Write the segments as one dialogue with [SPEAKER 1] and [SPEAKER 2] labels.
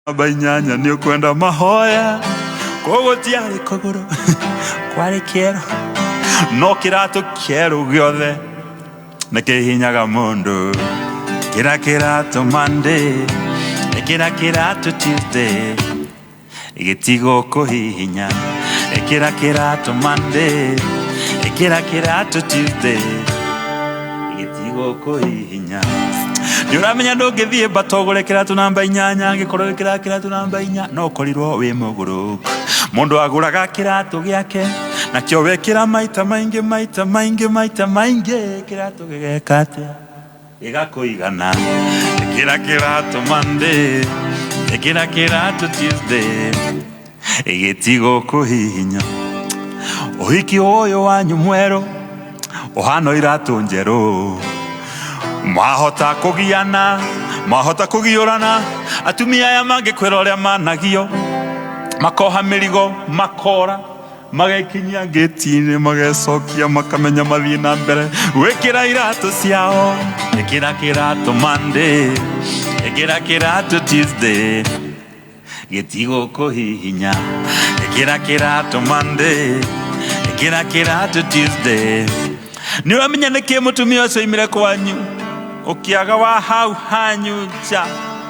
[SPEAKER 1] Namba inyanya nĩ ũkwenda mahoya koguo tiarĩ kũgũrũ kwarĩ kĩero no kĩratũ kĩerũ gĩothe nĩ kĩhinyaga mũndũ. Kĩra kĩratũ Monday, ĩkĩra kĩratũ Tuesday, gĩtigũkũhihinya. Ĩkĩra kĩratũ Monday, ĩkĩra kĩratũ Tuesday, gĩtigũkũhihinya. Nĩ ũramenya ndũngĩthiĩ mbata ũgũre kĩratũ namba inyanya, angĩkorwo wĩkĩraga kĩratũ namba inya no ũkorirwo wĩ mũgũrũku. Mũndũ agũraga kĩratũ gĩake nakĩo wekĩra maita maingĩ maita maingĩ maita maingĩ, kĩratũ gĩgeka atĩa? Gĩgakũigana. Ĩkĩra kĩratũ Monday, ĩkĩra kĩratũ Tuesday, gĩtigũkũhihinya. Ũhiki ũyũ wanyu mwerũ ũhana iratũ njerũ, mwahota kũgiana, mwahota kũgiũrana. Atumia aya mangĩkwĩra ũrĩa managio, makoha mĩrigo, makora, magekinyia ngĩti-inĩ, magecokia, makamenya mathiĩ na mbere gwĩkĩra iratũ ciao. Ĩkĩra kĩratũ Monday, ĩkĩra kĩratũ Tuesday, gĩtigũkũhihinya. Ĩkĩra kĩratũ Monday, ĩkĩra kĩratũ Tuesday. Nĩ ũramenya nĩkĩ mũtumia ũcio oimire kwanyu ũkĩaga wa hau hanyu nja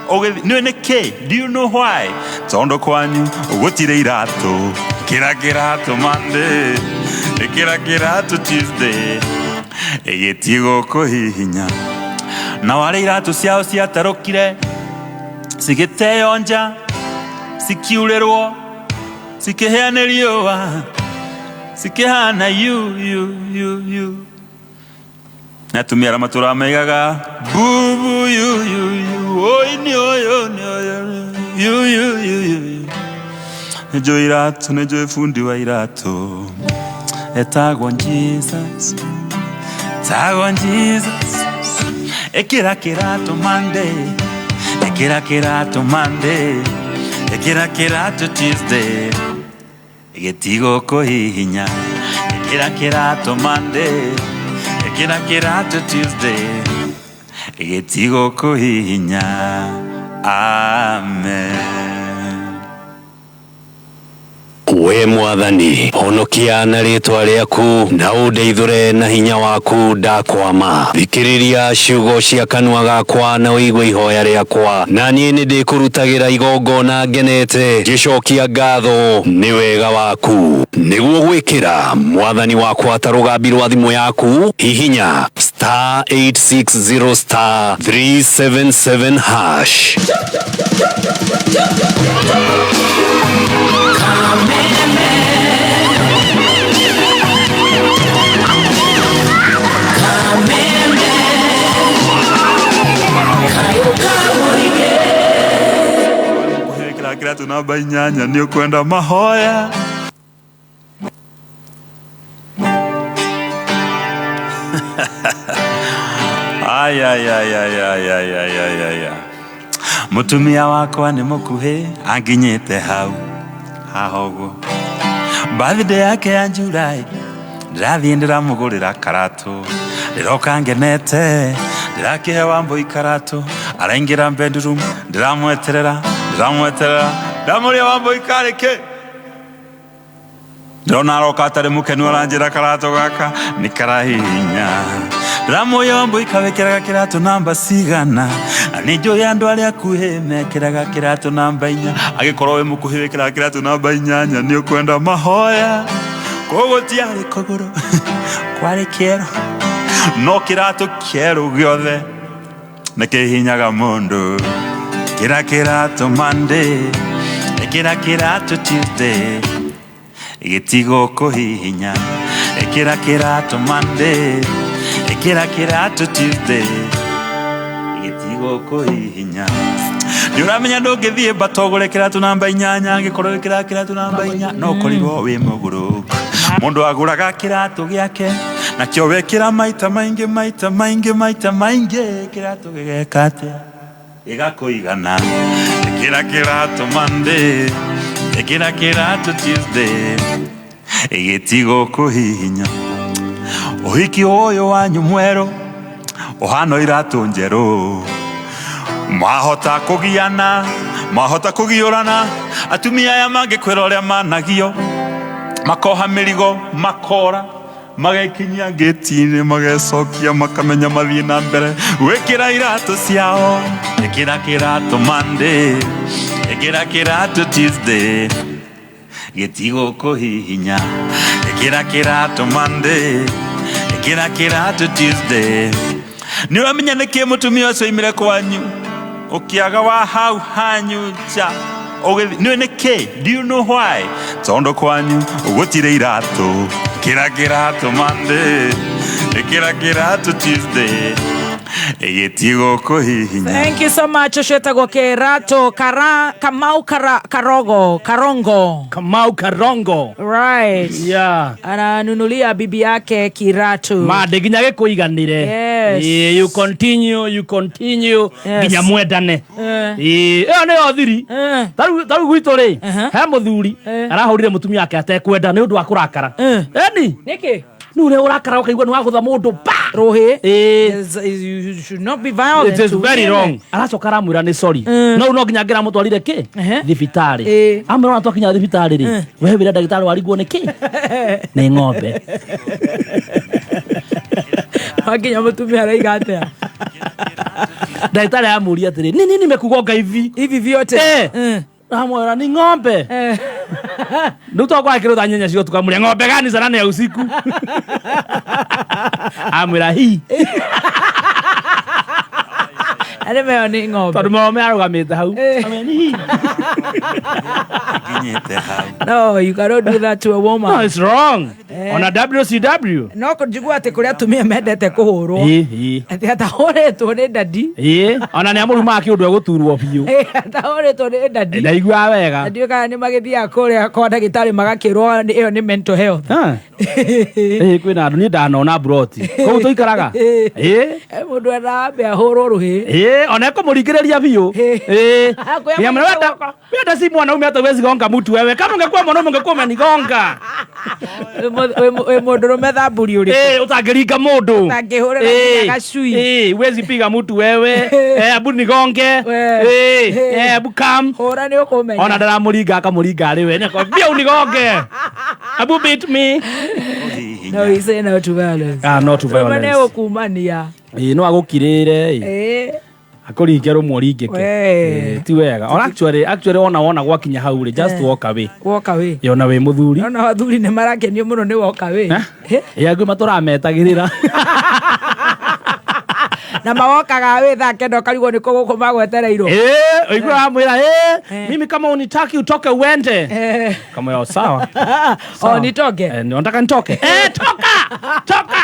[SPEAKER 1] ũgĩthiĩ? Nĩũĩ nĩkĩ? Do you know why? Tondũ kwanyu gũtirĩ iratũ. Ĩkĩra kĩratũ Monday, ĩkĩra kĩratũ Tuesday, gĩtigũkũhihinya. Nao arĩa iratũ ciao ciatarũkire cigĩteo nja, cikiurĩrwo, cikĩhĩa nĩ riũa, cikĩhana yu yu yu yu. Na atumia arĩa matũraga maigaga bubu yu yu yu, oi nĩ ũyũ nĩ ũyũ yu yu yu yu. Nĩ njũĩ iratũ, nĩ njũĩ bundi wa iratũ etagwo Jesus, etagwo Jesus. Ĩkĩra kĩratũ Monday, ĩkĩra kĩratũ Monday, ĩkĩra kĩratũ Tuesday, gĩtigũkũhihinya. Ĩkĩra kĩratũ Monday, ĩkĩra kĩratũ Tuesday, gĩtigũkũhihinya. Amen.
[SPEAKER 2] We Mwathani, honokia na rĩĩtwa rĩaku, na ũndeithũre na hinya waku ndakwama. Thikĩrĩria ciugo cia kanua gakwa na ũigue ihoya rĩakwa, na niĩ nĩndĩkũrutagĩra igongona ngenete, ngĩcokia ngatho nĩ wega waku. Nĩguo gwĩkĩra Mwathani wakwa ta rũgambi rwa thimũ yaku, hihinya star 860 star 377 hash.
[SPEAKER 1] Kĩra kĩratũ namba inyanya nĩ ũkwenda mahoya. Ay, ay, ay, ay, ay, ay, ay, ay, ay, ay. Mũtumia wakwa nĩ mũkuhĩ anginyĩte hau haha ũguo. Birthday yake ya July ndĩrathiĩ ndĩramũgũrĩra karatũ, ndĩroka ngenete, ndĩrakĩhe Wambũi karatũ, araingĩra bedroom, ndĩramweterera, ndĩramweterera, ndamũria Wambũi karĩ kĩ? Ndĩrona aroka atarĩ mũkenu, aranjĩra karatũ gaka nĩ karahihinya. Ndĩramũria Wambũi kawĩkĩraga kĩratũ namba cigana? Na nĩ njũĩ andũ arĩa akuhĩ mekĩraga kĩratũ namba inya. Angĩkorwo wĩ mũkuhĩ wĩkĩraga kĩratũ namba inyanya, nĩ ũkwenda mahoya. Koguo tiarĩ kũgũrũ kwarĩ kĩero, no kĩratũ kĩerũ gĩothe nĩ kĩhinyaga mũndũ. Ĩkĩra kĩratũ Monday, ĩkĩra kĩratũ Tuesday, gĩtigũkũhihinya. Ĩkĩra kĩratũ Monday, ĩkĩra kĩratũ Tuesday, gĩtigũkũhihinya. Nĩ ũramenya ndũngĩthiĩ mbata ũgũre kĩratũ namba inyanya, angĩkorwo wĩkĩraga kĩratũ namba inya no ũkorirwo wĩ mũgũrũku. Mũndũ agũraga kĩratũ gĩake nakĩo wekĩra maita maingĩ maita maingĩ maita maingĩ, kĩratũ gĩgeka atĩa? Gĩgakũigana. Ĩkĩra kĩratũ Monday, ĩkĩra kĩratũ Tuesday, gĩtigũkũhihinya. Ũhiki ũyũ wanyu mwerũ ũhana iratũ njerũ, mwahota kũgiana, Mwahota kũgiũrana atumia aya mangĩkwĩra ũrĩa managio makoha mĩrigo makora magekinyia ngĩti-inĩ magecokia makamenya mathiĩ na mbere gwĩkĩra iratũ ciao. Ĩkĩra kĩratũ Monday, ĩkĩra kĩratũ Tuesday, gĩtigũkũhihinya. Ĩkĩra kĩratũ Monday, ĩkĩra kĩratũ Tuesday. Nĩ ũramenya nĩkĩ mũtumia ũcio oimire kwanyu ũkĩaga wa hau hanyu nja ũgĩthiĩ? Nĩũĩ nĩkĩ? Do you know why? Tondũ kwanyu gũtirĩ iratũ. Ĩkĩra kĩratũ Monday, ĩkĩra kĩratũ Tuesday, gĩtigũkũhihinya.
[SPEAKER 3] Thank you so much. Ũcio wĩtagwo Kĩratũ Kara, Kamau Kara, Karogo Karongo.
[SPEAKER 4] Kamau Karongo.
[SPEAKER 3] Right.
[SPEAKER 4] Yeah.
[SPEAKER 3] Ananunulia bibi yake kiratu.
[SPEAKER 4] Mande nginya gĩkũiganĩre.
[SPEAKER 3] Yes.
[SPEAKER 4] Ĩĩ, you continue, you continue
[SPEAKER 3] Yes.
[SPEAKER 4] nginya mwendane.
[SPEAKER 3] Eh.
[SPEAKER 4] Ĩĩ, ĩyo nĩyo thiri.
[SPEAKER 3] Eh.
[SPEAKER 4] Tarĩu gwitũ rĩ,
[SPEAKER 3] Uh-huh.
[SPEAKER 4] he mũthuri
[SPEAKER 3] Eh.
[SPEAKER 4] arahũrire mũtumia wake atekwenda nĩ ũndũ wa kũrakara.
[SPEAKER 3] Eh.
[SPEAKER 4] Eni,
[SPEAKER 3] Nĩkĩ?
[SPEAKER 4] nĩ ũrĩa ũrakara ũkaigua nĩ wagũtha mũndũ pa.
[SPEAKER 3] Rũhĩ.
[SPEAKER 4] Ĩĩ.
[SPEAKER 3] You should not be violent
[SPEAKER 4] It is
[SPEAKER 3] to
[SPEAKER 4] very
[SPEAKER 3] women.
[SPEAKER 4] wrong. Aracoka aramwĩra nĩ sorry.
[SPEAKER 3] Mm.
[SPEAKER 4] No no nginya ngĩramũtwarire kĩ?
[SPEAKER 3] Ehe.
[SPEAKER 4] Thibitarĩ.
[SPEAKER 3] Ĩĩ.
[SPEAKER 4] Amwĩra ona twakinya thibitarĩ rĩ, we wĩra ndagĩtarĩ warigwo nĩ kĩ? Nĩ ng'ombe.
[SPEAKER 3] Wakinya mũtumia araiga atĩa?
[SPEAKER 4] Ndagĩtarĩ amũria atĩrĩ, nini nimekugonga hivi?
[SPEAKER 3] Hivi vyote.
[SPEAKER 4] Eh.
[SPEAKER 3] Eh.
[SPEAKER 4] Amwĩra ni ng'ombe.
[SPEAKER 3] Eh.
[SPEAKER 4] Rĩu twakorwo akĩrũtha nyanya cio tukamũria ng'ombe gani saa nane ya usiku. Amwĩra hi.
[SPEAKER 3] Arĩ meyo nĩ ng'ombe.
[SPEAKER 4] Tondũ mome arũgamĩte hau.
[SPEAKER 3] Eh.
[SPEAKER 4] Amwĩra ni hi.
[SPEAKER 1] Nginyĩte hau.
[SPEAKER 3] No, you cannot do that to a woman.
[SPEAKER 4] No, it's wrong. Ona WCW.
[SPEAKER 3] No njigua atĩ kũrĩ atumia mendete kũhũrwo.
[SPEAKER 4] Ĩĩ, ĩĩ.
[SPEAKER 3] Atĩ atahũrĩtwo nĩ dadi.
[SPEAKER 4] Ĩĩ, ona nĩ amũrumaga kĩũndũ egũturwo biũ.
[SPEAKER 3] Atahũrĩtwo nĩ dadi.
[SPEAKER 4] Ndaiguaga wega.
[SPEAKER 3] Ndiũĩ kana nĩ magĩthiaga kũrĩa kwa ndagĩtarĩ magakĩrwo ĩyo nĩ mental health.
[SPEAKER 4] Ah. Ĩĩ, kwĩna andũ niĩ ndanona mburoti kũu tũikaraga. Ĩĩ.
[SPEAKER 3] Eh, mũndũ endaga ambe ahũrwo rũhĩ.
[SPEAKER 4] Ĩĩ, ona ekũmũringĩrĩria biũ. Ĩĩ.
[SPEAKER 3] Kwĩ
[SPEAKER 4] Nĩamwĩra,
[SPEAKER 3] mũingĩ
[SPEAKER 4] "Wenda-
[SPEAKER 3] guoko."
[SPEAKER 4] wenda si mwanaume hata huwezi gonga mtu wewe. Kama ungekuwa mwanaume ungekuwa umenigonga.
[SPEAKER 3] Wĩ mũndũrũme thamburi ũrĩkũ?
[SPEAKER 4] Ĩĩ, ũtangĩringa mũndũ.
[SPEAKER 3] Ũtangĩhũrĩra
[SPEAKER 4] Ĩĩ.
[SPEAKER 3] nginya gacui.
[SPEAKER 4] Ĩĩ, huwezi piga mtu wewe. Eh, abu nigonge.
[SPEAKER 3] We.
[SPEAKER 4] Ĩĩ, eh, abu come.
[SPEAKER 3] Hũra nĩ ũkũmenya.
[SPEAKER 4] Ona ndaramũringa akamũringa arĩ we. Nĩakwambia unigonge. Abu beat me.
[SPEAKER 3] No, we say no to violence.
[SPEAKER 4] Ah, no to
[SPEAKER 3] Mũndũrũme
[SPEAKER 4] violence.
[SPEAKER 3] nĩ egũkumania.
[SPEAKER 4] Ĩĩ, no agũkirĩre. Ĩĩ.
[SPEAKER 3] Ĩĩ.
[SPEAKER 4] Akũringe rũmwe ũringĩke.
[SPEAKER 3] We.
[SPEAKER 4] Ĩĩ, ti wega. Ona actually ona wona gwakinya hau rĩ, just walk away.
[SPEAKER 3] Walk away.
[SPEAKER 4] Ĩ, ona wĩ mũthuri.
[SPEAKER 3] Ona athuri nĩ marakenio mũno nĩ walk away.
[SPEAKER 4] Eh? Ĩ, angĩ matũrametagĩrĩra.
[SPEAKER 3] Na mawokaga wĩ thaa kenda ũkarigwo nĩ kũ gũkũ magwetereirwo.
[SPEAKER 4] Ĩĩ, ũiguaga amwĩra, "Ĩ,
[SPEAKER 3] Eh.
[SPEAKER 4] mimi kama unitaki utoke uende."
[SPEAKER 3] Eh.
[SPEAKER 4] Kamwĩra, sawa.
[SPEAKER 3] O nitoke.
[SPEAKER 4] Eh, unataka nitoke? Eh, toka! Toka!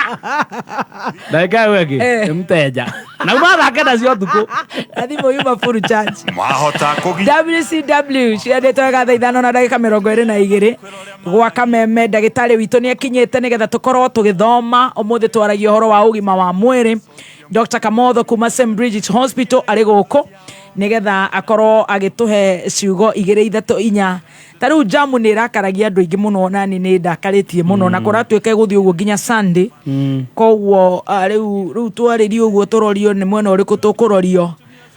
[SPEAKER 4] Ndagĩka ĩyo ĩngĩ,
[SPEAKER 3] Eh.
[SPEAKER 4] nĩ mteja. Na uma thaa kenda cia ũtukũ.
[SPEAKER 3] Na thimũ yuma full charge.
[SPEAKER 1] Mwahota kũgi
[SPEAKER 3] WCW ciandĩtwo wega thaa ithano na ndagĩka mĩrongo ĩrĩ na igĩrĩ gwa kameme. Ndagĩtarĩ witũ nĩ akinyĩte nĩgetha tũkorwo tũgĩthoma. Ũmũthĩ twaragia ũhoro wa ũgima wa mwĩrĩ. Dr. Kamotho kuma St. Bridget Hospital arĩ gũkũ nĩgetha akorwo agĩtũhe ciugo igĩrĩ ithatũ inya. Ta rĩu jamu nĩ ĩrakaragia andũ aingĩ mũno, nani nĩ ndakarĩtie mũno, na kũratuĩka ĩgũthiĩ ũguo nginya Sunday. Koguo rĩu twarĩrio ũguo tũrorio nĩ mwena ũrĩkũ tũkũrorio,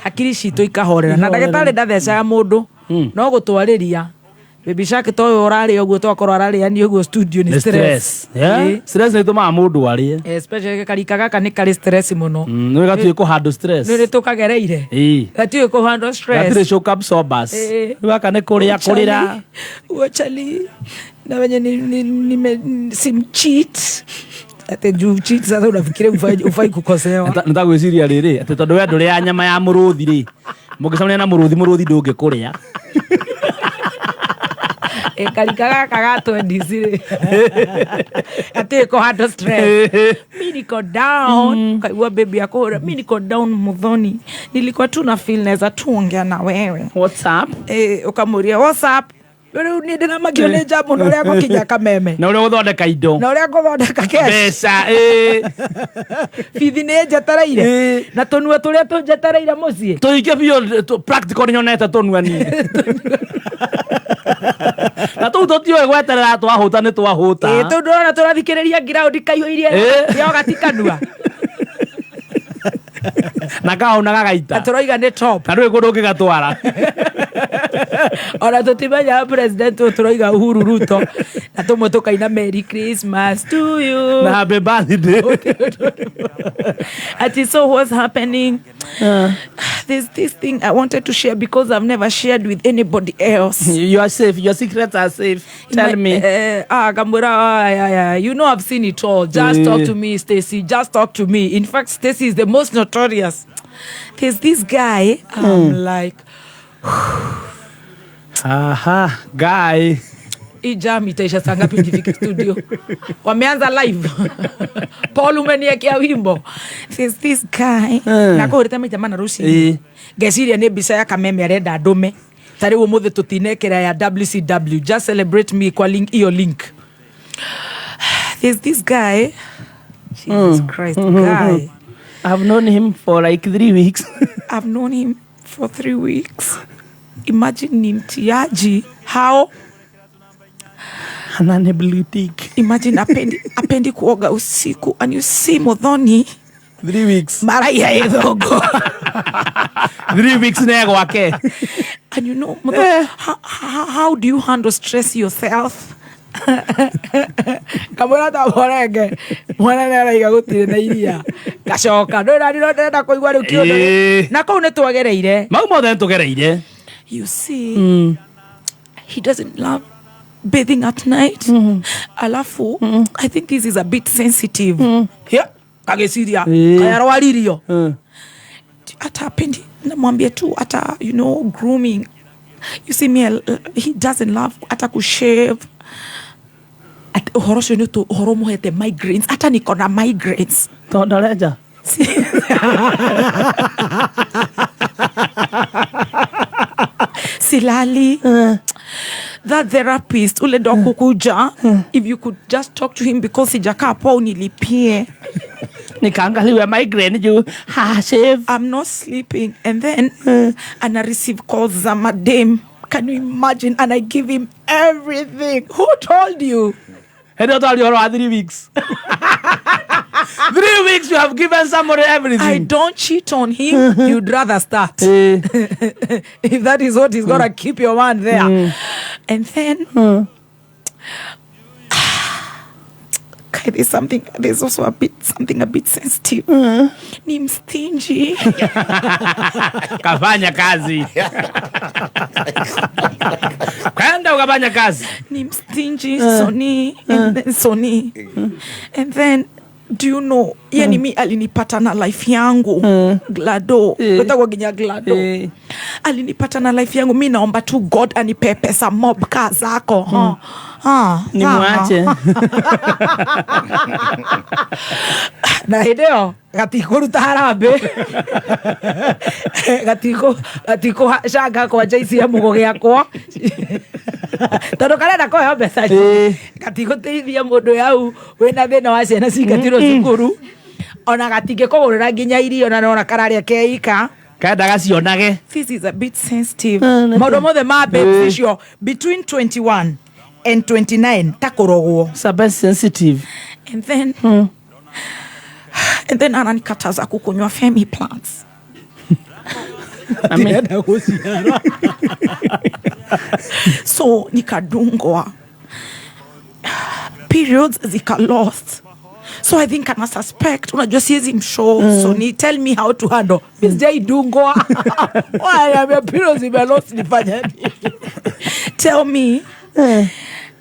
[SPEAKER 3] hakiri citũ ikahorera. Na ndagĩtarĩ ndathecaga mũndũ, no gũtwarĩria Baby Shark to ũyũ ũrarĩa ũguo twakorwo ararĩania ũguo studio nĩ
[SPEAKER 4] Nĩ
[SPEAKER 3] stress.
[SPEAKER 4] stress. Yeah?
[SPEAKER 3] Ĩĩ.
[SPEAKER 4] Stress nĩ ĩtũmaga mũndũ arĩe.
[SPEAKER 3] Especially karika gaka nĩ karĩ stress mũno.
[SPEAKER 4] Nĩ gatiũĩ kũhandle stress.
[SPEAKER 3] Nĩ tũkagereire.
[SPEAKER 4] Ĩĩ.
[SPEAKER 3] Gatiũĩ kũhandle stress.
[SPEAKER 4] Gatirĩ shock absorbers.
[SPEAKER 3] Ĩĩ.
[SPEAKER 4] Rĩu gaka nĩ kũrĩa kũrĩra.
[SPEAKER 3] Wachali na wenye ni simcheat. Ate juu cheat sasa unafikiria ufai kukosewa.
[SPEAKER 4] Nĩ ta gwĩciria rĩrĩ, atĩ tondũ we ndũrĩaga nyama ya mũrũthi rĩ, mũngĩcemania na mũrũthi, mũrũthi ndũngĩkũrĩa.
[SPEAKER 3] Karika gaka ga twenties rĩ. Atiũĩ kũhandle stress. Mi niko down. Kaigua baby akũhũra, mi niko down Muthoni. Nilikuwa tu na feel naweza tu ongea na wewe.
[SPEAKER 4] What's up?
[SPEAKER 3] Ũkamũria what's up? Rĩu niĩ ndĩramakio nĩ njamu na ũrĩa ngũkinya kameme.
[SPEAKER 4] Na ũrĩa gũthondeka indo.
[SPEAKER 3] Na ũrĩa ngũthondeka cash.
[SPEAKER 4] Mbeca, ĩĩ.
[SPEAKER 3] Bithi nĩ njetereire.
[SPEAKER 4] Ĩĩ.
[SPEAKER 3] Na tũnua tũrĩa tũnjetereire mũciĩ.
[SPEAKER 4] Tũingĩ biũ, practical nĩnyonete tũnua niĩ. Na tũu tũtiũĩ gweterera twahũta nĩ twahũta.
[SPEAKER 3] Ĩĩ, tũu ndĩrona tũrathikĩrĩria ground kaihũirie
[SPEAKER 4] Ĩĩ.
[SPEAKER 3] yoga ti kanua.
[SPEAKER 4] Na kahau na gagaita.
[SPEAKER 3] Na tũroiga nĩ top.
[SPEAKER 4] Na ndũĩ kũndũ ũngĩgatwara.
[SPEAKER 3] Ona tũtimenyaga president ũyũ, tũroiga Uhuru Ruto na tũmwe tũkaina "Merry Christmas to you"
[SPEAKER 4] Na happy birthday.
[SPEAKER 3] Ati, "So what's happening? There's this thing I wanted to share because I've never shared with anybody else."
[SPEAKER 4] You are safe, your secrets are safe, tell me.
[SPEAKER 3] Ngamwĩra, "Ah, yeah. You know I've seen it all. Just talk to me, Stacy. Just talk to me." In fact, Stacy is the most notorious. "There's this guy." I'm like,
[SPEAKER 4] Aha, guy.
[SPEAKER 3] "Hii jam itaisha saa ngapi nifike studio? Wameanza live. Paul, umeniekea wimbo." "There's this guy." Nakũhũrĩte maita mana rũcinĩ. Ngeciria nĩ mbica ya Kameme arenda ndũme. Ta rĩu ũmũthĩ tũtinekĩra ya WCW. Just celebrate me kwa link, iyo link. "There's this guy." Jesus Christ, guy.
[SPEAKER 4] I've known him for like 3 weeks.
[SPEAKER 3] "I've known him for 3 weeks. Imagine ni mtiaji. How?"
[SPEAKER 4] Anane blue tick.
[SPEAKER 3] "Imagine apendi kuoga usiku and you see Muthoni
[SPEAKER 4] 3 weeks.
[SPEAKER 3] Maraiya ithongo."
[SPEAKER 4] 3 weeks ne gwake.
[SPEAKER 3] "And you know, Muthoni, how do you handle stress yourself?" Kamwĩra ta morenge mwana nĩ araiga gũtirĩ na iria gacoka ndũĩ nani no ndĩrenda kũigua rĩu kĩũndũ. Na kũu nĩ twagereire.
[SPEAKER 4] Mau mothe nĩtũgereire.
[SPEAKER 3] "You see, he doesn't love bathing at night. Alafu, I think this is a bit sensitive." Yeah, kageciria kayarwaririo. "Hata apendi namwambia tu hata grooming. You see me, he doesn't love hata kushave. Ũhoro ũcio nĩ ũhoro mũhete migraines, hata niko na migraines."
[SPEAKER 4] Tondũ arenja.
[SPEAKER 3] "Silali. That therapist ule ndo kukuja, if you could just talk to him because sijakaa poa, unilipie."
[SPEAKER 4] Nikaangaliwe migraine juu ha shave.
[SPEAKER 3] "I'm not sleeping and then and I receive calls za madem. Can you imagine? And I give him everything." Who told you?
[SPEAKER 4] Hĩndĩ ĩyo twaria ũhoro wa 3 weeks. 3 weeks you have given somebody everything.
[SPEAKER 3] "I don't cheat on him." You'd rather start. If that is what is gonna keep your man there. And then okay, there's something, there's also a bit something a bit sensitive. "Ni mstingy."
[SPEAKER 4] Kafanya kazi. Kwenda ukafanya kazi.
[SPEAKER 3] "Ni mstingy, Soni." And then Soni. "And then do you know, ye ni mi alinipata na life yangu Glado." Wetagwo nginya Glado. "Alinipata na life yangu. Mi naomba tu God anipe pesa mob ka zako." Huh. Ah,
[SPEAKER 4] Nimwache.
[SPEAKER 3] Na hĩndĩ ĩyo gatikũruta harambĩ, gatikũcanga kwanja ici mugo gĩakwa tondũ karenda kũheo mbeca. Gatigũteithia mũndũ yau wĩna thĩna wa ciana cingatirwo cukuru, ona gatingĩkũgũrĩra nginya irio na nona kararĩa keika.
[SPEAKER 4] Kenda gacionage.
[SPEAKER 3] This is a bit sensitive. Maũndũ mothe ma babes icio between 21 and 29 ta kũrogwo.
[SPEAKER 4] It's a bit sensitive.
[SPEAKER 3] And then ananikataza kukunywa Femi plants."
[SPEAKER 4] I mean,
[SPEAKER 3] Gũciara so nikadungwa, periods zika lost, so I think ana suspect. Unajua siwezi mshow. So ni tell me how to handle. Mi sijaidungwa. Waniambia periods ime lost, nifanye nini? Tell me.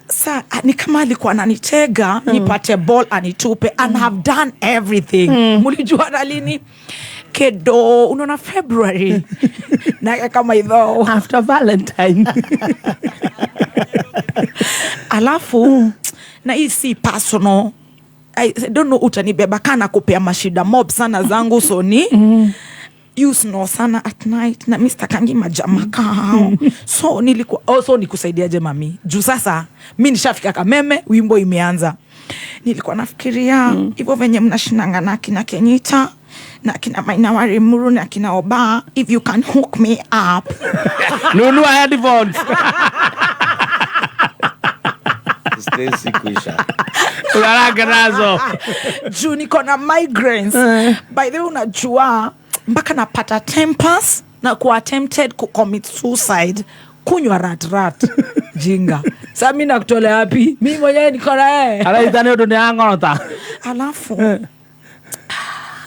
[SPEAKER 3] Sa ni kama alikuwa ananitega nipate ball anitupe, and have done everything. "Mulijuana lini?" Kedo unaona February na kama idhoo.
[SPEAKER 4] After Valentine.
[SPEAKER 3] "Alafu na hii si personal, I don't know utanibeba kana kupea mashida mob sana zangu. Soni you snore sana at night na mi stakangi majama kao, so nilikuwa, oh, so nikusaidiaje mami? Juu sasa mi nishafika Kameme, wimbo imeanza. Nilikuwa nafikiria hivyo venye mnashinanga na kina Kenyita na kina Maina Warimuru na kina Oba, if you can hook me up."
[SPEAKER 4] Nunua headphones.
[SPEAKER 5] Stacy kuisha.
[SPEAKER 4] Ulalage nazo.
[SPEAKER 3] "Juu niko na migraines. By the way, unajua mpaka napata tempers." Na ku attempted ku commit suicide, kunywa rat rat jinga. Sa mi nakutolea wapi? Mi mwenyewe niko na yeye.
[SPEAKER 4] Araita nĩ ũndũ nĩ ang'orota.
[SPEAKER 3] Alafu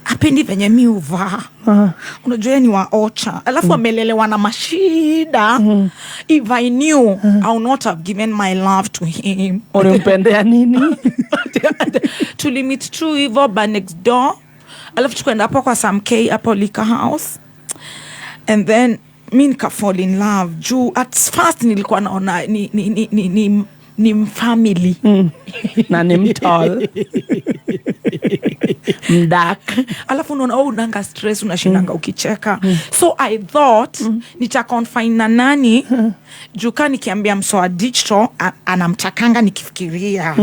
[SPEAKER 3] apendi venye mi uvaa. Unajua yeye ni wa ocha, alafu amelelewa na mashida. If I knew, I would not have given my love to him.
[SPEAKER 4] Ulimpendea nini?
[SPEAKER 3] Tulimit tu hivo ba next door, alafu tukaenda hapo kwa Sam K hapo Liquor House, and then mi nika fall in love juu at first nilikuwa naona ni family.
[SPEAKER 4] Na ni mtall, mdark.
[SPEAKER 3] Alafu unaona, oh, unanga stress, unashindanga ukicheka. So I thought nitaconfine na nani, juu kaa nikiambia msoa digital anamtakanga, nikifikiria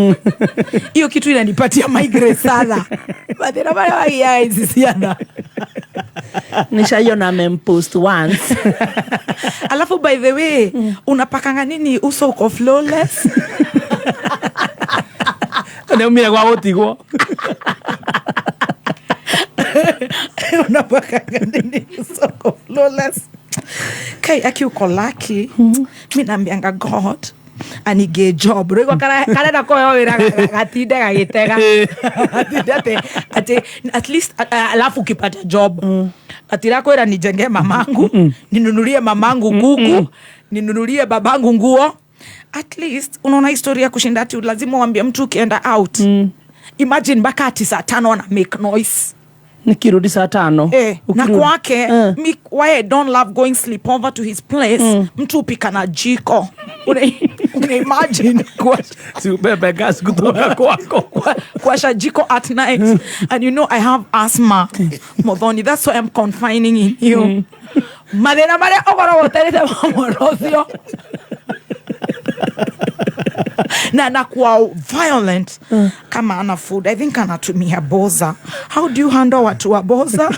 [SPEAKER 3] hiyo kitu inanipatia migraine sana. Mathĩna marĩa magiaga ici ciana.
[SPEAKER 4] Nishaiona amempost once.
[SPEAKER 3] Alafu by the way, unapakanga nini uso uko flawless?
[SPEAKER 4] Nĩ umire gwa gũtigwo.
[SPEAKER 3] Unapakanga nini uso uko flawless? Kai, aki uko lucky. Mi naambianga God anige job rĩu karenda kũheo wĩra, gatinde gagĩtega. Gatinde atĩ at least alafu ukipata job, atirakwĩra nijenge mamangu, ninunulie mamangu kuku, ninunulie babangu nguo. At least unaona historia kushinda ati lazima uambie mtu ukienda out. Imagine mpaka ati saa 5 ana make noise.
[SPEAKER 4] Nikirudi saa 5.
[SPEAKER 3] Eh, na
[SPEAKER 4] Ukirudi.
[SPEAKER 3] kwake, mi, why I don't love going sleep over to his place, mtu upika na jiko. Una imagine
[SPEAKER 4] Si ubebe gas kutoka kwako.
[SPEAKER 3] Kuwasha jiko at night? And you know I have asthma, Modhoni, that's why I'm confining in you. Mathĩna marĩa ũkoragwo ũterete wa mwana ũcio na anakuwa violent kama ana food. I think anatumia boza. How do you handle watu wa boza?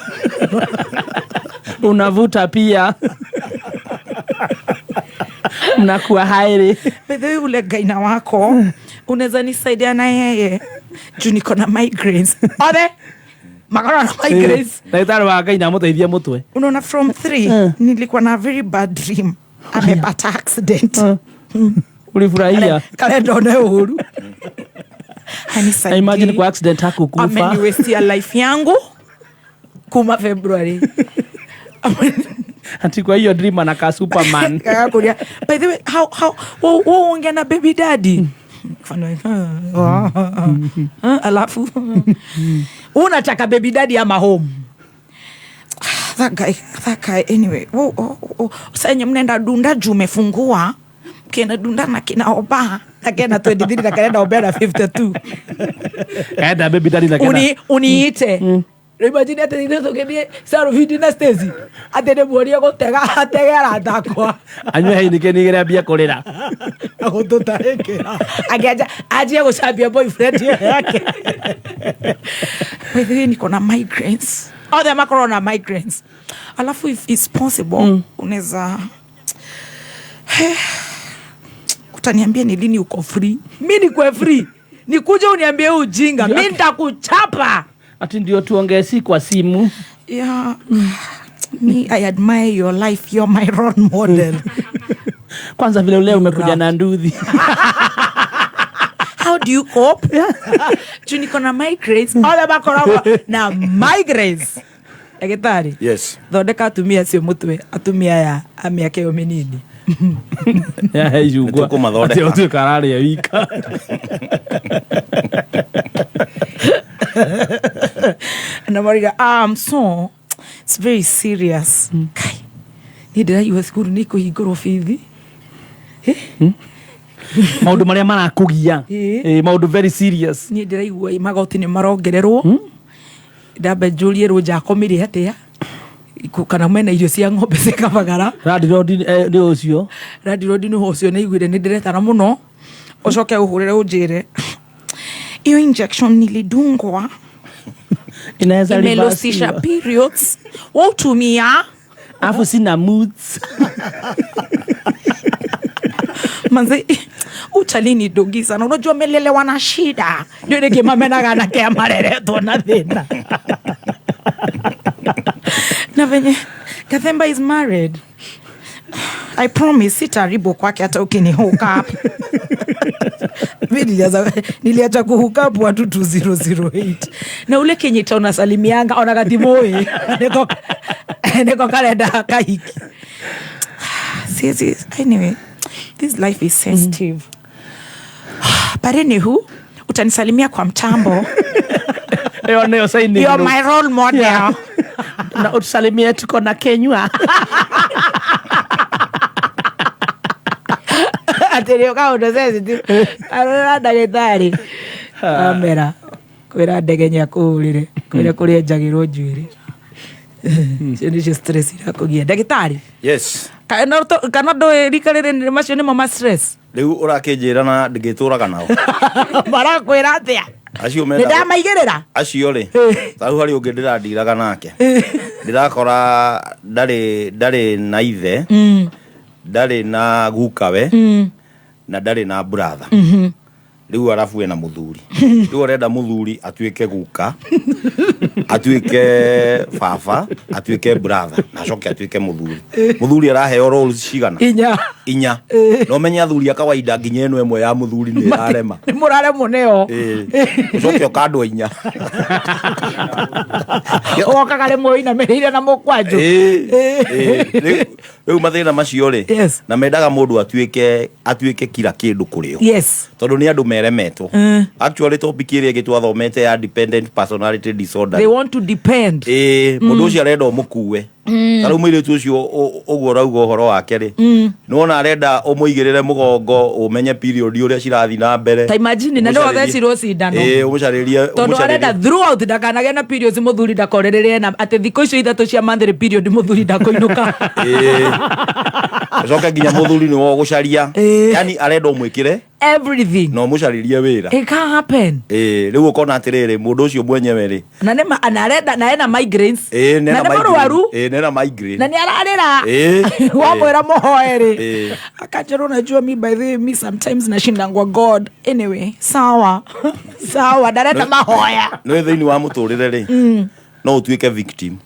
[SPEAKER 4] Unavuta pia, mnakuwa hairi.
[SPEAKER 3] By the way, ule gaina wako, unaweza nisaidia na yeye juu niko na migraines? Othe makora na migraines.
[SPEAKER 4] Ndagĩtarĩ wa Ngai namũteithia mũtwe.
[SPEAKER 3] Unaona, from 3 nilikuwa na very bad dream amepata accident.
[SPEAKER 4] Ulifurahia?
[SPEAKER 3] Kalenda one uhuru.
[SPEAKER 4] Na imagine kwa accident hakukufa.
[SPEAKER 3] Ameniwestia life yangu kuma February.
[SPEAKER 4] Ati kwa hiyo dream anakaa Superman.
[SPEAKER 3] Kakakuria. By the way, how wo ongea na baby daddy? Mfano, alafu unataka baby daddy ama home? That guy, anyway. Oh. Sasa yenye mnaenda dunda juu umefungua, mkienda dunda na kina Oba, na kena 23 na kena Oba na 52.
[SPEAKER 4] Kaenda baby daddy na kena.
[SPEAKER 3] Uniite. Imagine atĩ ithuĩ tũgĩthiĩ Sarobindi na Stacy, atĩ ndĩmuonie gũtega, atege arata akwa.
[SPEAKER 4] Anyue Heineken igĩrĩ ambie kũrĩra.
[SPEAKER 3] Agũtũtahĩkĩra angĩanja anjie gũcambia boyfriend ĩyo yake. By the way, niko na migraines. Othe makorwo na migraines. Alafu if it's possible, unaweza utaniambia ni lini uko free? Mi nikwe free, nikuje uniambie ujinga, mi nitakuchapa.
[SPEAKER 4] Ati ndio tuongee, si kwa simu.
[SPEAKER 3] Yeah. Me, I admire your life. You're my role model.
[SPEAKER 4] Kwanza vile leo umekuja na nduthi.
[SPEAKER 3] How do you cope? Juu niko na migraines. Othe makoragwo na migraines. Ndagĩtarĩ.
[SPEAKER 5] Yes.
[SPEAKER 3] Thondeka atumia acio mũtwe, atumia aya a mĩaka ĩyo mĩnini.
[SPEAKER 4] Ya icungwa.
[SPEAKER 5] Nĩtũkũmathondeka.
[SPEAKER 4] Ati ũtuĩka ararĩa wika.
[SPEAKER 3] Na mariga, so it's very serious. Kai, niĩ ndĩraigua cukuru nĩ ikũhingũrwo bithi.
[SPEAKER 4] Maũndũ marĩa marakũgia.
[SPEAKER 3] Ĩĩ.
[SPEAKER 4] Maũndũ very serious.
[SPEAKER 3] Niĩ ndĩraigua magoti nĩ marongererwo. Ndambe njũrie Rũnja akomire atĩa, kana mena irio cia ng'ombe cia kabagara.
[SPEAKER 4] Landlord nĩ ũcio.
[SPEAKER 3] Landlord nĩ ũcio, nĩ iguire nĩ ndĩretana mũno. Ũcoke ũhũrĩre ũnjĩre hiyo injection nilidungwa
[SPEAKER 4] Inaweza
[SPEAKER 3] imelosisha
[SPEAKER 4] reversiwa.
[SPEAKER 3] periods wautumia.
[SPEAKER 4] Afu sina moods.
[SPEAKER 3] Manze, utalini dogi sana. Unajua amelelewa na shida, ndio nĩkĩ mamenaga anake mareretwo na thĩna na venye Kathemba is married. I promise sitaribu kwake hata ukini hook up. Mi niliacha kuhook up watu 2008. Na ule kinyita unasalimianga ona gatimoi. Niko kalenda kahiki. Siezi, anyway, this life is sensitive. But anywho, utanisalimia kwa mtambo.
[SPEAKER 4] Ĩyo nĩyo signing
[SPEAKER 3] You're
[SPEAKER 4] room.
[SPEAKER 3] My role model.
[SPEAKER 4] Yeah. Na utusalimie tuko na kenywa.
[SPEAKER 3] Atĩrĩ kaũndũ sensitive. Arora ndagĩtarĩ. Amera kwĩra ndegenya kũhũrĩre kwĩra kũrĩa njagĩrwo njuĩrĩ. Icio nĩcio stress irakũgia ndagĩtarĩ.
[SPEAKER 5] Yes.
[SPEAKER 3] Kana ndũĩ rika rĩrĩ macio nĩmo ma stress.
[SPEAKER 5] Rĩu ũrakĩnjĩra na ndĩngĩtũraga nao.
[SPEAKER 3] Marakwĩra atĩa?
[SPEAKER 5] Acio
[SPEAKER 3] Nĩ
[SPEAKER 5] menda
[SPEAKER 3] ndamaigĩrĩra.
[SPEAKER 5] Acio rĩ, tarĩu harĩ ũngĩ ndĩrandiraga nake, ndĩrakora ndarĩ na ithe, ndarĩ na gukawe, na ndarĩ na brother. Rĩu arabu ena mũthuri, rĩu arenda mũthuri atuĩke guka, atuĩke baba, atuĩke brother, na acoke atuĩke mũthuri. Mũthuri araheo roles cigana?
[SPEAKER 3] Inya.
[SPEAKER 5] Inya. No menye athuri a kawaida nginya ĩno ĩmwe ya mũthuri nĩ ĩrarema.
[SPEAKER 3] Nĩ mũraremwo nĩyo.
[SPEAKER 5] Ũcoke ũkandwo inya.
[SPEAKER 3] Wokaga rĩmwe ũinamĩrĩire na mũkwanjũ.
[SPEAKER 5] Rĩu mathĩna macio rĩ, na mendaga mũndũ atuĩke kila kĩndũ kũrĩ o, tondũ nĩ andũ meremetwo. Actually, topic ĩrĩa ĩngĩ twathomete ya dependent personality disorder.
[SPEAKER 3] They want to depend.
[SPEAKER 5] Ĩĩ, mũndũ ũcio arenda ũmũkue. Ta rĩu mũirĩtu ũcio ũguo ũrauga ũhoro wake rĩ, nĩwona arenda ũmũigĩrĩre mũgongo, ũmenye period ũrĩa cirathiĩ na mbere.
[SPEAKER 3] Ta imagine, na nĩ wathecirwo cindano.
[SPEAKER 5] Ĩĩ, ũmũcarĩrie.
[SPEAKER 3] Tondũ arenda throughout ndakanagĩe na periods, mũthuri ndakorerere na atĩ thikũ icio 3 cia monthly period mũthuri ndakũinũka.
[SPEAKER 5] Ĩĩ, ũcoke nginya mũthuri nĩwe ũgũcaria. Yani arenda ũmwĩkĩre
[SPEAKER 3] everything
[SPEAKER 5] na ũmũcarĩrie wĩra.
[SPEAKER 3] It can't happen.
[SPEAKER 5] Ĩĩ, rĩu ũkona atĩrĩrĩ, mũndũ ũcio mwenyewe rĩ,
[SPEAKER 3] Na nĩ na arenda na ena migraines.
[SPEAKER 5] Ĩĩ,
[SPEAKER 3] na
[SPEAKER 5] nena
[SPEAKER 3] nĩ
[SPEAKER 5] migraine.
[SPEAKER 3] mũrwaru.
[SPEAKER 5] Ĩĩ, nena migraine.
[SPEAKER 3] Na nĩ ararĩra. Wamwĩra mũhoe rĩ, akanjĩra, unajua mi, by the way, mi sometimes nashindangwa God. Anyway, sawa sawa, ndarenda mahoya.
[SPEAKER 5] Nĩ thĩinĩ wa mũtũrĩre rĩ, no ũtuĩke victim.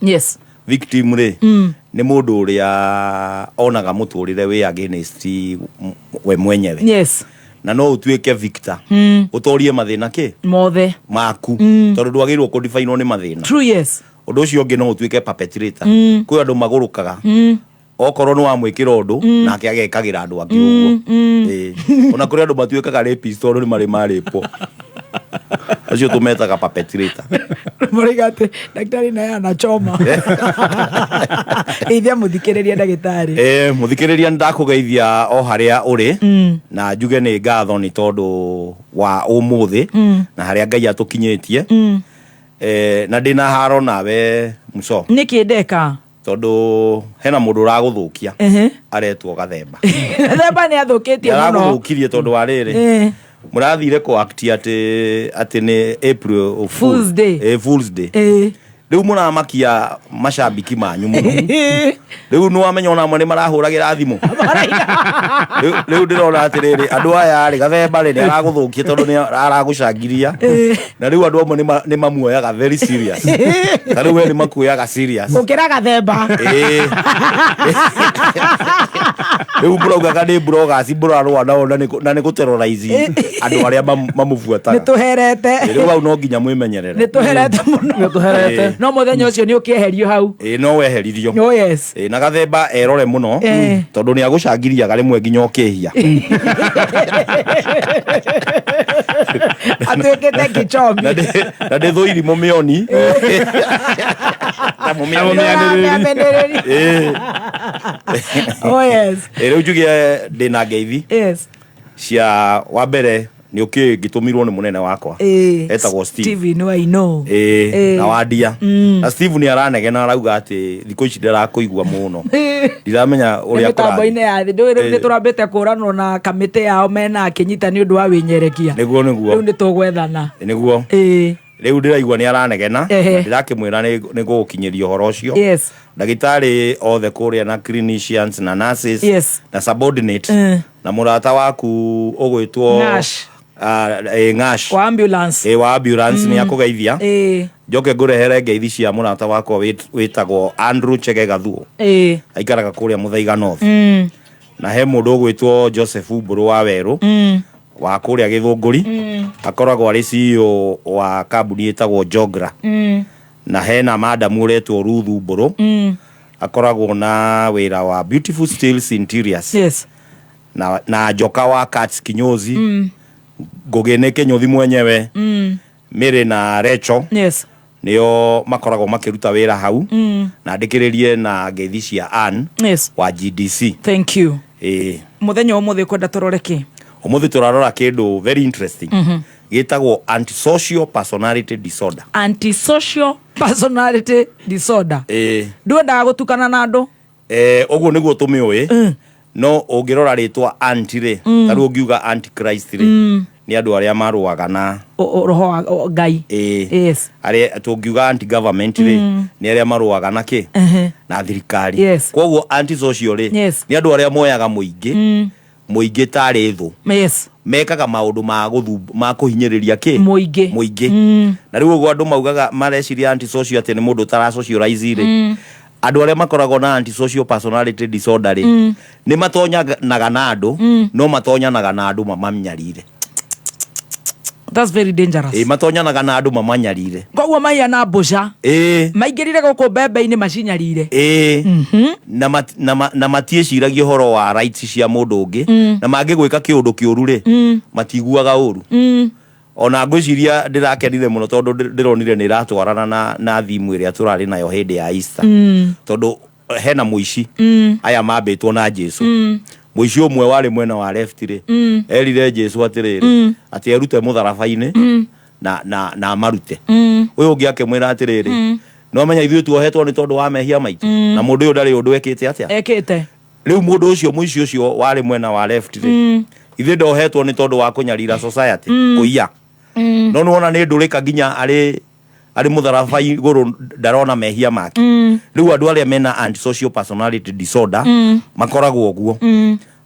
[SPEAKER 5] Victim rĩ, nĩ mũndũ ũrĩa onaga mũtũrĩre wĩ against we mwenyewe. Na no ũtuĩke victor, ũtorie mathĩna kĩ
[SPEAKER 3] mothe
[SPEAKER 5] maku, tondũ ndwagĩrĩirwo kũdifainwo nĩ mathĩna.
[SPEAKER 3] True, yes.
[SPEAKER 5] Ũndũ ũcio ũngĩ, no ũtuĩke perpetrator. Kwĩ andũ magũrũkaga, okorwo nĩ wamwĩkĩra ũndũ, nake agekagĩra andũ angĩ ũguo. Ĩĩ. Ona kũrĩ andũ matuĩkaga rapist tondũ nĩ marĩ marĩpwo. Acio tũmetaga perpetrator.
[SPEAKER 3] Marauga atĩ ndagĩtarĩ naye anachoma ithia mũthikĩrĩria ndagĩtarĩ.
[SPEAKER 5] Mũthikĩrĩria, nĩndakũgeithia o harĩa ũrĩ, na njuge nĩ ngatho nĩ tondũ wa ũmũthĩ na harĩa Ngai atũkinyĩtie. Na ndĩna haro nawe muco.
[SPEAKER 3] Nĩkĩ ndeka?
[SPEAKER 5] Tondũ hena mũndũ ũragũthũkia, aretwo Gathemba.
[SPEAKER 3] Themba nĩ athũkĩtie mũno.
[SPEAKER 5] Aragũthũkirie tondũ wa rĩrĩ, mũrathire kũ act atĩ nĩ April Fool.
[SPEAKER 3] Fool's Day.
[SPEAKER 5] Fool's Day. Rĩu mũramakia macambiki manyu mũno. Rĩu nĩ wamenya ona amwe nĩ marahũragĩra thimũ. Rĩu ndĩrona atĩrĩrĩ, andũ aya rĩ, Gathemba rĩ, nĩ aragũthũkia tondũ nĩ aragũcangiria, na rĩu andũ amwe nĩ mamuoyaga very serious. Ta rĩu we nĩ makuoyaga serious.
[SPEAKER 3] Gũkĩra Gathemba.
[SPEAKER 5] Ĩĩ. Rĩu mũraugaga nĩ bloggers mũrarũa nao, na nĩ gũterrorize andũ arĩa mamũbuataga.
[SPEAKER 3] Nĩ tũherete.
[SPEAKER 5] Rĩu hau no nginya mwĩmenyerere.
[SPEAKER 3] Nĩ tũherete mũno.
[SPEAKER 4] Nĩ tũherete.
[SPEAKER 3] No mũthenya ũcio nĩ ũkĩeherio hau.
[SPEAKER 5] Ĩĩ, no weheririo.
[SPEAKER 3] Oh yes.
[SPEAKER 5] Ĩĩ, na Gathemba erore mũno, tondũ nĩ agũcangiriaga rĩmwe nginya ũkĩhia.
[SPEAKER 3] Atuĩkĩte kĩchomi.
[SPEAKER 5] Na ndĩ thũiri mũmĩoni. Na mũmĩanĩrĩri.
[SPEAKER 3] Mũmĩanĩrĩri. Oh yes.
[SPEAKER 5] Ĩĩ, rĩu njuge ndĩna ngeithi cia wa mbere nĩ ũkĩ ngĩtũmirwo nĩ mũnene wakwa, etagwo Steve.
[SPEAKER 3] Steven, I know.
[SPEAKER 5] Ĩĩ, na wandia na Steve nĩ aranegena, arauga atĩ thikũ ici ndarakũigua mũno, ndiramenya ũrĩa
[SPEAKER 3] mĩtambo-inĩ
[SPEAKER 5] kũrathiĩ.
[SPEAKER 3] ya thĩ ndũĩ rĩu nĩ tũrambĩte kũranwo na kamĩtĩ yao mena akĩnyita nĩ ũndũ wa wĩnyerekia.
[SPEAKER 5] Nĩguo, nĩguo.
[SPEAKER 3] Rĩu nĩ tũgwethana.
[SPEAKER 5] Nĩguo. Rĩu ndĩraigua nĩ aranegena. Ndĩrakĩmwĩra nĩ ngũgũkinyĩria ũhoro ũcio. Ndagĩtarĩ othe kũrĩa na clinicians na nurses na subordinate na mũrata waku ũgwĩtwo
[SPEAKER 3] Nash.
[SPEAKER 5] Ng'ash
[SPEAKER 3] Wa ambulance.
[SPEAKER 5] Wa ambulance nĩ akũgeithia. Njoke ngũrehere ngeithi cia mũrata wakwa wĩtagwo Andrew Chege Gathuo. Aikaraga kũrĩa Mũthaiga North. Na he mũndũ ũgwĩtwo Joseph Mbũrũ wa Werũ wa kũrĩa Gĩthũngũri. Akoragwo arĩ CEO wa kambuni ĩtagwo Jogra. Na hena madamu ũretwo Ruth Mbũrũ. Akoragwo na wĩra wa Beautiful Steels Interiors. Na Njoka wa Cats Kinyozi. Ngũgĩ nĩ kĩnyũthi mwenyewe. Mary na Recho. Nĩo makoragwo makĩruta wĩra hau. Na ndĩkĩrĩrie na ngeithi cia Ann wa GDC.
[SPEAKER 3] Thank you.
[SPEAKER 5] Ĩĩ.
[SPEAKER 3] Mũthenya wa ũmũthĩ kwenda tũrore kĩ?
[SPEAKER 5] Ũmũthĩ tũrarora kĩndũ very interesting. Gĩtagwo antisocial personality disorder.
[SPEAKER 3] Antisocial personality disorder.
[SPEAKER 5] Ĩĩ.
[SPEAKER 3] Ndwendaga gũtukana na andũ?
[SPEAKER 5] Ũguo nĩguo tũmĩũĩ. No ũngĩrora rĩtwa anti rĩ, ta rĩu ũngiuga antichrist rĩ, nĩ andũ arĩa marũaga na
[SPEAKER 3] Roho wa Ngai.
[SPEAKER 5] Ĩĩ. Arĩa tũngiuga anti government rĩ, nĩ arĩa marũaga na kĩ? Na thirikari. Koguo antisocial rĩ, nĩ andũ arĩa moyaga mũingĩ, mũingĩ tarĩ thũ. Mekaga maũndũ ma kũhinyĩrĩria kĩ?
[SPEAKER 3] Mũingĩ.
[SPEAKER 5] Mũingĩ. Na rĩu ũguo andũ maugaga mareciria antisocial atĩ nĩ mũndũ ũtarasocialize rĩ. Andũ arĩa makoragwo na antisocial personality disorder rĩ, nĩ matonyanaga na andũ, no matonyanaga na andũ mamanyarire.
[SPEAKER 3] That's very dangerous.
[SPEAKER 5] Ĩĩ, matonyanaga na andũ mamanyarire.
[SPEAKER 3] Koguo mahiana mbũca.
[SPEAKER 5] Ĩĩ.
[SPEAKER 3] Maingĩrire gũkũ mbembe-inĩ macinyarire.
[SPEAKER 5] Ĩĩ. Na matiĩciragia ũhoro wa rights cia mũndũ ũngĩ. Na mangĩgwĩka kĩũndũ kĩũru rĩ, matiguaga ũru. Ona ngwĩciria ndĩrakenire mũno tondũ ndĩronire nĩ ĩratwarana na theme ĩrĩa tũrarĩ nayo hĩndĩ ya Easter. Tondũ hena mũici aya mambĩtwo na Jesu. Mũici ũmwe warĩ mwena wa left rĩ, erire Jesu atĩrĩrĩ, atĩ erute mũtharaba-inĩ na amarute. Ũyũ ũngĩ akĩmwĩra atĩrĩrĩ, no menya ithuĩ tuohetwo nĩ tondũ wa mehia maitũ. Na mũndũ ũyũ ndarĩ ũndũ ekĩte atĩa?
[SPEAKER 3] Ekĩte.
[SPEAKER 5] Rĩu mũndũ ũcio mũici ũcio warĩ mwena wa left rĩ, ithuĩ ndohetwo nĩ tondũ wa kũnyarira society, kũiya. No nĩwona nĩ ndũrĩka nginya arĩ mũtharaba igũrũ ndarona mehia make. Rĩu andũ arĩa mena antisocial personality disorder makoragwo ũguo.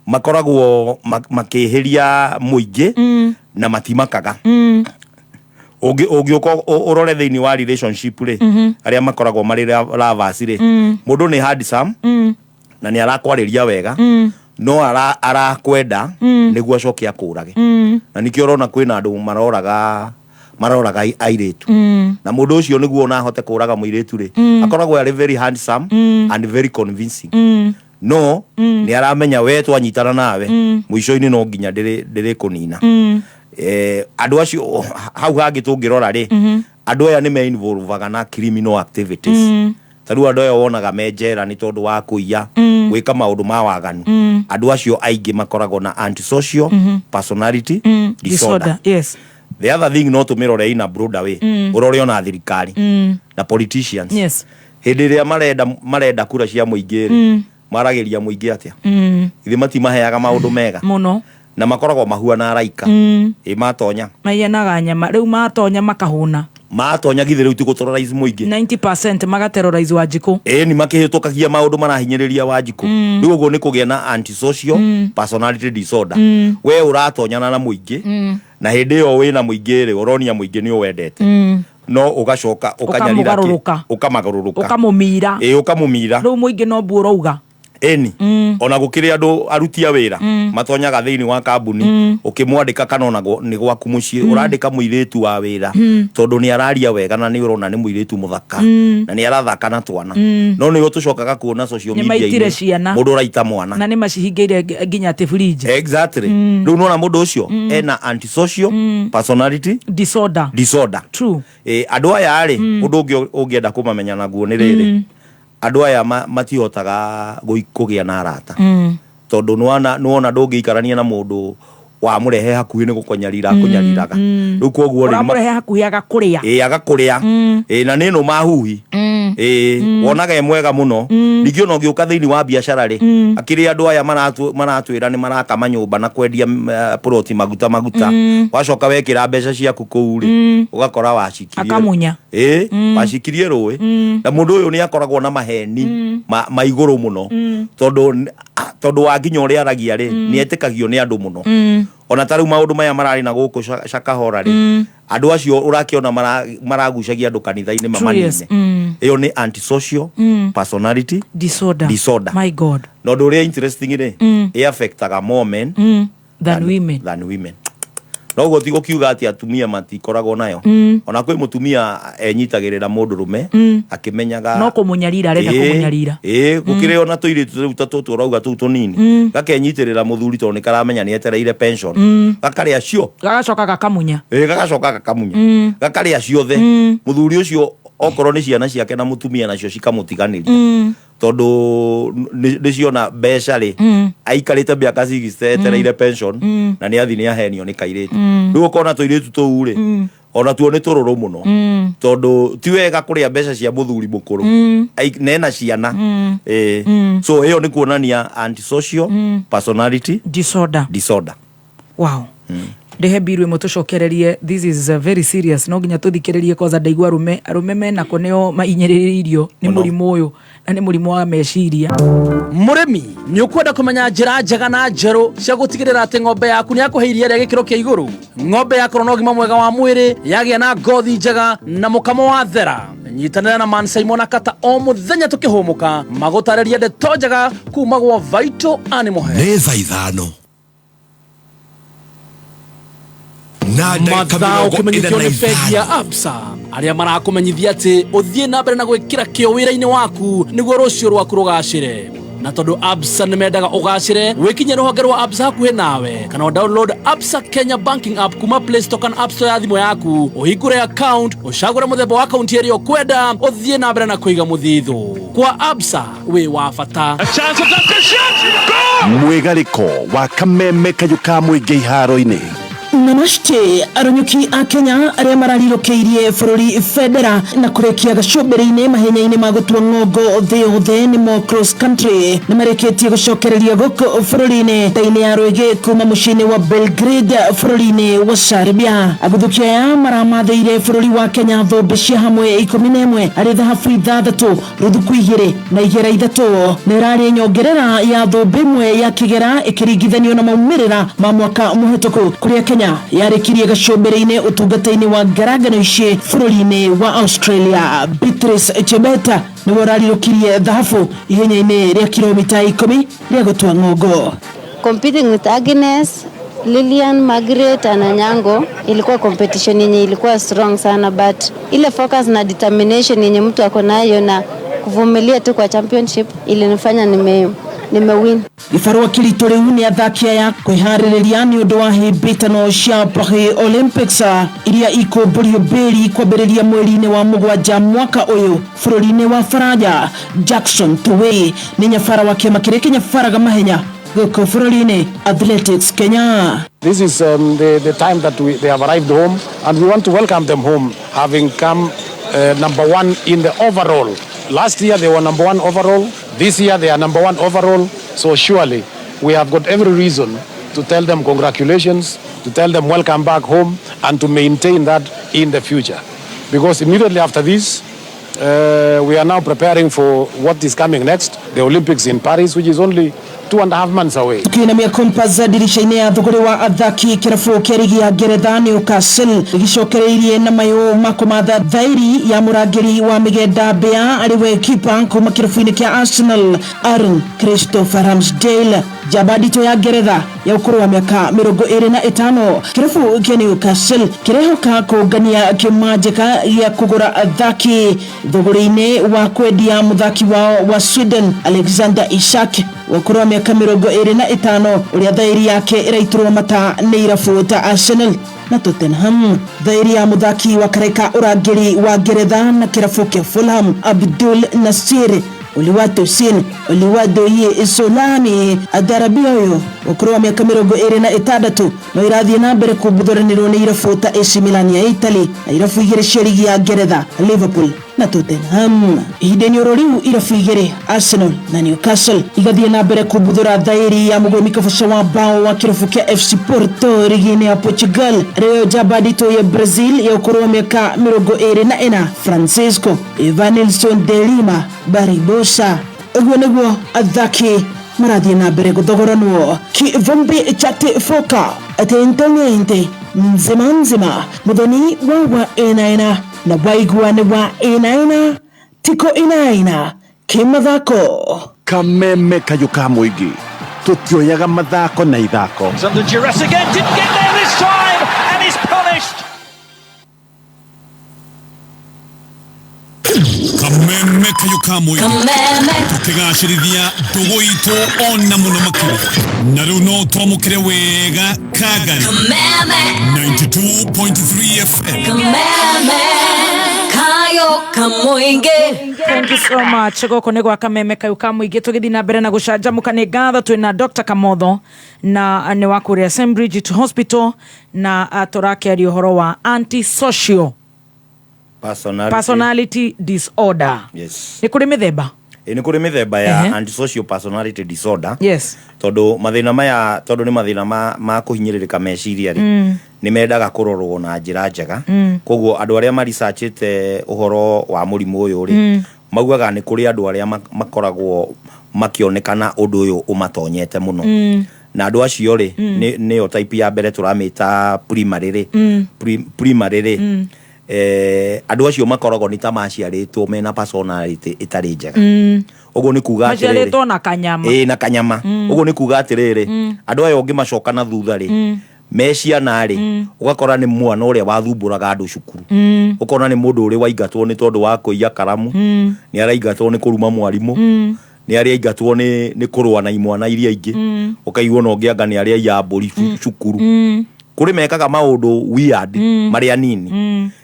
[SPEAKER 5] Makoragwo makĩhĩria mũingĩ na matimakaga. Ũngĩũka ũrore thĩinĩ wa relationship rĩ, arĩa makoragwo marĩ lovers rĩ, mũndũ nĩ handsome na nĩ arakwarĩria wega, no arakwenda nĩguo acoke akũrage. Na nĩkĩo ũrona kwĩna andũ maroraga airĩtu. Na mũndũ ũcio nĩguo ona ahote kũraga mũirĩtu rĩ, akoragwo arĩ very handsome and very convincing. No nĩ aramenya we twanyitana nawe mũico-inĩ no nginya ndĩrĩkũnina. Andũ acio hau hangĩ tũngĩrora rĩ, andũ aya nĩ me-involvaga na criminal activities. Ta rĩu andũ aya wonaga me njera nĩ tondũ wa kũiya, gwĩka maũndũ ma waganu. Andũ acio aingĩ makoragwo na antisocial personality disorder. The other thing no tũmĩrore in a broader way. Ũrore ona thirikari na politicians. Hĩndĩ ĩrĩa marenda kura cia mũingĩ rĩ, maragĩria mũingĩ atĩa? Ithe matimaheaga maũndũ mega.
[SPEAKER 3] Mũno.
[SPEAKER 5] Na makoragwo mahuana araika. Ĩ matonya.
[SPEAKER 3] Maianaga nyama. Rĩu matonya makahũna.
[SPEAKER 5] Matonya githĩ rĩu ti gũterrorize mũingĩ.
[SPEAKER 3] 90% magaterrorize Wanjikũ.
[SPEAKER 5] Ĩ ni makĩhĩtũkagia maũndũ marahinyĩrĩria Wanjikũ. Rĩu ũguo nĩ kũgĩa na antisocial personality disorder. We ũratonyana na mũingĩ. Na hĩndĩ ĩyo wĩna mũingĩ rĩ, ũronia mũingĩ nĩ ũwendete. No ũgacoka ũkanyarira kĩ?
[SPEAKER 3] Ũkamũgarũrũka.
[SPEAKER 5] Ũkamagarũrũka.
[SPEAKER 3] Ũkamũmira.
[SPEAKER 5] Ĩ ũkamũmira.
[SPEAKER 3] Rĩu mũingĩ no mbu ũrauga.
[SPEAKER 5] Ĩni. Ona gũkĩrĩ andũ aruti a wĩra matonyaga thĩinĩ wa kambuni ũkĩmwandĩka kana ona nĩ gwaku mũciĩ ũrandĩka mũirĩtu wa wĩra tondũ nĩ araria wega na nĩ ũrona nĩ mũirĩtu mũthaka na nĩ arathaka na twana. No nĩguo tũcokaga kuona social
[SPEAKER 3] Nĩ maitire
[SPEAKER 5] media-inĩ
[SPEAKER 3] ciana.
[SPEAKER 5] mũndũ ũraita mwana.
[SPEAKER 3] Na nĩ macihingĩire nginya atĩ fridge.
[SPEAKER 5] Exactly. Rĩu nĩwona mũndũ ũcio ena antisocial personality
[SPEAKER 3] disorder.
[SPEAKER 5] Disorder.
[SPEAKER 3] True.
[SPEAKER 5] Andũ aya rĩ, ũndũ ũngĩ ũngĩenda kũmamenya naguo nĩ rĩrĩ. Andũ aya matihotaga kũgĩa na arata. Tondũ nĩwona ndũngĩikarania na mũndũ wamũrehe hakuhĩ nĩ gũkũnyarira akũnyariraga. Rĩu koguo rĩ,
[SPEAKER 3] Ũramũrehe hakuhĩ agakũrĩa.
[SPEAKER 5] Ĩĩ, agakũrĩa. Ĩĩ, na nĩ nũma huhi. Ĩĩ, wonaga e mwega mũno. Ningĩ ona ũngĩũka thĩinĩ wa biacara rĩ, akĩrĩ andũ aya maratwĩra nĩ maraka manyũmba na kwendia ploti maguta maguta. Wacoka wekĩra mbeca ciaku kũu rĩ, ũgakora wacikirie.
[SPEAKER 3] Akamunya.
[SPEAKER 5] Ĩĩ, wacikirie rũĩ. Na mũndũ ũyũ nĩ akoragwo na maheni ma igũrũ mũno. Tondũ wa nginya ũrĩa aragia rĩ, nĩ etĩkagio nĩ andũ mũno. Ona ta rĩu maũndũ maya mararĩ na gũkũ Shakahola rĩ, andũ acio ũrakĩona maragucagia andũ kanitha-inĩ mamanine. Ĩyo nĩ antisocial personality
[SPEAKER 3] disorder.
[SPEAKER 5] Disorder.
[SPEAKER 3] My God.
[SPEAKER 5] Na ũndũ ũrĩa interesting rĩ, ĩ affectaga more men
[SPEAKER 3] than women.
[SPEAKER 5] Than women. Noguo ti gũkiuga atĩ atumia matikoragwo nayo. Ona kwĩ mũtumia enyitagĩrĩra mũndũrũme akĩmenyaga
[SPEAKER 3] No kũmũnyarira arenda. Kũmũnyarira.
[SPEAKER 5] Ĩĩ, gũkĩrĩ ona tũirĩtu rĩu ta tũtũ ũrauga tũu tũnini, gakenyitĩrĩra mũthuri tondũ nĩ karamenya nĩ etereire pension, gakarĩa cio.
[SPEAKER 3] Gagacoka gakamunya.
[SPEAKER 5] Ĩĩ, gagacoka gakamunya, gakarĩa ciothe. Mũthuri ũcio okorwo nĩ ciana ciake na mũtumia nacio cikamũtiganĩria tondũ nĩ ciona mbeca rĩ, aikarĩte mĩaka 60 etereire pension na nĩ athi nĩ ahenio nĩ kairĩtu. Rĩu ũkona tũirĩtu tũu rĩ, ona tuo nĩ tũrũrũ mũno tondũ ti wega kũrĩa mbeca cia mũthuri mũkũrũ nena ciana. Ĩĩ. So ĩyo nĩ kuonania antisocial personality
[SPEAKER 3] disorder.
[SPEAKER 5] Disorder.
[SPEAKER 3] Wow, ndehe mbiru ĩmwe tũcokererie. This is very serious. No nginya tũthikĩrĩrie kwanza. Ndaigua arũme menako nĩo mainyĩrĩrĩirio nĩ
[SPEAKER 5] Mũno.
[SPEAKER 3] mũrimũ ũyũ na nĩ mũrimũ wa meciria.
[SPEAKER 6] Mũrĩmi, nĩ ũkwenda kũmenya njĩra njega na njerũ cia gũtigĩrĩra atĩ ng'ombe yaku nĩ yakũhe iria rĩa gĩkĩro kĩa igũrũ, ng'ombe yakorwo na ũgima mwega wa mwĩrĩ, yagĩa na ngothi njega na mũkamo wa thera? Nyitanĩra na Man Simon na Kata o mũthenya tũkĩhũmũka magũtarĩria ndeto njega kuma gwa Vital Animal Health.
[SPEAKER 7] Nĩ thaa 5 na ndagĩka
[SPEAKER 6] Mathaa
[SPEAKER 7] mĩrongo
[SPEAKER 6] ũkĩmenyithio
[SPEAKER 7] ĩna na
[SPEAKER 6] nĩ bengi ya
[SPEAKER 7] ithano.
[SPEAKER 6] Absa arĩa marakũmenyithia atĩ ũthiĩ na mbere na gwĩkĩra kĩo wĩra-inĩ waku nĩguo rũciũ rwaku rũgacĩre. Na tondũ Absa nĩ mendaga ũgacĩre, wĩkinye rũhonge rwa Absa hakuhĩ nawe kana download Absa Kenya Banking app kuma Play Store kana App Store ya thimũ yaku, ũhingũre account, ũcagũre mũthemba wa akaunti ĩrĩa ũkwenda, ũthiĩ na mbere na kũiga mũthithũ kwa Absa wĩ wa bata.
[SPEAKER 7] Mwĩgarĩko wa kameme kayũ ka mũingĩ iharo-inĩ.
[SPEAKER 8] Namaste aronyuki a Kenya arĩa mararirũkĩirie bũrũri bendera na kũrĩkia gacũmbĩrĩ-inĩ mahenya-inĩ ma gũtua ng'ongo thĩ yothe nĩmo cross country nĩ marĩkĩtie gũcokereria gũkũ bũrũri-inĩ nda-inĩ ya rwĩgĩ kuma mũciĩ-inĩ wa Belgrade bũrũri-inĩ wa Serbia. Agũthũki aya maramathĩire bũrũri wa Kenya thũmbĩ cia hamwe 11 harĩ thahabu 6, rũthuku 2 na igera 3, na ĩrarĩ nyongerera ya thũmbĩ 1 ya kĩgera ĩkĩringithanio na maumĩrĩra ma mwaka mũhetũku kũrĩa Kenya yarĩkirie gacũmbĩrĩ-inĩ ũtungata-inĩ wa ngarangano ici bũrũri-inĩ wa Australia. Beatrice Chebeta nĩwe ũrarirũkirie thahabu ihenya-inĩ rĩa kilomita 10 rĩa gũtua ng'ongo.
[SPEAKER 9] Competing with Agnes, Lilian, Margaret and Anyango ilikuwa competition yenye ilikuwa strong sana, but ile focus na determination yenye mtu ako nayo na kuvumilia tu kwa championship ilinifanya nime win.
[SPEAKER 8] Gĩbarũa kĩritũ rĩu nĩ athaki aya kwĩharĩrĩria nĩ ũndũ wa hĩmbĩtano cia Paris Olympics iria ikũmbũrio mbĩri kwambĩrĩria mweri-inĩ wa mũgwanja mwaka ũyũ bũrũri-inĩ wa Faranja. Jackson Tuwei nĩ nyabara wa kĩama kĩrĩa kĩnyabaraga mahenya gũkũ bũrũri-inĩ, Athletics Kenya.
[SPEAKER 10] This is the time that they have arrived home, and we want to welcome them home, having come number one in the overall. Last year they were number one overall. This year they are number one overall. So surely we have got every reason to tell them congratulations, to tell them welcome back home, and to maintain that in the future. Because immediately after this, we are now preparing for what is coming next, the Olympics in Paris, which is only 2.5 months away.
[SPEAKER 8] Tukiinamia Compass ndirisha-inĩ ya thũgũrĩ wa athaki, kĩrabu kĩa rigi ya Ngeretha Newcastle gĩcokereirie na mayũ ma kũmatha thairi ya mũrangĩri wa mĩgenda mbĩa arĩ we kipa kuma kĩrabu-inĩ kĩa Arsenal Aaron Christopher Ramsdale, njamba nditũ ya Ngeretha ya ũkũrũ wa mĩaka 25. Kĩrabu kĩa Newcastle kĩrehoka kũngania kĩmanjĩka gĩa kũgũra athaki thũgũrĩ-inĩ wa kwendia mũthaki wao wa Sweden Alexander Isak wa ũkũrũ wa mĩaka 25, ũrĩa thairi yake ĩraitũrwo mata nĩ irabu ta Arsenal na Tottenham. Thairi ya mũthaki wa kareka ũrangĩri wa Ngeretha na kĩrabu kĩa Fulham Abdul Nasir Oluwatosin Oluwadoyi Solami Adarabia ũyũ wa ũkũrũ wa mĩaka 26 no irathiĩ na mbere kũmbũthũranĩrwo nĩ irabu ta AC Milan ya Italy na irabu igĩrĩ cia rigi ya Ngeretha Liverpool na Tottenham. Ihinda-inĩ oro rĩu, irabu igĩrĩ Arsenal na Newcastle igathiĩ na mbere kũmbuthũra thairi ya mũgũrũmi kaboco wa bao wa kĩrabu kĩa FC Porto rigi-inĩ ya Portugal rĩo njamba nditũ ya Brazil ya ũkũrũ wa mĩaka 24 Francisco Evanilson de Lima Barbosa. Ũguo nĩguo athaki marathiĩ na mbere gũthogoranwo. Kivumbi cha Tifoka. Tente nzima nzima muthoni wa wa ena na waigua ni wa ena tiko inaina kimathako.
[SPEAKER 7] Kameme kayũ ka mũingĩ tũtioyaga mathako na ithako.
[SPEAKER 11] Under duress again, didn't get there this time and is punished.
[SPEAKER 12] Kameme kayũ ka mũingĩ tũkĩgacĩrithia ndũgũ itũ ona mũno makĩria na rĩu no twamũkĩre wega Kagari 92.3 FM.
[SPEAKER 3] Thank you so much. Gũkũ nĩ gwa Kameme kayũ ka mũingĩ tũgĩthiĩ na mbere na gũcanjamũka. Nĩ ngatho twĩna Dr. Kamotho na nĩ wa kũrĩa St. Bridget Hospital na tũrakĩaria ũhoro wa antisocial
[SPEAKER 5] personality,
[SPEAKER 3] personality disorder.
[SPEAKER 5] Yes.
[SPEAKER 3] Nĩ kũrĩ mĩthemba?
[SPEAKER 5] Ĩ, nĩ kũrĩ mĩthemba ya antisocial personality disorder. Tondũ mathĩna maya, tondũ nĩ mathĩna ma kũhinyĩrĩrĩka meciria rĩ, nĩ mendaga kũrorwo na njĩra njega. Koguo andũ arĩa maricachĩte ũhoro wa mũrimũ ũyũ rĩ, maugaga nĩ kũrĩ andũ arĩa makoragwo makĩonekana ũndũ ũyũ ũmatonyete mũno. Na andũ acio rĩ, nĩyo type ya mbere tũramĩta primary rĩ. Primary rĩ, andũ acio makoragwo nĩ ta maciarĩtwo mena personality ĩtarĩ njega. Ũguo nĩ kuga atĩrĩrĩ,
[SPEAKER 3] maciarĩtwo na kanyama.
[SPEAKER 5] Ĩĩ, na kanyama. Ũguo nĩ kuga atĩrĩrĩ, andũ aya ũngĩmacoka na thutha rĩ, me ciana rĩ, ũgakora nĩ mwana ũrĩa wathumbũraga andũ cukuru. Ũkona nĩ mũndũ ũrĩ waingatwo nĩ tondũ wa kũiya karamu, nĩ araingatwo nĩ kũruma mwarimũ, nĩ araingatwo nĩ kũrũa na imwana iria ingĩ. Ũkaigua ona ũngĩ anga nĩ arĩa aiya mbũri cukuru. Kũrĩ mekaga maũndũ weird marĩ anini.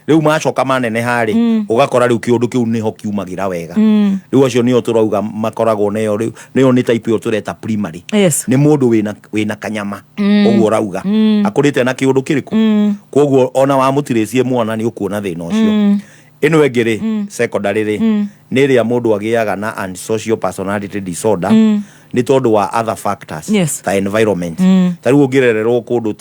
[SPEAKER 5] Rĩu macoka maneneha rĩ, ũgakora rĩu kĩũndũ kĩu nĩho kiumagĩra wega. Rĩu acio nĩo tũrauga makoragwo nĩo rĩu nĩo nĩ type ĩyo tũreta primary. Nĩ mũndũ wĩna kanyama. Ũguo ũrauga akũrĩte na kĩũndũ kĩrĩkũ. Koguo ona wamũtirĩcie mwana nĩ ũkuona thĩna ũcio. Ĩno ĩngĩ rĩ, secondary rĩ, nĩ ĩrĩa mũndũ agĩaga na antisocial personality disorder nĩ tondũ wa other factors ta environment. Ta rĩu ũngĩrererwo kũndũ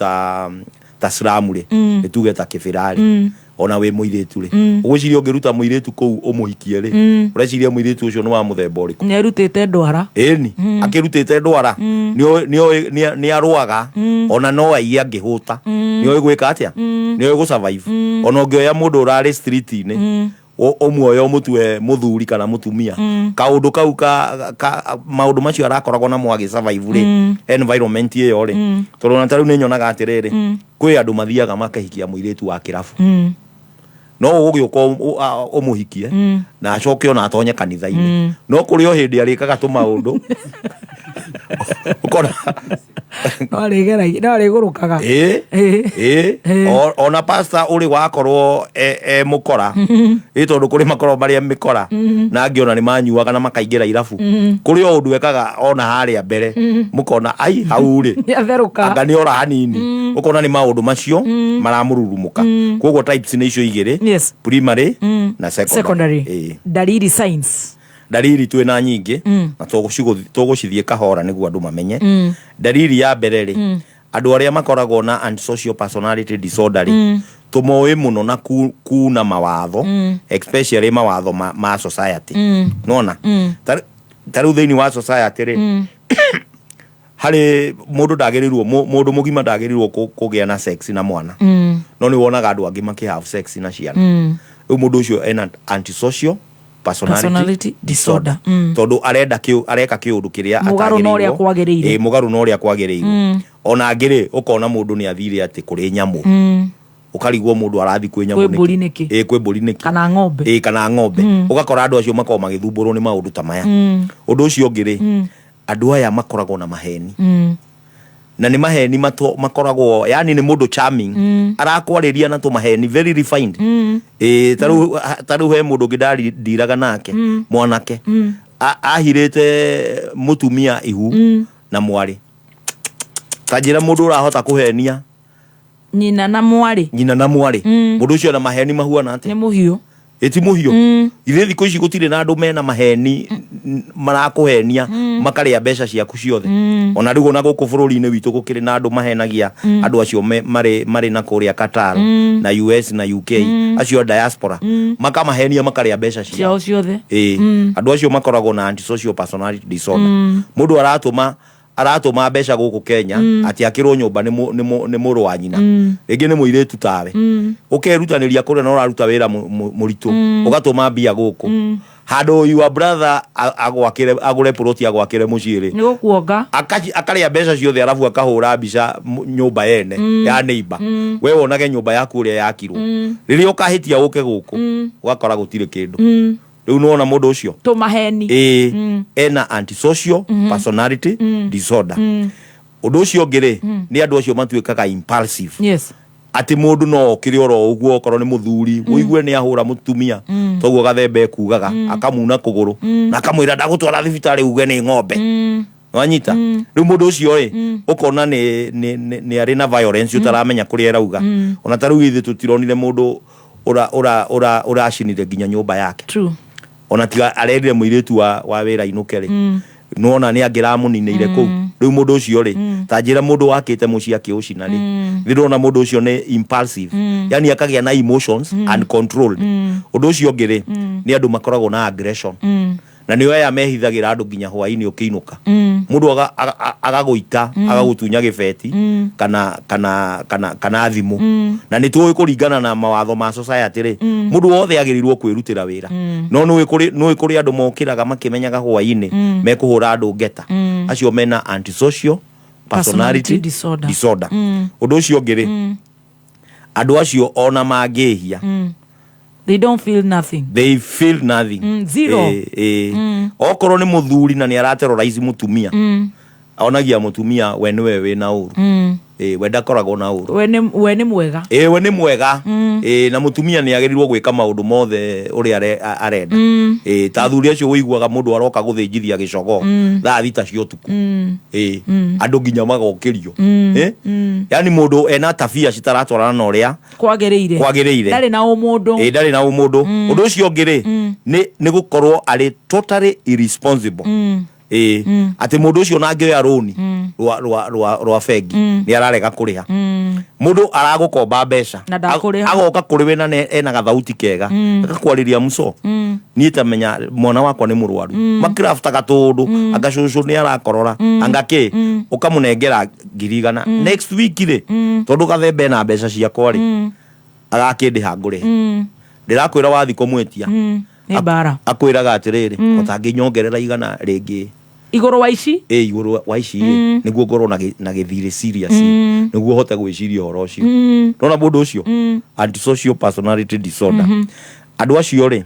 [SPEAKER 5] ta slum rĩ, nĩ tuge ta Kĩbĩra rĩ, ona wĩ mũirĩtu rĩ, ũgwĩciria ũngĩruta mũirĩtu kũu ũmũhikie rĩ, ũreciria mũirĩtu ũcio nĩ wa mũthemba ũrĩkũ?
[SPEAKER 3] Nĩ arutĩte ndwara.
[SPEAKER 5] Ĩni, akĩrutĩte ndwara, nĩ arũaga, ona no aiye angĩhũta, nĩoĩ gwĩka atĩa, nĩoĩ gũ survive. Ona ũngĩoya mũndũ ũrarĩ street-inĩ, ũmuoye ũmũtue mũthuri kana mũtumia, kaũndũ kau ka maũndũ macio arakoragwo namo agĩ survive rĩ, environment ĩyo rĩ, tondũ ona ta rĩu nĩ nyonaga atĩrĩrĩ, kwĩ andũ mathiaga makahikia mũirĩtu wa kĩrabu, no ũgũgĩũka ũmũhikie na acoke ona atonye kanitha-inĩ, no kũrĩ o hĩndĩ arĩkaga tũmaũndũ ũkona
[SPEAKER 3] No arĩgeragia, no arĩgũrũkaga.
[SPEAKER 5] Ĩ ĩ, ona pastor ũrĩ wakorwo e mũkora ĩ, tondũ kũrĩ makorwo marĩa mĩkora na angĩ ona nĩ manyuaga na makaingĩra irabu, kũrĩ o ũndũ ekaga ona harĩa mbere mũkona ai hau rĩ,
[SPEAKER 3] Nĩ atherũka.
[SPEAKER 5] Anga nĩ ora hanini. Ũkona nĩ maũndũ macio maramũrurumũka. Koguo types nĩ icio igĩrĩ, primary na secondary.
[SPEAKER 3] Secondary.
[SPEAKER 5] Ĩ.
[SPEAKER 3] Dalili, signs.
[SPEAKER 5] Dalili twĩ na nyingĩ na tũgũcithiĩ kahora nĩguo andũ mamenye. Dalili ya mbere rĩ, andũ arĩa makoragwo na antisocial personality disorder rĩ, tũmoĩ mũno na kuna mawatho, especially mawatho ma society. Nona ta rĩu thĩinĩ wa society rĩ, harĩ mũndũ ndagĩrĩirwo, mũndũ mũgima ndagĩrĩirwo kũgĩa na sex na mwana, no nĩ wonaga andũ angĩ makĩ have sex na ciana. Rĩu mũndũ ũcio ena antisocial personality,
[SPEAKER 3] Personality disorder.
[SPEAKER 5] Tondũ arenda kĩu, areka kĩũndũ kĩrĩa
[SPEAKER 3] Mũgarũ na ũrĩa
[SPEAKER 5] atagĩrĩirwo.
[SPEAKER 3] kwagĩrĩire.
[SPEAKER 5] Ĩ, mũgarũ na ũrĩa kwagĩrĩirwo. Ona angĩ rĩ, ũkona mũndũ nĩ athire atĩ kũrĩ nyamũ, ũkarigwo mũndũ arathi kwĩ nyamũ
[SPEAKER 3] Kwĩ mbũri nĩkĩ?
[SPEAKER 5] Ĩ, kwĩ mbũri nĩkĩ?
[SPEAKER 3] Kana ng'ombe.
[SPEAKER 5] Ĩ, kana ng'ombe. Ũgakora andũ acio makoragwo magĩthumbũrwo nĩ maũndũ ta maya. Ũndũ ũcio ũngĩ rĩ, andũ aya makoragwo na maheni, na nĩ maheni makoragwo yani nĩ mũndũ charming, arakwarĩria na tũmaheni very refined. Ĩ, ta rĩu he mũndũ ũngĩ ndandiraga nake, mwanake ahirĩte mũtumia ihu na mwarĩ. Ta njĩra mũndũ ũrahota kũhenia
[SPEAKER 3] nyina na mwarĩ.
[SPEAKER 5] Nyina na mwarĩ. Mũndũ ũcio na maheni mahuana atĩa?
[SPEAKER 3] Nĩ mũhiũ.
[SPEAKER 5] Ĩti mũhiũ. Ithe thikũ ici gũtirĩ na andũ mena maheni marakũhenia makarĩa mbeca ciaku ciothe. Ona rĩu ona gũkũ bũrũri-inĩ witũ gũkĩrĩ na andũ mahenagia andũ acio marĩ na kũrĩa Qatar na US na UK, acio a diaspora, makamahenia makarĩa mbeca ciao
[SPEAKER 3] ciao ciothe.
[SPEAKER 5] Ĩĩ, andũ acio makoragwo na antisocial personality disorder. Mũndũ aratũma Aratũma mbeca gũkũ Kenya atĩ akĩrwo nyũmba nĩ mũrũ wa nyina, rĩngĩ nĩ mũirĩtu tawe. Ũkerutanĩria kũrĩa na ũraruta wĩra mũritũ, ũgatũma mbia gũkũ handũ your brother agwakĩre, agũre plot, agwakĩre mũciĩ rĩ.
[SPEAKER 3] Nĩ gũkuonga.
[SPEAKER 5] Akarĩa mbeca ciothe, arabu akahũra mbica nyũmba yene ya neighbor. We wonage nyũmba yaku ũrĩa yakirwo. Rĩrĩa ũkahĩtia ũke gũkũ, ũgakora gũtirĩ kĩndũ. Rĩu nĩwona mũndũ ũcio.
[SPEAKER 3] Tũmaheni.
[SPEAKER 5] Ĩĩ, ena antisocial personality disorder. Ũndũ ũcio ũngĩ rĩ, nĩ andũ acio matuĩkaga impulsive, atĩ mũndũ no okĩre oro ũguo, okorwo nĩ mũthuri, ũigue nĩ ahũra mũtumia, toguo gathemba ekugaga, akamuna kũgũrũ na akamwĩra ndagũtwara thibitarĩ uge nĩ ng'ombe. Wanyita? Rĩu mũndũ ũcio rĩ, ũkona nĩ arĩ na violence ũtaramenya kũrĩa ĩrauga. Ona ta rĩu ithuĩ tũtironire mũndũ ũracinire nginya nyũmba yake. Ona tiga arerire mũirĩtu wa wĩra inũke rĩ, nĩwona nĩ angĩramũninĩire kũu. Rĩu mũndũ ũcio rĩ, ta njĩra, mũndũ wakĩte mũciĩ akĩũcina rĩ, nĩ ndĩrona mũndũ ũcio nĩ impulsive, yani akagĩa na emotions uncontrolled. Ũndũ ũcio ũngĩ rĩ, nĩ andũ makoragwo na aggression, na nĩo aya mehithagĩra andũ nginya hwaĩ-inĩ ũkĩinũka. Mũndũ agagũita, agagũtunya gĩbeti kana thimũ. Na nĩ tũĩ kũringana na mawatho ma society rĩ, mũndũ wothe agĩrĩirwo kwĩrutĩra wĩra, no nĩũĩ kũrĩ andũ mokĩraga makĩmenyaga hwaĩ-inĩ mekũhũra andũ ngeta. Acio mena antisocial personality
[SPEAKER 3] Personality disorder.
[SPEAKER 5] disorder. Ũndũ ũcio ũngĩ rĩ, andũ acio ona mangĩhia,
[SPEAKER 3] They don't feel nothing.
[SPEAKER 5] They feel nothing.
[SPEAKER 3] Zero.
[SPEAKER 5] Okorwo nĩ mũthuri na nĩ araterrorize mũtumia, onagia mũtumia we nĩwe wĩna ũru. We ndakoragwo na ũru.
[SPEAKER 3] We nĩ mwega.
[SPEAKER 5] We nĩ mwega. Na mũtumia nĩ agĩrĩirwo gwĩka maũndũ mothe ũrĩa arenda. Ta athuri acio ũiguaga mũndũ aroka gũthĩnjithia gĩcogoo thaa 6 cia ũtukũ. Andũ nginya magokĩrio. Yani mũndũ ena tabia citaratwarana na ũrĩa
[SPEAKER 3] Kwagĩrĩire.
[SPEAKER 5] Kwagĩrĩire.
[SPEAKER 3] Ndarĩ na ũmũndũ.
[SPEAKER 5] Ndarĩ na ũmũndũ. Ũndũ ũcio ũngĩ rĩ, nĩ gũkorwo arĩ totally irresponsible. Atĩ mũndũ ũcio ona angĩoya rũni rwa bengi, nĩ ararega kũrĩha. Mũndũ aragũkomba mbeca
[SPEAKER 3] Na ndakũrĩha.
[SPEAKER 5] Agoka kũrĩ we na ena gathauti kega, agakwarĩria muco, niĩ tamenya mwana wakwa nĩ mũrwaru, makĩraftaga tũndũ, anga cũcũ nĩ arakorora, anga kĩ, ũkamũnengera 100,000. Next week rĩ, tondũ gathemba ena mbeca ciakwa rĩ, agakĩndĩha ngũrĩhe. Ndĩrakwĩra wathi kũmwĩtia,
[SPEAKER 3] Nĩ mbara.
[SPEAKER 5] Akwĩraga atĩrĩrĩ, ũtangĩnyongerera 100 rĩngĩ
[SPEAKER 3] Igũrũ wa ici.
[SPEAKER 5] Igũrũ wa ici ĩ, nĩguo ngorwo na gĩthirĩ serious, nĩguo hote gwĩciria ũhoro ũcio. Nona mũndũ ũcio, antisocial personality disorder, andũ acio rĩ,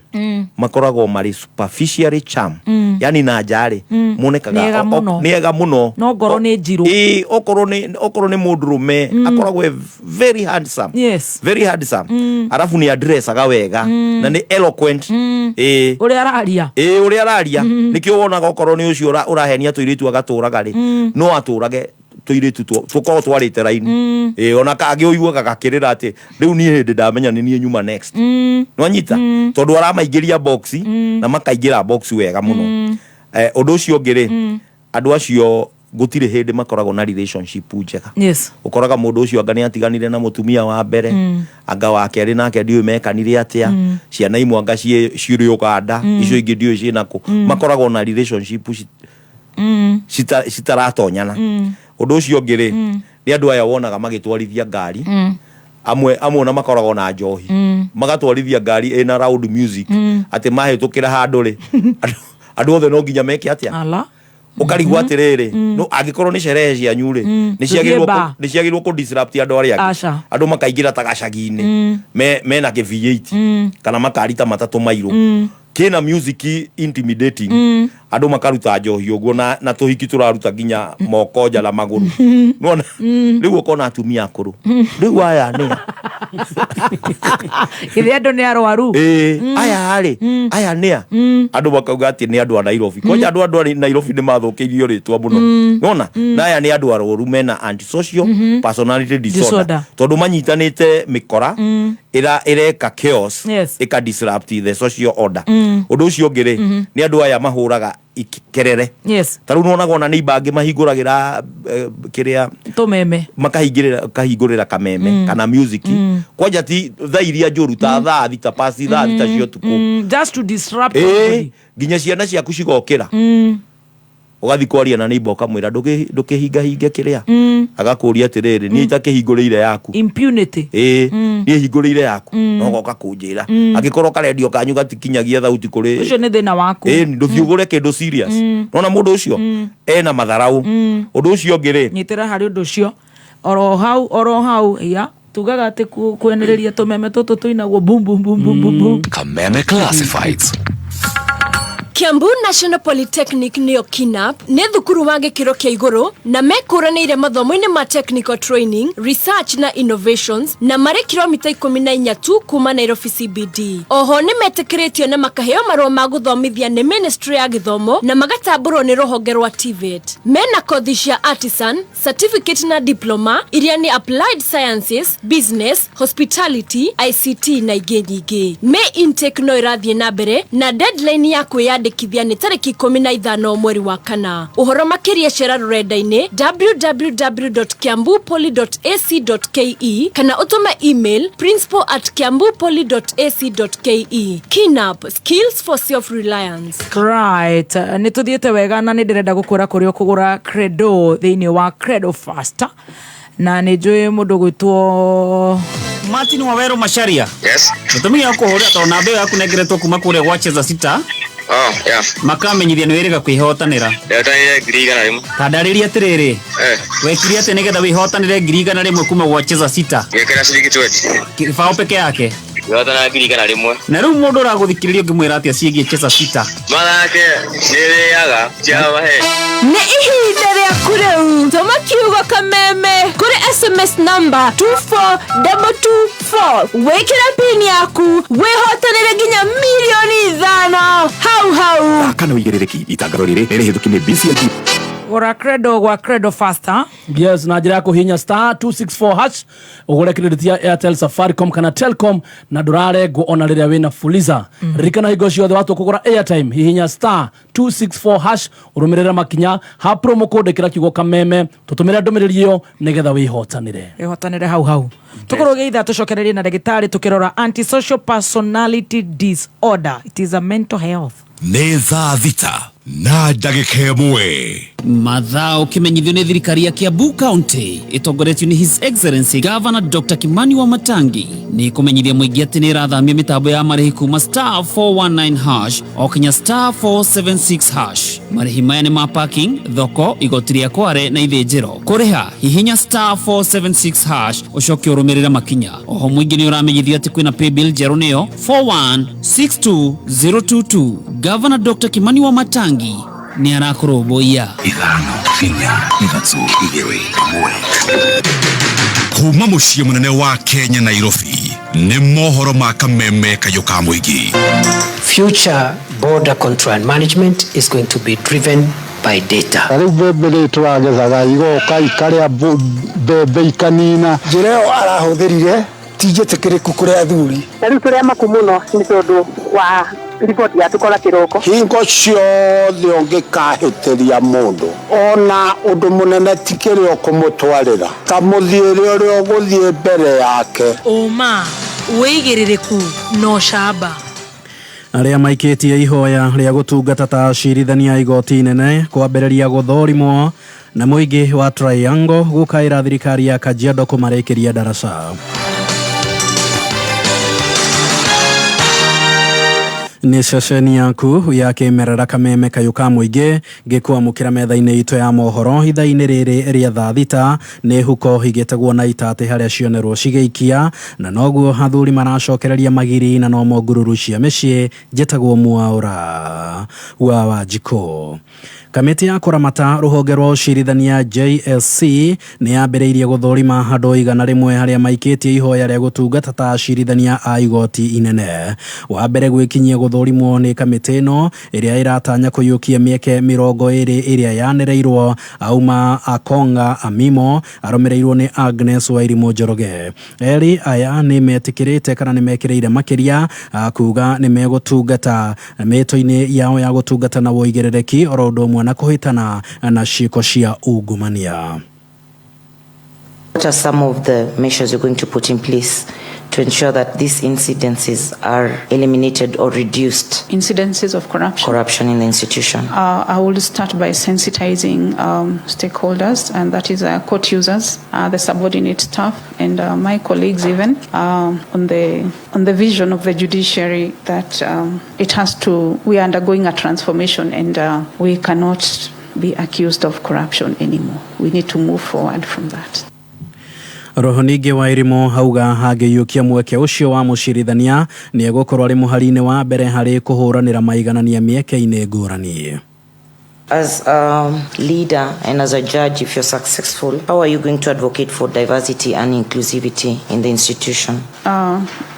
[SPEAKER 5] makoragwo marĩ superficially charm, yani na nja rĩ, monekaga
[SPEAKER 3] Nĩ ega mũno.
[SPEAKER 5] Nĩ ega mũno.
[SPEAKER 3] No ngoro nĩ njirũ.
[SPEAKER 5] Okorwo nĩ mũndũrũme, akoragwo e very handsome. Very handsome, arabu nĩ addressaga wega na nĩ eloquent.
[SPEAKER 3] Ũrĩa araria.
[SPEAKER 5] Ũrĩa araria, nĩkĩo wonaga okorwo nĩ ũcio ũrahenia tũirĩtu agatũraga rĩ, no atũrage tũirĩtu tũkorwo twarĩte raini. Ona kangĩ ũiguaga gakĩrĩra atĩ rĩu niĩ hĩndĩ ndamenya nĩ niĩ nyuma next. Nwanyita? Tondũ aramaingĩria box na makaingĩra box wega mũno. Ũndũ ũcio ũngĩ rĩ, andũ acio gũtirĩ hĩndĩ makoragwo na relationship njega. Ũkoraga mũndũ ũcio anga nĩ atiganire na mũtumia wa mbere, anga wa kerĩ nake ndiũĩ mekanire atĩa, ciana imwe anga cirĩ Uganda, icio ingĩ ndiũĩ ciĩna kũ. Makoragwo na relationship citaratonyana. Ũndũ ũcio ũngĩ rĩ, nĩ andũ aya wonaga magĩtwarithia ngari, amwe amwe ona makoragwo na njohi, magatwarithia ngari ĩna loud music, atĩ mahĩtũkĩra handũ rĩ, andũ othe no nginya meke atĩa?
[SPEAKER 3] Ala.
[SPEAKER 5] Ũkarigwo atĩrĩrĩ, no angĩkorwo nĩ sherehe cianyu rĩ, nĩ ciagĩrĩirwo
[SPEAKER 3] Tũthiĩ bar.
[SPEAKER 5] nĩ ciagĩrĩirwo kũ disrupt andũ arĩa angĩ?
[SPEAKER 3] Aca.
[SPEAKER 5] Andũ makaingĩra ta gacagi-inĩ mena kĩ V8 kana makari ta matatũ mairũ kĩna music intimidating, andũ makaruta njohi ũguo na tũhiki tũraruta nginya moko nja na magũrũ. Nĩwona rĩu ũkona atumia akũrũ rĩu aya nĩ
[SPEAKER 3] Githĩ andũ nĩ arwaru?
[SPEAKER 5] Aya rĩ, aya nĩa andũ makauga atĩ nĩ andũ a Nairobi. Kwanja andũ a Nairobi nĩ mathũkĩirio rĩtwa mũno. Nĩwona na aya nĩ andũ arwaru mena antisocial personality disorder,
[SPEAKER 3] Disorder.
[SPEAKER 5] Tondũ manyitanĩte mĩkora ĩreka chaos, ĩka disrupt the social order. Ũndũ ũcio ũngĩ rĩ, nĩ andũ aya mahũraga kerere. Ta rĩu nĩwonaga ona nĩ angĩ mahingũragĩra kĩrĩa
[SPEAKER 3] Tũmeme.
[SPEAKER 5] Makahingĩrĩra kahingũrĩra kameme kana music, kwanja ti thaa iria njũru, ta thaa 6 past 6:00 cia ũtukũ.
[SPEAKER 3] Just to disrupt
[SPEAKER 5] Ĩĩ,
[SPEAKER 3] everybody.
[SPEAKER 5] Nginya ciana ciaku cigokĩra. Ũgathiĩ kwaria na neighbor ũkamwĩra ndũkĩhingahinge kĩrĩa, agakũria atĩrĩrĩ, niĩ itakĩhingũrĩire yaku.
[SPEAKER 3] Impunity.
[SPEAKER 5] Ĩĩ, niĩ hingũrĩire yaku, no ũgoka kũnjĩra angĩkorwo karendio kanyu gatikinyagia thauti kũrĩ.
[SPEAKER 3] Ũcio nĩ thĩna waku.
[SPEAKER 5] Ĩĩ, ndũthiĩ ũgũre kĩndũ serious. Nona mũndũ ũcio ena matharaũ. Ũndũ ũcio ũngĩ rĩ,
[SPEAKER 3] Nyitĩra harĩ ũndũ ũcio oro hau, oro hau ya tugaga atĩ kwenereria tũmeme tũtũ tũinagwo bum bum bum bum bum bum.
[SPEAKER 13] Kameme Classifieds.
[SPEAKER 14] Kiambu National Polytechnic nĩyo KINAP nĩ thukuru wa gĩkĩro kĩa igũrũ na mekũranĩire mathomo-inĩ ma technical training, research na innovations, na marĩ kilomita 14 tu kuma Nairobi CBD. Oho nĩ metĩkĩrĩtio na makaheo marũa ma gũthomithia nĩ Ministry ya Gĩthomo na magatambũrwo nĩ rũhonge rwa TVET. Mena kothi cia artisan, certificate na diploma iria nĩ applied sciences, business, hospitality, ICT na ingĩ nyingĩ. May intake no ĩrathiĩ na mbere na deadline ya kwĩyandĩkithia nĩ tarĩki 15 mweri wa kana. Ũhoro makĩria cera rũrenda-inĩ www.kiambupoly.ac.ke kana ũtũme email principal@kiambupoly.ac.ke. Kinap, skills for self-reliance.
[SPEAKER 3] Right, nĩ tũthiĩte wega na nĩ ndĩrenda gũkwĩra kũrĩa ũkũgũra credo thĩinĩ wa Credo Faster, na nĩ njũĩ mũndũ gwĩtwo
[SPEAKER 15] Martin Waweru Macharia.
[SPEAKER 16] Yes.
[SPEAKER 15] Gĩtũmi gĩa kũhũrĩra tondũ namba ĩyo yaku nengeretwo kuma kũrĩa gwa Cheza Sita.
[SPEAKER 16] Oh, yeah.
[SPEAKER 15] Makamenyithia nĩ wĩrĩga kwĩhotanĩra.
[SPEAKER 16] Ndetanire 100,000.
[SPEAKER 15] Ta ndarĩria atĩrĩrĩ. Wekire atĩ nĩgetha wĩhotanĩre 100,000 kuma gwa Cheza Sita?
[SPEAKER 16] Ngĩkĩra ciringi 20.
[SPEAKER 15] Kĩbaũ peke yake.
[SPEAKER 16] Ngĩhotana 100,000.
[SPEAKER 15] Na rĩu mũndũ ũragũthikĩrĩria ũngĩmwĩra atĩa ciĩgiĩ Cheza Sita?
[SPEAKER 16] Mathake nĩrĩaga ciamahe.
[SPEAKER 14] Nĩ ihinda rĩaku rĩu, tũma kiugo kameme kũrĩ SMS number 24224, wĩkĩre pin yaku wĩhotanĩre nginya 5 mirioni hau hau.
[SPEAKER 13] Kana ũigĩrĩrĩki itangatho rĩrĩ nĩ rĩhĩtũki nĩ BCLB.
[SPEAKER 3] Gũra credo gwa Credo Faster.
[SPEAKER 6] Yes, na njĩra ya kũhihinya star 264 hash ũgũre credit ya Airtel, Safaricom kana Telcom na ndũrarengwo ona rĩrĩa wĩna Fuliza. Ririkana hingo ciothe watua kũgũra airtime, hihinya star 264 hash, ũrũmĩrĩre makinya ha promo code, ĩkĩra kiugo kameme, tũtũmĩre ndũmĩrĩri ĩyo nĩgetha wĩhotanĩre.
[SPEAKER 3] Ĩhotanĩre hau hau. Tũkorwo geitha tũcokererie na ndagĩtarĩ tũkĩrora antisocial personality disorder. It is a mental health.
[SPEAKER 13] Nĩ thaa 6:01.
[SPEAKER 15] Mathao kĩmenyithio nĩ thirikari ya Kiambu County ĩtongoretio nĩ His Excellency Governor Dr. Kimani Wamatangi nĩ kũmenyithia mũingĩ atĩ nĩ ĩrathamia mĩtambo ya marĩhi kuma star 419 hash o kinya star 476 hash. Marĩhi maya nĩ ma parking, thoko, igoti rĩa kware na ithĩnjĩro. Kũrĩha hihinya star 476 hash ũcoke ũrũmĩrĩre makinya. Oho mũingĩ nĩ ũramenyithio atĩ kwĩna paybill njerũ nĩyo 4162022. Governor Dr. Kimani Wamatangi nĩ arakũrũmbũiya.
[SPEAKER 13] 5 4 3 2 1. Kuma mũciĩ mũnene wa Kenya Nairobi, nĩ mohoro ma kameme kayũ ka mũingĩ.
[SPEAKER 17] Future border control and management is going to be driven by data.
[SPEAKER 7] Rĩu mbembe rĩ tũragethaga igoka ikarĩa mbembe ikanina.
[SPEAKER 18] Njĩra ĩyo arahũthĩrire ti njĩtĩkĩrĩku kũrĩ athuri.
[SPEAKER 19] Na rĩu tũrĩ amaku mũno nĩ tondũ wa riboti yatũkora kĩroko.
[SPEAKER 7] Hingo ciothe ũngĩkahĩtĩria mũndũ ona ũndũ mũnene ti kĩrĩa ũkũmũtwarĩra, ta mũthiĩre ũrĩa ũgũthiĩ mbere yake.
[SPEAKER 20] Ũma, wĩigĩrĩrĩku na ũcamba.
[SPEAKER 21] Arĩa maikĩtie ihoya rĩa gũtungata ta acirithania igoti inene kwambĩrĩria gũthũrimwo, na mũingĩ wa Triangle gũkaĩra thirikari ya Kajiado kũmarĩkĩria ndaraca. Nĩ ceceni yaku ya kĩmerera kameme kayũ ka mũingĩ ngĩkwamũkĩra metha-inĩ itũ ya mohoro ithaa-inĩ rĩrĩ rĩa thaa 6. Nĩ huko igĩtegwo na itatĩ harĩa cionerwo cigĩikia, na noguo athuri maracokereria magiri na nomo ngururu cia mĩciĩ. Njĩtagwo Mwaũra wa Wanjikũ. Kamĩtĩ ya kũramata rũhonge rwa ũcirithania JSC nĩ yambĩrĩirie gũthũrima andũ 100 harĩa maikĩtie ihoya rĩa gũtungata ta acirithania a igoti inene. Wa mbere gwĩkinyia gũthũrimwo nĩ kamĩtĩ ĩno ĩrĩa ĩratanya kũiyũkia mĩeke 20 ĩrĩa yanĩrĩirwo auma Akonga Amimo, arũmĩrĩirwo nĩ Agnes Wairimũ Njoroge. Erĩ aya nĩ metĩkĩrĩte kana nĩ mekĩrĩire makĩria kuga nĩ megũtungata mĩto-inĩ yao ya gũtungata na ũigĩrĩrĩki oro ũndũ ũmwe na kũhĩtana na ciĩko cia ungumania.
[SPEAKER 22] What are some of the measures you're going to put in place
[SPEAKER 2] to ensure that these incidences are eliminated or reduced?
[SPEAKER 22] Incidences of corruption.
[SPEAKER 2] Corruption in the institution.
[SPEAKER 22] I will start by sensitizing stakeholders, and that is court users, the subordinate staff, and my colleagues even, on the vision of the judiciary that it has to. We are undergoing a transformation, and we cannot be accused of corruption anymore. We need to move forward from that.
[SPEAKER 21] Roho ningĩ wa Irimũ hauga hangĩiyũkia mweke ũcio wa mũcirithania nĩ egũkorwo arĩ mũhari-inĩ wa mbere harĩ kũhũranĩra maiganania mĩeke-inĩ ngũrani.
[SPEAKER 2] As a leader and as a judge, if you're successful, how are you going to advocate for diversity and inclusivity in the institution?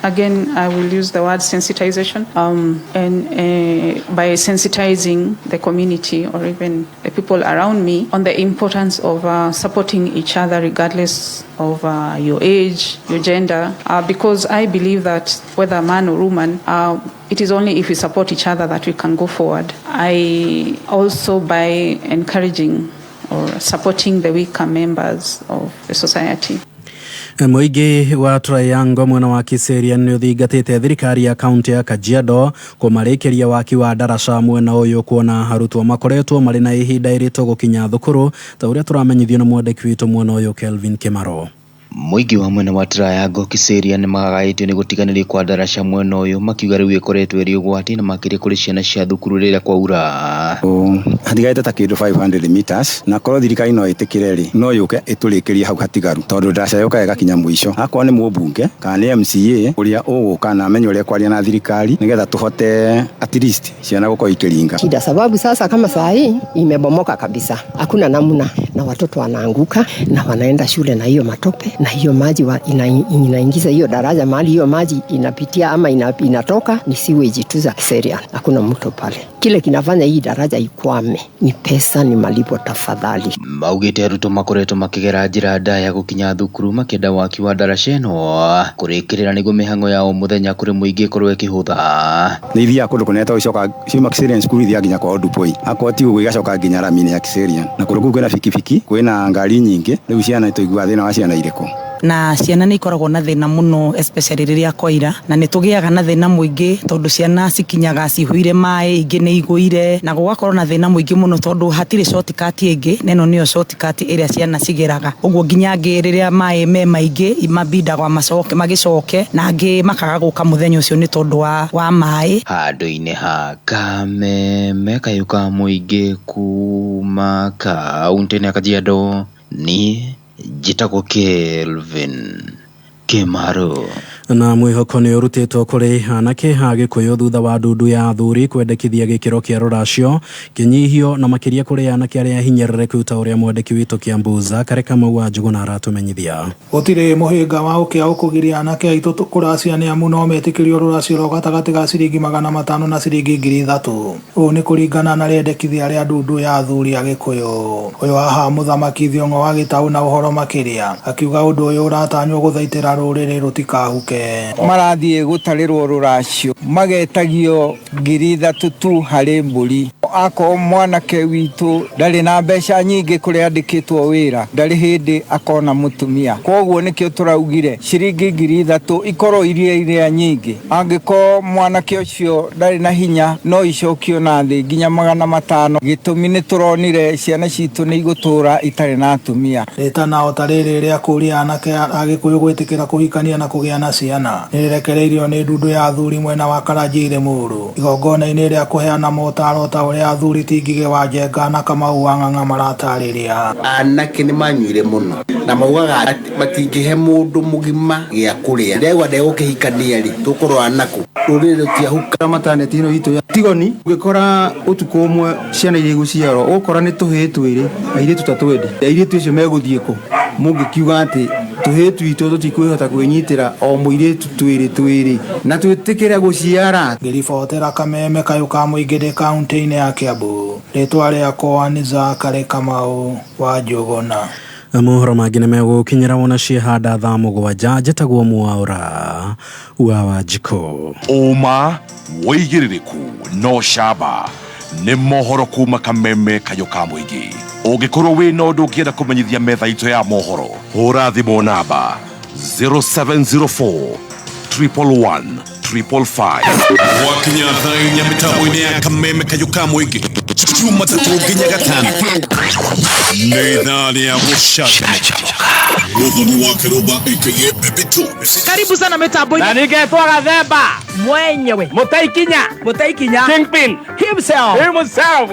[SPEAKER 22] Again, I will use the word sensitization, and by sensitizing the community or even the people around me on the importance of supporting each other regardless of your age, your gender, because I believe that whether man or woman, it is only if we support each other that we can go forward. I also, by encouraging or supporting the weaker members of the society.
[SPEAKER 21] Mũingĩ wa Triangle mwena wa Kiserian nĩ ũthingatĩte thirikari ya kaunti ya Kajiado kũmarĩkĩria waki wa ndaraca mwena ũyũ kuona arutwo makoretwo marĩ na ihinda iritũ gũkinya thukuru ta ũrĩa tũramenyithio nĩ mwandĩki witũ mwena ũyũ Kelvin Kimaro.
[SPEAKER 23] Mũingĩ wa mwena wa Triangle Kiserian nĩmagagaĩtio nĩ gũtiganĩrio kwa ndaraca mwena ũyũ makiuga rĩu ĩkoretwo ĩrĩ ũgwati na makĩria kũrĩ ciana cia thukuru rĩrĩa kwaura.
[SPEAKER 24] Hatigarĩte ta kĩndũ 500 meters na korwo thirikari no ĩtĩkĩre rĩ no yũke ĩtũrĩkĩrie hau hatigaru tondũ ndaraca yũkaga ĩgakinya mũico. Akorwo nĩ mũmbunge kana nĩ MCA ũrĩa ũgũka na amenye ũrĩa kwaria na thirikari nĩgetha tũhote at least ciana gũkorwo ikĩringa.
[SPEAKER 25] Shida sababu sasa kama saa hii imebomoka kabisa, hakuna namna na watoto wanaanguka na wanaenda shule na hiyo matope na hiyo maji inaingiza hiyo daraja mahali hiyo maji inapitia ama inatoka ni sewage tu za Kiserian. Hakuna mto pale. Kile kinafanya hii daraja ikwame ni pesa, ni malipo tafadhali.
[SPEAKER 23] Maugite arutwo makoretwo makigera njira ndaya gukinya thukuru makĩenda waki wa ndaraca ĩno kũrĩkĩrĩra nĩguo mĩhang'o ya o mũthenya kũrĩ mũingĩ ĩkorwo ĩkĩhũtha.
[SPEAKER 24] Nĩ ithiaga kũndũ kũnene tondũ icoka ciuma Kiserian cukuru ithiaga nginya kwa Odupoi, akorwo ti ũguo igacoka nginya rami-inĩ ya Kiserian, na kũndũ kũu kwĩna bikibiki, kwĩna ngari nyingĩ, rĩu ciana tũiguaga thĩna wa ciana irĩkũ.
[SPEAKER 26] Na ciana nĩ ikoragwo na thĩna mũno especially rĩrĩa kwaira, na nĩ tũgĩaga na thĩna mũingĩ tondũ ciana cikinyaga cihuire maĩ, ingĩ nĩ igũire, na gũgakorwo na thĩna mũingĩ mũno tondũ hatirĩ shortcut ĩngĩ, na ĩno nĩyo shortcut ĩrĩa ciana cigeraga. Ũguo nginya angĩ rĩrĩa maĩ me maingĩ mabindagwa magĩcoke, na angĩ makaga gũka mũthenya ũcio nĩ tondũ wa maĩ.
[SPEAKER 23] Handũ-inĩ ha Kameme kayũ ka mũingĩ kuma kaũntĩ-inĩ ya Kajiado niĩ njĩtagwo Kelvin Kimaro.
[SPEAKER 21] Na mwĩhoko nĩ ũrutĩtwo kũrĩ anake a Gĩkũyũ thutha wa ndundu ya athuri kwendekithia gĩkĩro kĩa rũracio kĩnyihio na makĩria kũrĩ anake arĩa hinyĩrĩrĩku ta ũrĩa mwandĩki witũ Kĩambu Zakari Kamau wa Njũgũna aratũmenyithia.
[SPEAKER 27] Gũtirĩ mũhĩnga wa ũkĩa ũkũgiria anake aitũ kũracia nĩ amu no metĩkĩrio rũracio rwa gatagatĩ ga ciringi 500 na ciringi 3,000. Ũũ nĩ kũringana na rĩendekithia rĩa ndundu ya athuri a Gĩkũyũ. Ũyũ haha Mũthamaki Thiong'o wa Gĩtaũ na ũhoro makĩria akiuga ũndũ ũyũ ũratanywo gũthaitĩra rũrĩrĩ rũtikahuke.
[SPEAKER 28] Marathiĩ gũtarĩrwo rũracio magetagio 3,000 tu harĩ mbũri. Akorwo mwanake witũ ndarĩ na mbeca nyingĩ kũrĩa andĩkĩtwo wĩra, ndarĩ hĩndĩ akona mũtumia. Koguo nĩkĩo tũraugire ciringi 3,000 ikorwo iria nyingĩ. Angĩkorwo mwanake ũcio ndarĩ na hinya no icokio na thĩ nginya 500. Gĩtũmi nĩ tũronire ciana citũ nĩ igũtũra itarĩ na atumia.
[SPEAKER 27] Rĩtana o ta rĩrĩ rĩa kũria anake a Gĩkũyũ gwĩtĩkĩra kũhikania na kũgĩa na ciana nĩrĩrekereirio nĩ ndundu ya athuri mwena wa Karanjĩ Limuru igongona-inĩ rĩa kũheana motaro ta ũrĩa athuri ti Ngigĩ wa Njenga na Kamau wa Ng'ang'a maratarĩria.
[SPEAKER 29] Anake nĩ manyuire mũno na maugaga atĩ matingĩhe mũndũ mũgima gĩa kũrĩa. Ndegwa ndegũkĩhikania rĩ tũkũrũa nako rũrĩrĩ rũtiahuka.
[SPEAKER 30] Mataneti ĩno itũ ya Tigoni ũgĩkora ũtukũ ũmwe ciana iria igũciarwo ũgũkora nĩ tũhĩĩ twĩrĩ airĩtu ta twendi. Airĩtu acio megũthiĩ kũ? Mũngĩkiuga atĩ tũhĩĩ twitũ tũtikwĩhota kwĩnyitĩra o mũirĩtu twĩrĩ twĩrĩ na twĩtĩkĩre gũciara.
[SPEAKER 27] Ngĩribotera Kameme kayũ ka mũingĩ ndĩ kaũntĩ-inĩ ya Kiambu, rĩtwa rĩakwa nĩ Zakari Kamau wa Njũgũna.
[SPEAKER 21] Mohoro mangĩ nĩ megũkinyĩra wona ciehanda thaa 7. Njĩtagwo Mwaũra wa Wanjikũ.
[SPEAKER 13] Ũma wĩigĩrĩrĩku no camba nĩ mohoro kuma Kameme kayũ ka mũingĩ. Ũngĩkorwo wĩna ũndũ ũngĩenda kũmenyithia metha itũ ya mohoro, hũra thimũ namba 0704 111 555. Gwakinya thaa inya mĩtambo-inĩ ya kameme kayũ ka mũingĩ Jumatatũ nginya gatano nĩ ithaa rĩa gũcanjamũka. Mũthoni wa Kĩrũmba aka Baby Tones.
[SPEAKER 3] Karibu sana mitambo-inĩ.
[SPEAKER 1] Na ningetwo Gathemba
[SPEAKER 3] mwenyewe
[SPEAKER 1] Mũtaikinya
[SPEAKER 3] Mũtaikinya
[SPEAKER 1] Kingpin
[SPEAKER 3] himself
[SPEAKER 1] himself.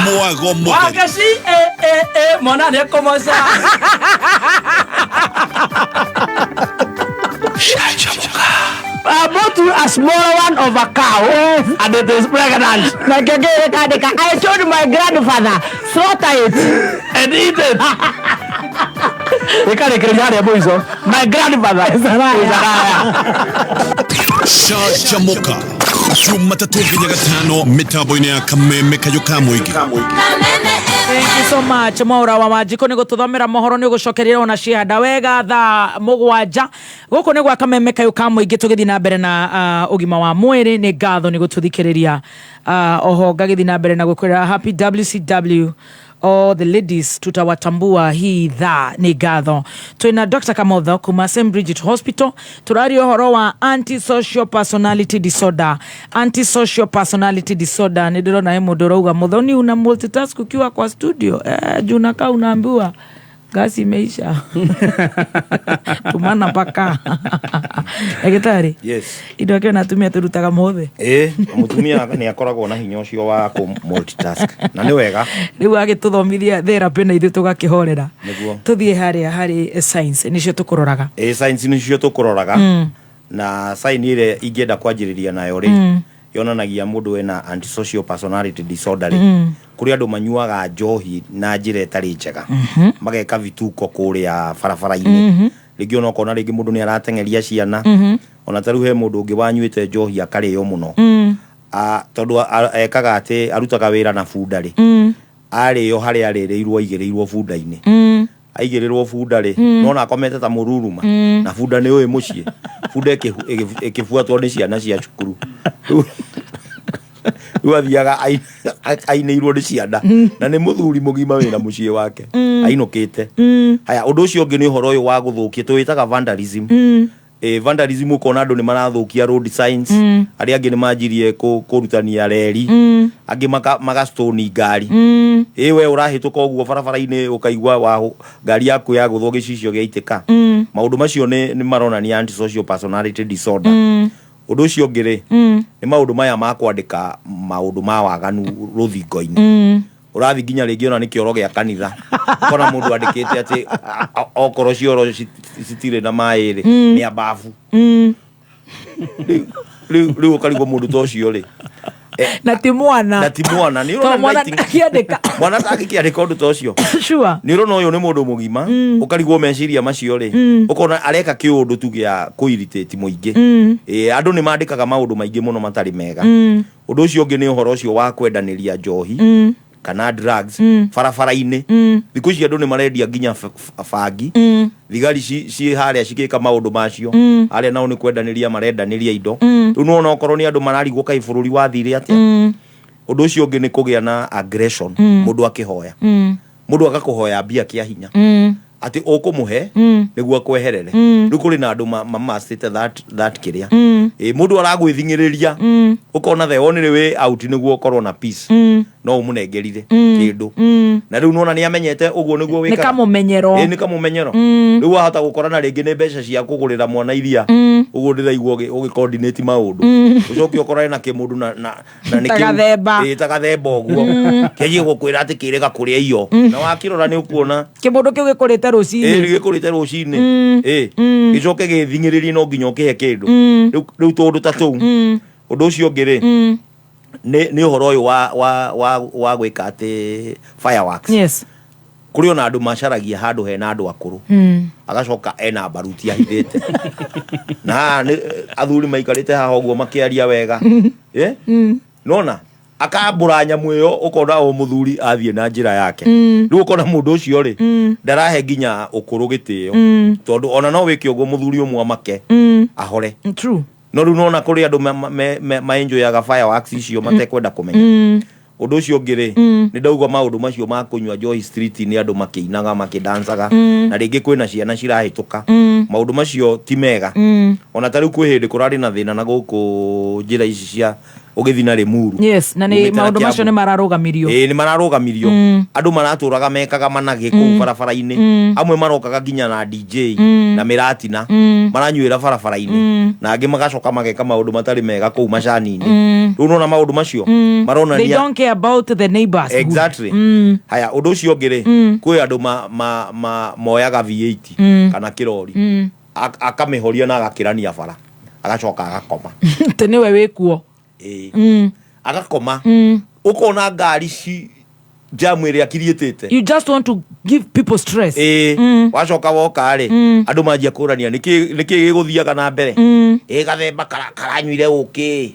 [SPEAKER 13] Mwago mũtheri.
[SPEAKER 1] Wagaci e e e mwana nĩ ekũmoca. I bought you a small one of a cow and it is pregnant.
[SPEAKER 3] Na kĩngĩ kandĩka I told my grandfather slaughter it
[SPEAKER 1] and eat it. Ĩkarĩkĩrĩria harĩa mũico. My grandfather is a liar.
[SPEAKER 13] Canjamũka Jumatatũ nginya gatano mĩtambo-inĩ ya kameme kayũ ka mũingĩ.
[SPEAKER 3] Thank you so much Mwaura wa Wanjikũ nĩ gũtũthomera mohoro nĩ ũgũcokeria ona ciehanda wega thaa mũgwanja. Gũkũ nĩ gwa kameme kayũ ka mũingĩ tũgĩthiĩ na mbere na ũgima wa mwĩrĩ. Nĩ ngatho nĩ gũtũthikĩrĩria. Oho ngagĩthiĩ na mbere na gũkwĩra happy WCW all the ladies, tutawatambua hii idhaa. Nĩ ngatho. Twĩna Dr. Kamotho kuma St Bridget Hospital, tũraria ũhoro wa antisocial personality disorder. Antisocial personality disorder, nĩ ndĩrona he mũndũ ũrauga Muthoni una multitask ukiwa kwa studio, juu unakaa unaambiwa gasi imeisha tumana paka ndagĩtarĩ.
[SPEAKER 4] Yes.
[SPEAKER 3] Indo akĩona atumia tũrutaga mothe.
[SPEAKER 4] Ĩ mũtumia nĩ akoragwo na hinya ũcio wa kũ multitask na nĩ wega.
[SPEAKER 3] Rĩu agĩtũthomithia therapy na ithuĩ tũgakĩhorera.
[SPEAKER 4] Nĩguo.
[SPEAKER 3] Tũthiĩ harĩa harĩ science nĩcio tũkũroraga.
[SPEAKER 4] Ĩ science nĩcio tũkũroraga. Na sign ĩrĩa ingĩenda kwanjĩrĩria nayo rĩ, yonanagia mũndũ wĩna antisocial personality disorder rĩ, kũrĩ andũ manyuaga njohi na njĩra ĩtarĩ njega, mageka vituko kũrĩa barabara-inĩ. Rĩngĩ ona ũkona rĩngĩ mũndũ nĩ arateng'eria ciana. Ona ta rĩu he mũndũ ũngĩ wanyuĩte njohi akarĩo mũno. Tondũ ekaga atĩ arutaga wĩra na bunda rĩ, arĩo harĩa arĩrĩirwo aigĩrĩirwo bunda-inĩ. Aigĩrĩrwo bunda rĩ, nona akomete ta mũruruma. Na bunda nĩ ũĩ mũciĩ, bunda ĩkĩbuatwo nĩ ciana cia cukuru. Rĩu athiaga ainĩirwo nĩ ciana. Na nĩ mũthuri mũgima wĩna mũciĩ wake, ainũkĩte. Haya, ũndũ ũcio ũngĩ nĩ ũhoro ũyũ wa gũthũkia tũwĩtaga vandalism. Vandalism ũkona andũ nĩ marathũkia road signs, arĩa angĩ nĩ manjirie kũrutania reri, angĩ magastoni ngari. We ũrahĩtũka ũguo barabara-inĩ ũkaigua ngari yaku yagũthwo gĩcicio gĩaitĩka. Maũndũ macio nĩ maronania antisocial personality disorder. Ũndũ ũcio ũngĩ rĩ, nĩ maũndũ maya ma kwandĩka maũndũ ma waganu rũthingo-inĩ. Ũrathiĩ nginya rĩngĩ ona nĩ kĩoro gĩa kanitha, ũkona mũndũ andĩkĩte atĩ okorwo cioro citirĩ na maĩ rĩ, nĩ ambabu. Rĩu ũkarigwo mũndũ ta ũcio rĩ.
[SPEAKER 3] Na ti mwana.
[SPEAKER 4] Na ti mwana. Nĩ ũrona
[SPEAKER 3] Tondũ mwana
[SPEAKER 4] writing-
[SPEAKER 3] akĩandĩka.
[SPEAKER 4] Mwana angĩkĩandĩka ũndũ ta ũcio.
[SPEAKER 3] Sure.
[SPEAKER 4] Nĩ ũrona ũyũ nĩ mũndũ mũgima, ũkarigwo meciria macio rĩ, ũkona areka kĩũndũ tu gĩa kũ-irritate mũingĩ. Andũ nĩ mandĩkaga maũndũ maingĩ mũno matarĩ mega. Ũndũ ũcio ũngĩ nĩ ũhoro ũcio wa kwendanĩria njohi kana drugs barabara-inĩ. Thikũ ici andũ nĩ marendia nginya bangi. Thigari ciĩ harĩa cigĩka maũndũ macio. Arĩa nao nĩ kwendanĩria marendanĩria indo. Rĩu nĩwona okorwo nĩ andũ mararigwo kaĩ bũrũri wathire atĩa. Ũndũ ũcio ũngĩ nĩ kũgĩa na aggression, mũndũ akĩhoya. Mũndũ agakũhoya mbia kĩa hinya. Atĩ ũkũmũhe nĩguo akweherere. Rĩu kũrĩ na andũ mamastĩte that kĩrĩa. Mũndũ aragwĩthing'ĩrĩria, ũkona the only way out nĩguo ũkorwo na peace. No ũmũnengerire kĩndũ. Na rĩu nĩwona nĩ amenyete ũguo nĩguo
[SPEAKER 3] Nĩ
[SPEAKER 4] wĩkaga.
[SPEAKER 3] kamũmenyero.
[SPEAKER 4] Nĩ kamũmenyero. Rĩu wahota gũkorana rĩngĩ nĩ mbeca cia kũgũrĩra mwana iria. Ũguo ndĩraigua ũgĩ coordinate maũndũ. Ũcoke ũkorane na kĩmũndũ na nĩ
[SPEAKER 3] Ta
[SPEAKER 4] kĩu-
[SPEAKER 3] gathemba.
[SPEAKER 4] Ta gathemba ũguo. Kĩanjie gũkwĩra atĩ kĩrĩga kũrĩa iyo. Na wakĩrora nĩ ũkuona.
[SPEAKER 3] Kĩmũndũ kĩu gĩkũrĩte rũcinĩ.
[SPEAKER 4] Gĩkũrĩte rũcinĩ. Gĩcoke gĩthing'ĩrĩrie no nginya ũkĩhe kĩndũ. Rĩu tũũndũ ta tũu. Ũndũ ũcio ũngĩ rĩ, nĩ ũhoro ũyũ wa gwĩka atĩ fireworks.
[SPEAKER 3] Yes.
[SPEAKER 4] Kũrĩ ona andũ macaragia handũ hena andũ akũrũ. Agacoka ena baruti ahithĩte. Na haha nĩ athuri maikarĩte haha ũguo makĩaria wega. Nona akambũra nyamũ ĩyo ũkona o mũthuri athiĩ na njĩra yake. Rĩu ũkona mũndũ ũcio rĩ, ndarahe nginya ũkũrũ gĩtĩo. Tondũ ona no wĩke ũguo mũthuri ũmwe amake, ahore.
[SPEAKER 3] True.
[SPEAKER 4] No rĩu nona kũrĩ andũ maenjoyaga fireworks icio matekwenda kũmenya. Ũndũ ũcio ũngĩ rĩ, nĩ ndauga maũndũ macio ma kũnyua njohi street nĩ andũ makĩinaga makĩdancaga, na rĩngĩ kwĩna ciana cirahĩtũka, maũndũ macio ti mega. Ona ta rĩu kwĩ hĩndĩ kũrarĩ na thĩna na gũkũ njĩra ici cia ũgĩthiĩ na Limuru.
[SPEAKER 3] Yes, na nĩ
[SPEAKER 4] Umĩte na
[SPEAKER 3] maũndũ macio
[SPEAKER 4] Kiambu.
[SPEAKER 3] nĩ mararũgamirio.
[SPEAKER 4] Ĩĩ, nĩ mararũgamirio. Andũ maratũraga mekaga managĩ kũu barabara-inĩ. Amwe marokaga nginya na DJ na mĩratina, maranyuĩra barabara-inĩ, na angĩ magacoka mageka maũndũ matarĩ mega kũu macani-inĩ. Rĩu nona maũndũ macio
[SPEAKER 3] They
[SPEAKER 4] maronania
[SPEAKER 3] don't care about the neighbors.
[SPEAKER 4] Exactly. Haya, ũndũ ũcio ũngĩ rĩ, kwĩ andũ moyaga V8 kana kĩrori, akamĩhoria na agakĩrania bara, agacoka agakoma.
[SPEAKER 3] Atĩ nĩwe wĩkuo.
[SPEAKER 4] Ĩĩ. Agakoma, ũkona ngari ci jamu ĩrĩa kiriĩtĩte.
[SPEAKER 3] You just want to give people stress.
[SPEAKER 4] Ĩĩ. Wacoka woka rĩ, andũ manjia kũrania nĩkĩ nĩkĩ gĩgũthiaga na mbere. Ĩ gathemba karanyuire ũkĩ.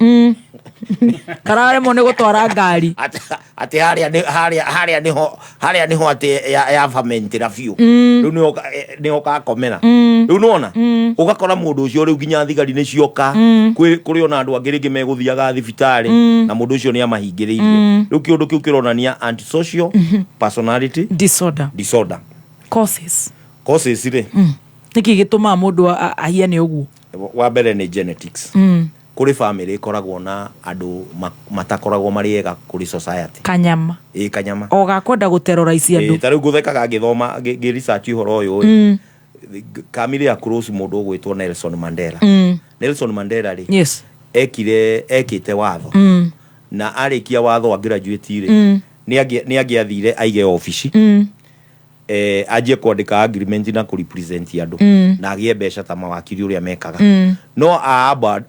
[SPEAKER 3] Kararemwo nĩ gũtwara ngari.
[SPEAKER 4] Atĩ harĩa nĩ harĩa harĩa nĩho harĩa nĩho atĩ ya fermentĩra biũ. Rĩu nĩho nĩho kakomera. Rĩu nĩwona ũgakora mũndũ ũcio rĩu nginya thigari nĩ cioka. Kũrĩ ona andũ angĩ rĩngĩ megũthiaga thibitarĩ, na mũndũ ũcio nĩ amahingĩrĩirie. Rĩu kĩũndũ kĩu kĩronania antisocial personality
[SPEAKER 3] disorder.
[SPEAKER 4] Disorder.
[SPEAKER 3] Causes.
[SPEAKER 4] Causes rĩ,
[SPEAKER 3] Nĩkĩ gĩtũmaga mũndũ ahiane ũguo?
[SPEAKER 4] Wa mbere nĩ genetics. Kũrĩ family ĩkoragwo na andũ matakoragwo marĩ ega kũrĩ society.
[SPEAKER 3] Kanyama.
[SPEAKER 4] Ĩ, kanyama.
[SPEAKER 3] O gakwenda gũterrorize andũ.
[SPEAKER 4] Ĩ, ta rĩu ngũthekaga ngĩthoma ngĩ research ũhoro ũyũ rĩ, kamire ya close mũndũ ũgwĩtwo Nelson Mandela. Nelson Mandela rĩ, ekire ekĩte watho, na arĩkia watho a graduate rĩ, nĩ angĩathire aige obici, anjie kwandĩka agreement na kũrepresent andũ, na agĩe mbeca ta mawakiri ũrĩa mekaga, no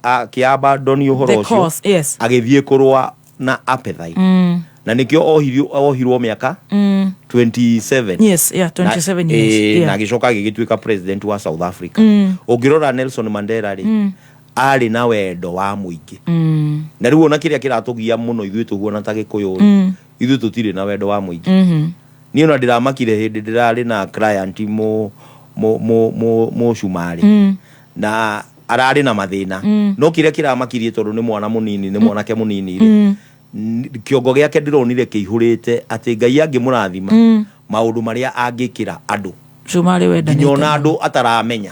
[SPEAKER 4] akĩabandoni ũhoro
[SPEAKER 3] The
[SPEAKER 4] ũcio,
[SPEAKER 3] cause, yes.
[SPEAKER 4] agĩthiĩ kũrũa na apartheid, na nĩkĩo ohirwo mĩaka 27.
[SPEAKER 3] Yes, yeah, 27
[SPEAKER 4] na,
[SPEAKER 3] years.
[SPEAKER 4] Na agĩcoka agĩgĩtuĩka president wa South Africa. Ũngĩrora Nelson Mandela rĩ, arĩ na wendo wa mũingĩ. Na rĩu ona kĩrĩa kĩratũgia mũno ithuĩ tũguona ta Gĩkũyũ rĩ, ithuĩ tũtirĩ na wendo wa mũingĩ. Niĩ ona ndĩramakire hĩndĩ ndĩrarĩ na client mũ mũcumarĩ, na ararĩ na mathĩna, no kĩrĩa kĩramakirie, tondũ nĩ mwana mũnini, nĩ mwanake mũnini rĩ, kĩongo gĩake ndĩronire kĩihũrĩte atĩ Ngai angĩmũrathima, maũndũ marĩa angĩkĩra andũ,
[SPEAKER 3] Cumarĩ wendanĩte.
[SPEAKER 4] Nginya ona andũ ataramenya.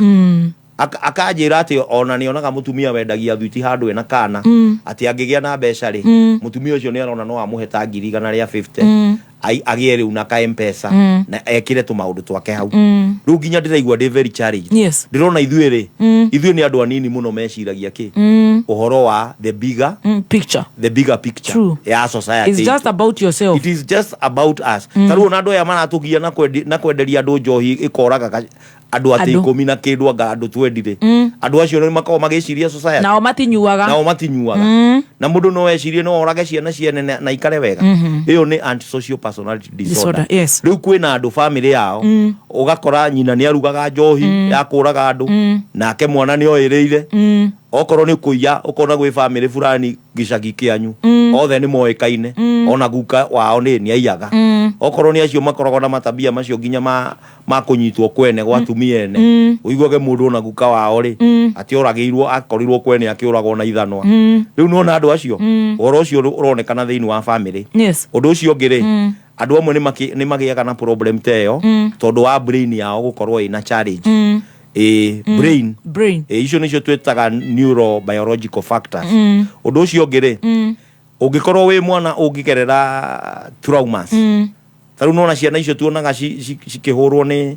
[SPEAKER 4] Akanjĩra atĩ ona nĩonaga mũtumia wendagia thwiti handũ ena kana, atĩ angĩgĩa na mbeca rĩ, mũtumia ũcio nĩ arona no amũhe ta 150,000, agĩe rĩu na ka Mpesa, na ekĩre tũmaũndũ twake hau. Rĩu nginya ndĩraigua ndĩ very challenged. Ndĩrona ithuĩ rĩ, ithuĩ nĩ andũ anini mũno meciragia kĩ ũhoro wa the bigger
[SPEAKER 3] Picture.
[SPEAKER 4] The bigger picture
[SPEAKER 3] True.
[SPEAKER 4] ya society.
[SPEAKER 3] It's just about yourself.
[SPEAKER 4] It is just about us. Ta rĩu ona andũ aya maratũgia na kwenderia andũ njohi ĩkoraga andũ atĩ
[SPEAKER 3] Andũ.
[SPEAKER 4] 10 na kĩndũ, anga andũ 20 rĩ, andũ acio nĩ makoragwo magĩciria society?
[SPEAKER 3] Nao matinyuaga.
[SPEAKER 4] Nao matinyuaga. Na mũndũ no ecirie no orage ciana ciene na ikare wega. Ĩyo nĩ antisocial personality disorder.
[SPEAKER 3] Disorder, yes.
[SPEAKER 4] Rĩu kwĩna andũ family yao, ũgakora nyina nĩ arugaga njohi ya kũraga andũ, nake mwana nĩ oĩrĩire. Okorwo nĩ kũiya, ũkona gwĩ family fulani gĩcagi kĩanyu, othe nĩ moĩkaine, ona guka wao nĩ aiyaga. Okorwo nĩ acio makoragwo na matabia macio nginya ma kũnyitwo kwene gwa atumia ene, ũiguage mũndũ ona guka wao rĩ, atĩ oragĩirwo, akorirwo kwene akĩũragwo na ithanwa. Rĩu nĩwona andũ acio, ũhoro ũcio ũronekana thĩinĩ wa family. Ũndũ ũcio ũngĩ rĩ, andũ amwe nĩ magĩaga na problem ta ĩyo tondũ wa brain yao gũkorwo ĩna challenge. Ĩ, brain.
[SPEAKER 3] Brain.
[SPEAKER 4] Ĩ, icio nĩcio twĩtaga neurobiological factors. Ũndũ ũcio ũngĩ rĩ, ũngĩkorwo wĩ mwana ũngĩgerera traumas, ta rĩu nona ciana icio tuonaga cikĩhũrwo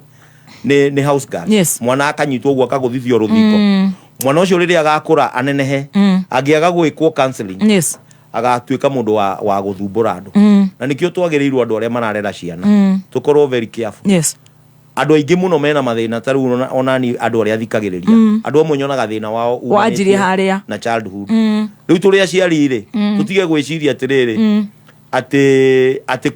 [SPEAKER 4] nĩ house girls. Mwana akanyitwo ũguo akagũthithio rũthingo, mwana ũcio rĩrĩa agakũra anenehe, angĩaga gwĩkwo counseling, agatuĩka mũndũ wa gũthumbũra andũ. Na nĩkĩo twagĩrĩirwo andũ arĩa mararera ciana, tũkorwo very careful. Andũ aingĩ mũno mena mathĩna ta rĩu onani andũ arĩa thikagĩrĩria, andũ amwe nyonaga thĩna wao umanĩtie
[SPEAKER 3] Wanjirie harĩa.
[SPEAKER 4] na childhood. Rĩu tũrĩ aciari rĩ, tũtige gwĩciria atĩrĩrĩ, atĩ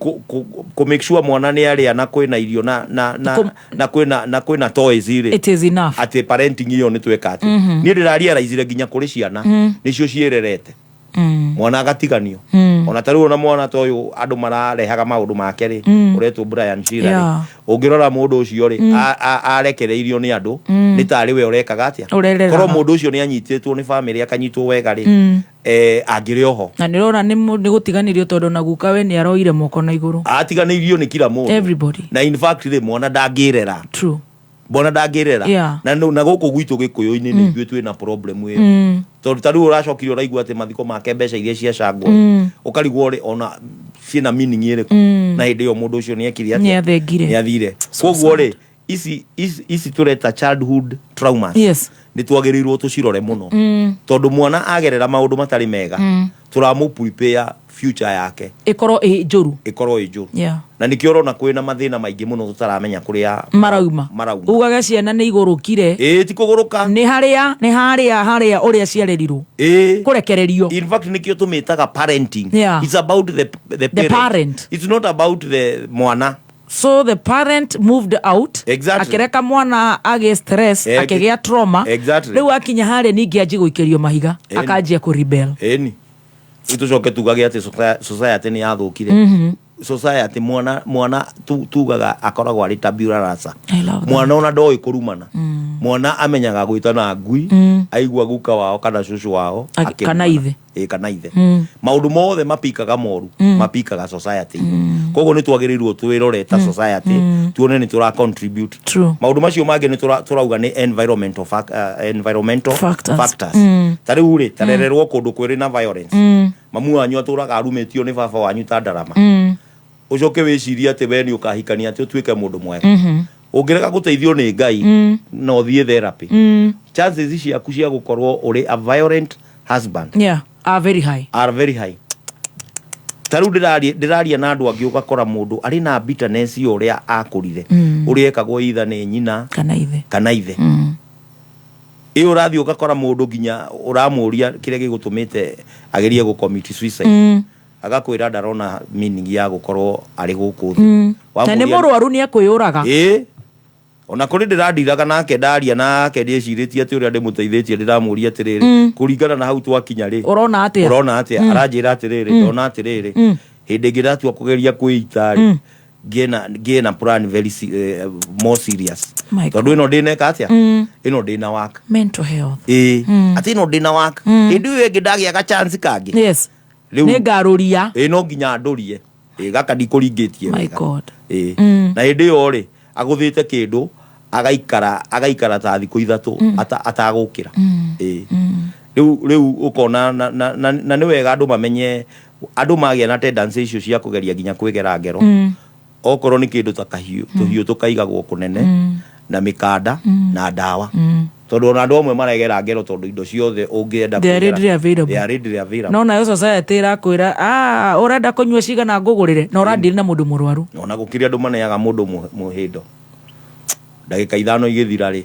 [SPEAKER 4] kũ make sure mwana nĩ arĩa na kwĩna irio na kwĩna toys rĩ,
[SPEAKER 3] It is enough.
[SPEAKER 4] Atĩ parenting ĩyo nĩ tweka atĩ. Niĩ ndĩrarealizire nginya kũrĩ ciana nĩcio ciĩrerete. Mwana agatiganio. Ona ta rĩu ona mwana ta ũyũ andũ mararehaga maũndũ make rĩ, ũretwo Brian Chira rĩ, ũngĩrora mũndũ ũcio rĩ, arekereirio nĩ andũ nĩ tarĩ we ũrekaga atĩa.
[SPEAKER 3] Ũrereraga.
[SPEAKER 4] Korwo mũndũ ũcio nĩ anyitĩtwo nĩ bamĩrĩ akanyitwo wega rĩ, angĩrĩ oho.
[SPEAKER 3] Na nä rona nä gå tiganä rio tondå na guka we nä aroire moko na igå rå.
[SPEAKER 4] Atiganĩirio nĩ kila mũndũ.
[SPEAKER 3] Everybody.
[SPEAKER 4] Na in fact rĩ, mwana ndangĩrera.
[SPEAKER 3] True.
[SPEAKER 4] Mwana ndangĩrera. Na na gũkũ gwitũ gĩkũyũ-inĩ nĩ ithuĩ twĩna problem ĩyo, tondũ ta rĩu ũracokire ũraigua atĩ mathiko make mbeca iria ciacangwo, ũkarigwo rĩ, ona ciĩna meaning ĩrĩkũ, na hĩndĩ ĩyo mũndũ ũcio nĩ ekire atĩa?
[SPEAKER 3] Nĩ athengire.
[SPEAKER 4] Nĩ athire. Koguo rĩ, ici tũreta childhood traumas, nĩ twagĩrĩirwo tũcirore mũno, tondũ mwana agerera maũndũ matarĩ mega, tũramũ prepare future yake
[SPEAKER 3] ĩkorwo ä njå ru.
[SPEAKER 4] Ĩkorwo ĩ njũru. Na nĩkĩo ũrona kwĩna mathĩna maingĩ mũno tũtaramenya kũrĩa
[SPEAKER 3] marauma.
[SPEAKER 4] Marauma.
[SPEAKER 3] Ugage ciana nä igå rå kire.
[SPEAKER 4] Ĩĩ, ti kũgũrũka.
[SPEAKER 3] Nä harä nä harä harä å rä a ciarerirwo, kũrekererio.
[SPEAKER 4] In fact nĩkĩo tũmĩtaga parenting. It's about the
[SPEAKER 3] The
[SPEAKER 4] parent.
[SPEAKER 3] Parent.
[SPEAKER 4] It's not about the mwana.
[SPEAKER 3] So the parent moved out, akĩreka mwana agĩe stress, akĩgĩa trauma. Rĩu akinya harĩa ningĩ anjie gũikĩrio mahiga, akanjia kũ rebel.
[SPEAKER 4] Ĩni, rĩu tũcoke tugage atĩ society nĩ yathũkire. Society, mwana tugaga akoragwo arĩ tabula rasa.
[SPEAKER 3] I love that.
[SPEAKER 4] Mwana ona ndoĩ kũrumana. Mwana amenyaga gwĩtana ngui aigua guka wao kana cũcũ wao akĩrumana.
[SPEAKER 3] Kana ithe.
[SPEAKER 4] Ĩ, kana ithe. Maũndũ mothe mapikaga moru, mapikaga society. Koguo nĩ twagĩrĩirwo twĩrore ta society, tuone nĩ tũra contribute. Maũndũ macio mangĩ nĩ tũrauga nĩ environmental
[SPEAKER 3] Factors.
[SPEAKER 4] Factors. Ta rĩu rĩ, tarererwo kũndũ kwĩrĩ na violence, mamu wanyu atũraga arumĩtio nĩ baba wanyu ta ndarama, ũcoke wĩcirie atĩ we nĩ ũkahikania atĩ ũtuĩke mũndũ mwega. Ũngĩrega gũteithio nĩ Ngai na ũthiĩ therapy, chances ciaku cia gũkorwo ũrĩ a violent husband
[SPEAKER 3] Yeah, are very high.
[SPEAKER 4] Are very high. Ta rĩu ndĩraria na andũ angĩ, ũgakora mũndũ arĩ na bitterness ya ũrĩa akũrire, ũrĩa ekagwo either nĩ nyina
[SPEAKER 3] kana ithe.
[SPEAKER 4] Kana ithe. Ĩ, ũrathiĩ ũgakora mũndũ nginya ũramũria kĩrĩa gĩgũtũmĩte agerie gũ commit suicide, agakwĩra ndarona meaning ya gũkorwo arĩ gũkũ thĩ.
[SPEAKER 3] Na nĩ mũrwaru, nĩ ekwĩyũraga.
[SPEAKER 4] Ĩ, ona kũrĩ ndĩrandiraga nake, ndaria nake ndĩcirĩtie atĩ ũrĩa ndĩmũteithĩtie, ndĩramũria atĩrĩrĩ, kũringana na hau twakinya rĩ,
[SPEAKER 3] Ũrona atĩa?
[SPEAKER 4] Ũrona atĩa? Aranjĩra atĩrĩrĩ, ndona atĩrĩrĩ, hĩndĩ ĩngĩ ndatua kũgeria kwĩita rĩ, ngĩe na plan very more serious,
[SPEAKER 3] My
[SPEAKER 4] tondũ ĩno ndĩneka atĩa, ĩno ndĩna work.
[SPEAKER 3] Mental health.
[SPEAKER 4] Ĩ, atĩ ĩno ndĩna work, hĩndĩ ĩyo ĩngĩ ndagĩaga chance kangĩ. Rĩu
[SPEAKER 3] Nĩ ngarũria.
[SPEAKER 4] Ĩ, no nginya ndũrie. Ĩ, gaka ndikũringĩtie
[SPEAKER 3] My
[SPEAKER 4] wega.
[SPEAKER 3] God.
[SPEAKER 4] Ĩ, na hĩndĩ ĩyo rĩ, agũthĩte kĩndũ agaikara ta thikũ 3 atagũkĩra. Ĩ, rĩu ũkona na nĩ wega andũ mamenye, andũ magĩa na tendency icio cia kũgeria nginya kwĩgera ngero, okorwo nĩ kĩndũ ta kahiũ, tũhiũ tũkaigagwo kũnene na mĩkanda na ndawa, tondũ ona andũ amwe maregera ngero tondũ indo ciothe ũngĩenda
[SPEAKER 3] They are readily available.
[SPEAKER 4] They are readily available.
[SPEAKER 3] No nayo society ĩrakwĩra, "Ah, ũrenda kũnyua cigana ngũgũrĩre," na ũrandiri na mũndũ mũrwaru.
[SPEAKER 4] Ona gũkĩrĩ andũ maneaga mũndũ mũhĩndo ndagĩka 5 igĩthira rĩ,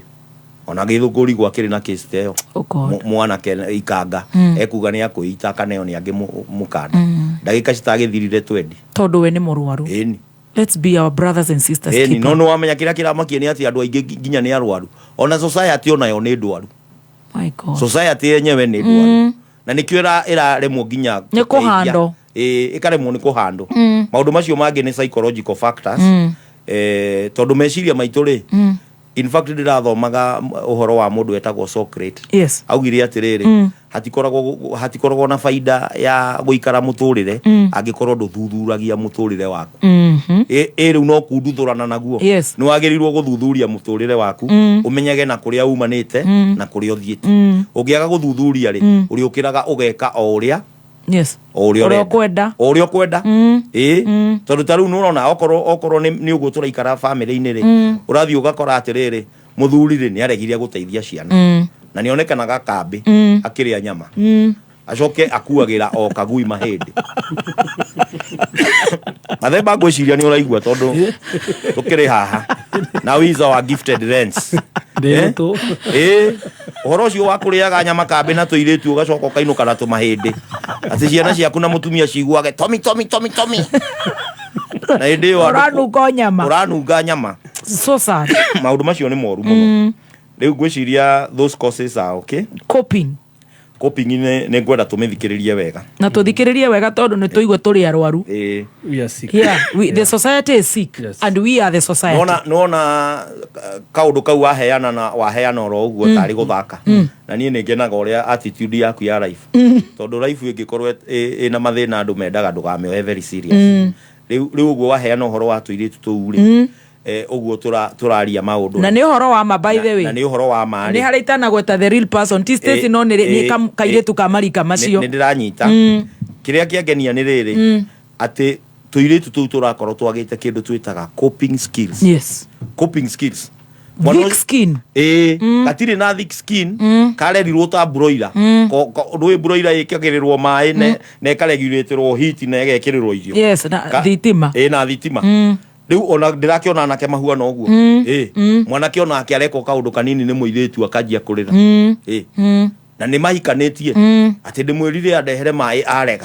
[SPEAKER 4] ona gĩthũngũri gwakĩrĩ na case ta ĩyo.
[SPEAKER 3] Oh God.
[SPEAKER 4] Mwanake ikanga ekuga nĩ akwĩita, akaneo nĩ angĩ mũkanda, ndagĩka citagĩthirire twendi.
[SPEAKER 3] Tondũ we nĩ mũrwaru.
[SPEAKER 4] Ĩni.
[SPEAKER 3] Let's be our brothers and sisters
[SPEAKER 4] Ĩni.
[SPEAKER 3] keeper.
[SPEAKER 4] No nĩ wamenya kĩrĩa kĩramakia nĩ atĩ andũ aingĩ nginya nĩ arwaru, ona society onayo nĩ ndwaru.
[SPEAKER 3] My God.
[SPEAKER 4] Society yenyewe nĩ ndwaru, na nĩkĩo ĩraremwo nginya
[SPEAKER 3] Nĩ kũhandwo.
[SPEAKER 4] Ĩ, ĩkaremwo nĩ kũhandwo. Maũndũ macio mangĩ nĩ psychological factors, tondũ meciria maitũ rĩ, in fact ndĩrathomaga ũhoro wa mũndũ wetagwo Socrates. Augire atĩrĩrĩ, hatikoragwo na baida ya gũikara mũtũrĩre angĩkorwo ndũthuthuragia mũtũrĩre waku. Ĩ rĩu no kunduthũrana naguo. Nĩ wagĩrĩirwo gũthuthuria mũtũrĩre waku, ũmenyage na kũrĩa umanĩte na kũrĩa ũthiĩte. Ũngĩaga gũthuthuria rĩ, ũrĩũkĩraga ũgeka o ũrĩa o ũrĩa
[SPEAKER 3] Ũrĩa
[SPEAKER 4] ũrenda.
[SPEAKER 3] ũkwenda.
[SPEAKER 4] O ũrĩa ũkwenda. Ĩ, tondũ ta rĩu nĩ ũrona okorwo nĩ ũguo tũraikara bamĩrĩ-inĩ rĩ, ũrathiĩ ũgakora atĩrĩrĩ, mũthuri rĩ, nĩ aregire gũteithia ciana na nĩ onekanaga kambĩ akĩrĩa nyama, acoke akuagĩra o kagui mahĩndĩ. Mathemba, ngwĩciria nĩ ũraigua tondũ tũkĩrĩ haha. Now he is our gifted lens.
[SPEAKER 1] Ndĩrĩtũ.
[SPEAKER 4] Ĩ, ũhoro ũcio wa kũrĩaga nyama kambĩ na tũirĩtu, ũgacoka ũkainũka na tũmahĩndĩ, atĩ ciana ciaku na mũtumia ciguage tomi tomi tomi tomi, na hĩndĩ ĩyo
[SPEAKER 3] Ũranunga o nyama.
[SPEAKER 4] Ũranunga nyama.
[SPEAKER 3] So sad.
[SPEAKER 4] Maũndũ macio nĩ moru mũno. Rĩu ngwĩciria those causes are okay.
[SPEAKER 3] Coping.
[SPEAKER 4] Coping nĩ ngwenda tũmĩthikĩrĩrie wega.
[SPEAKER 3] Na tũthikĩrĩrie wega tondũ nĩ tũigue tũrĩ arwaru.
[SPEAKER 4] Ĩĩ.
[SPEAKER 5] We are sick.
[SPEAKER 3] Yeah, the society is sick and we are the society.
[SPEAKER 4] Nona kaũndũ kau waheana na waheana oro ũguo tarĩ gũthaka, na niĩ nĩ ngenaga ũrĩa attitude yaku ya life, tondũ life ĩngĩkorwo ĩna mathĩna, andũ mendaga ndũkamĩoe very serious. Rĩu ũguo waheana ũhoro wa tũirĩtu tũu rĩ, ũguo tũraria maũndũ
[SPEAKER 3] Na nĩ ũhoro wa ma, by the way.
[SPEAKER 4] Na nĩ ũhoro wa ma
[SPEAKER 3] Nĩ
[SPEAKER 4] rĩ.
[SPEAKER 3] harĩa itanagweta the real person ti Stacy, no nĩ kairĩtu ka marika macio.
[SPEAKER 4] Nĩ ndĩranyita. Kĩrĩa kĩangenia nĩ rĩrĩ, atĩ tũirĩtu tũu tũrakorwo twagĩte kĩndũ twĩtaga coping skills. Coping skills.
[SPEAKER 3] Thick skin.
[SPEAKER 4] Ĩĩ, gatirĩ na thick skin. Karerirwo ta broiler. Ndũĩ broiler ĩkagĩrĩrwo maĩ na ĩkaregulĩtĩrwo heat na ĩgekĩrĩrwo irio.
[SPEAKER 3] Yes, na thitima.
[SPEAKER 4] Ĩĩ, na thitima. Rĩu ona ndĩrakĩona anake mahuana ũguo. Ĩĩ, mwanake onake arekwo kaũndũ kanini nĩ mũirĩtu akanjia kũrĩra. Ĩĩ, na nĩ mahikanĩtie, atĩ ndĩmwĩrire andehere maĩ arega.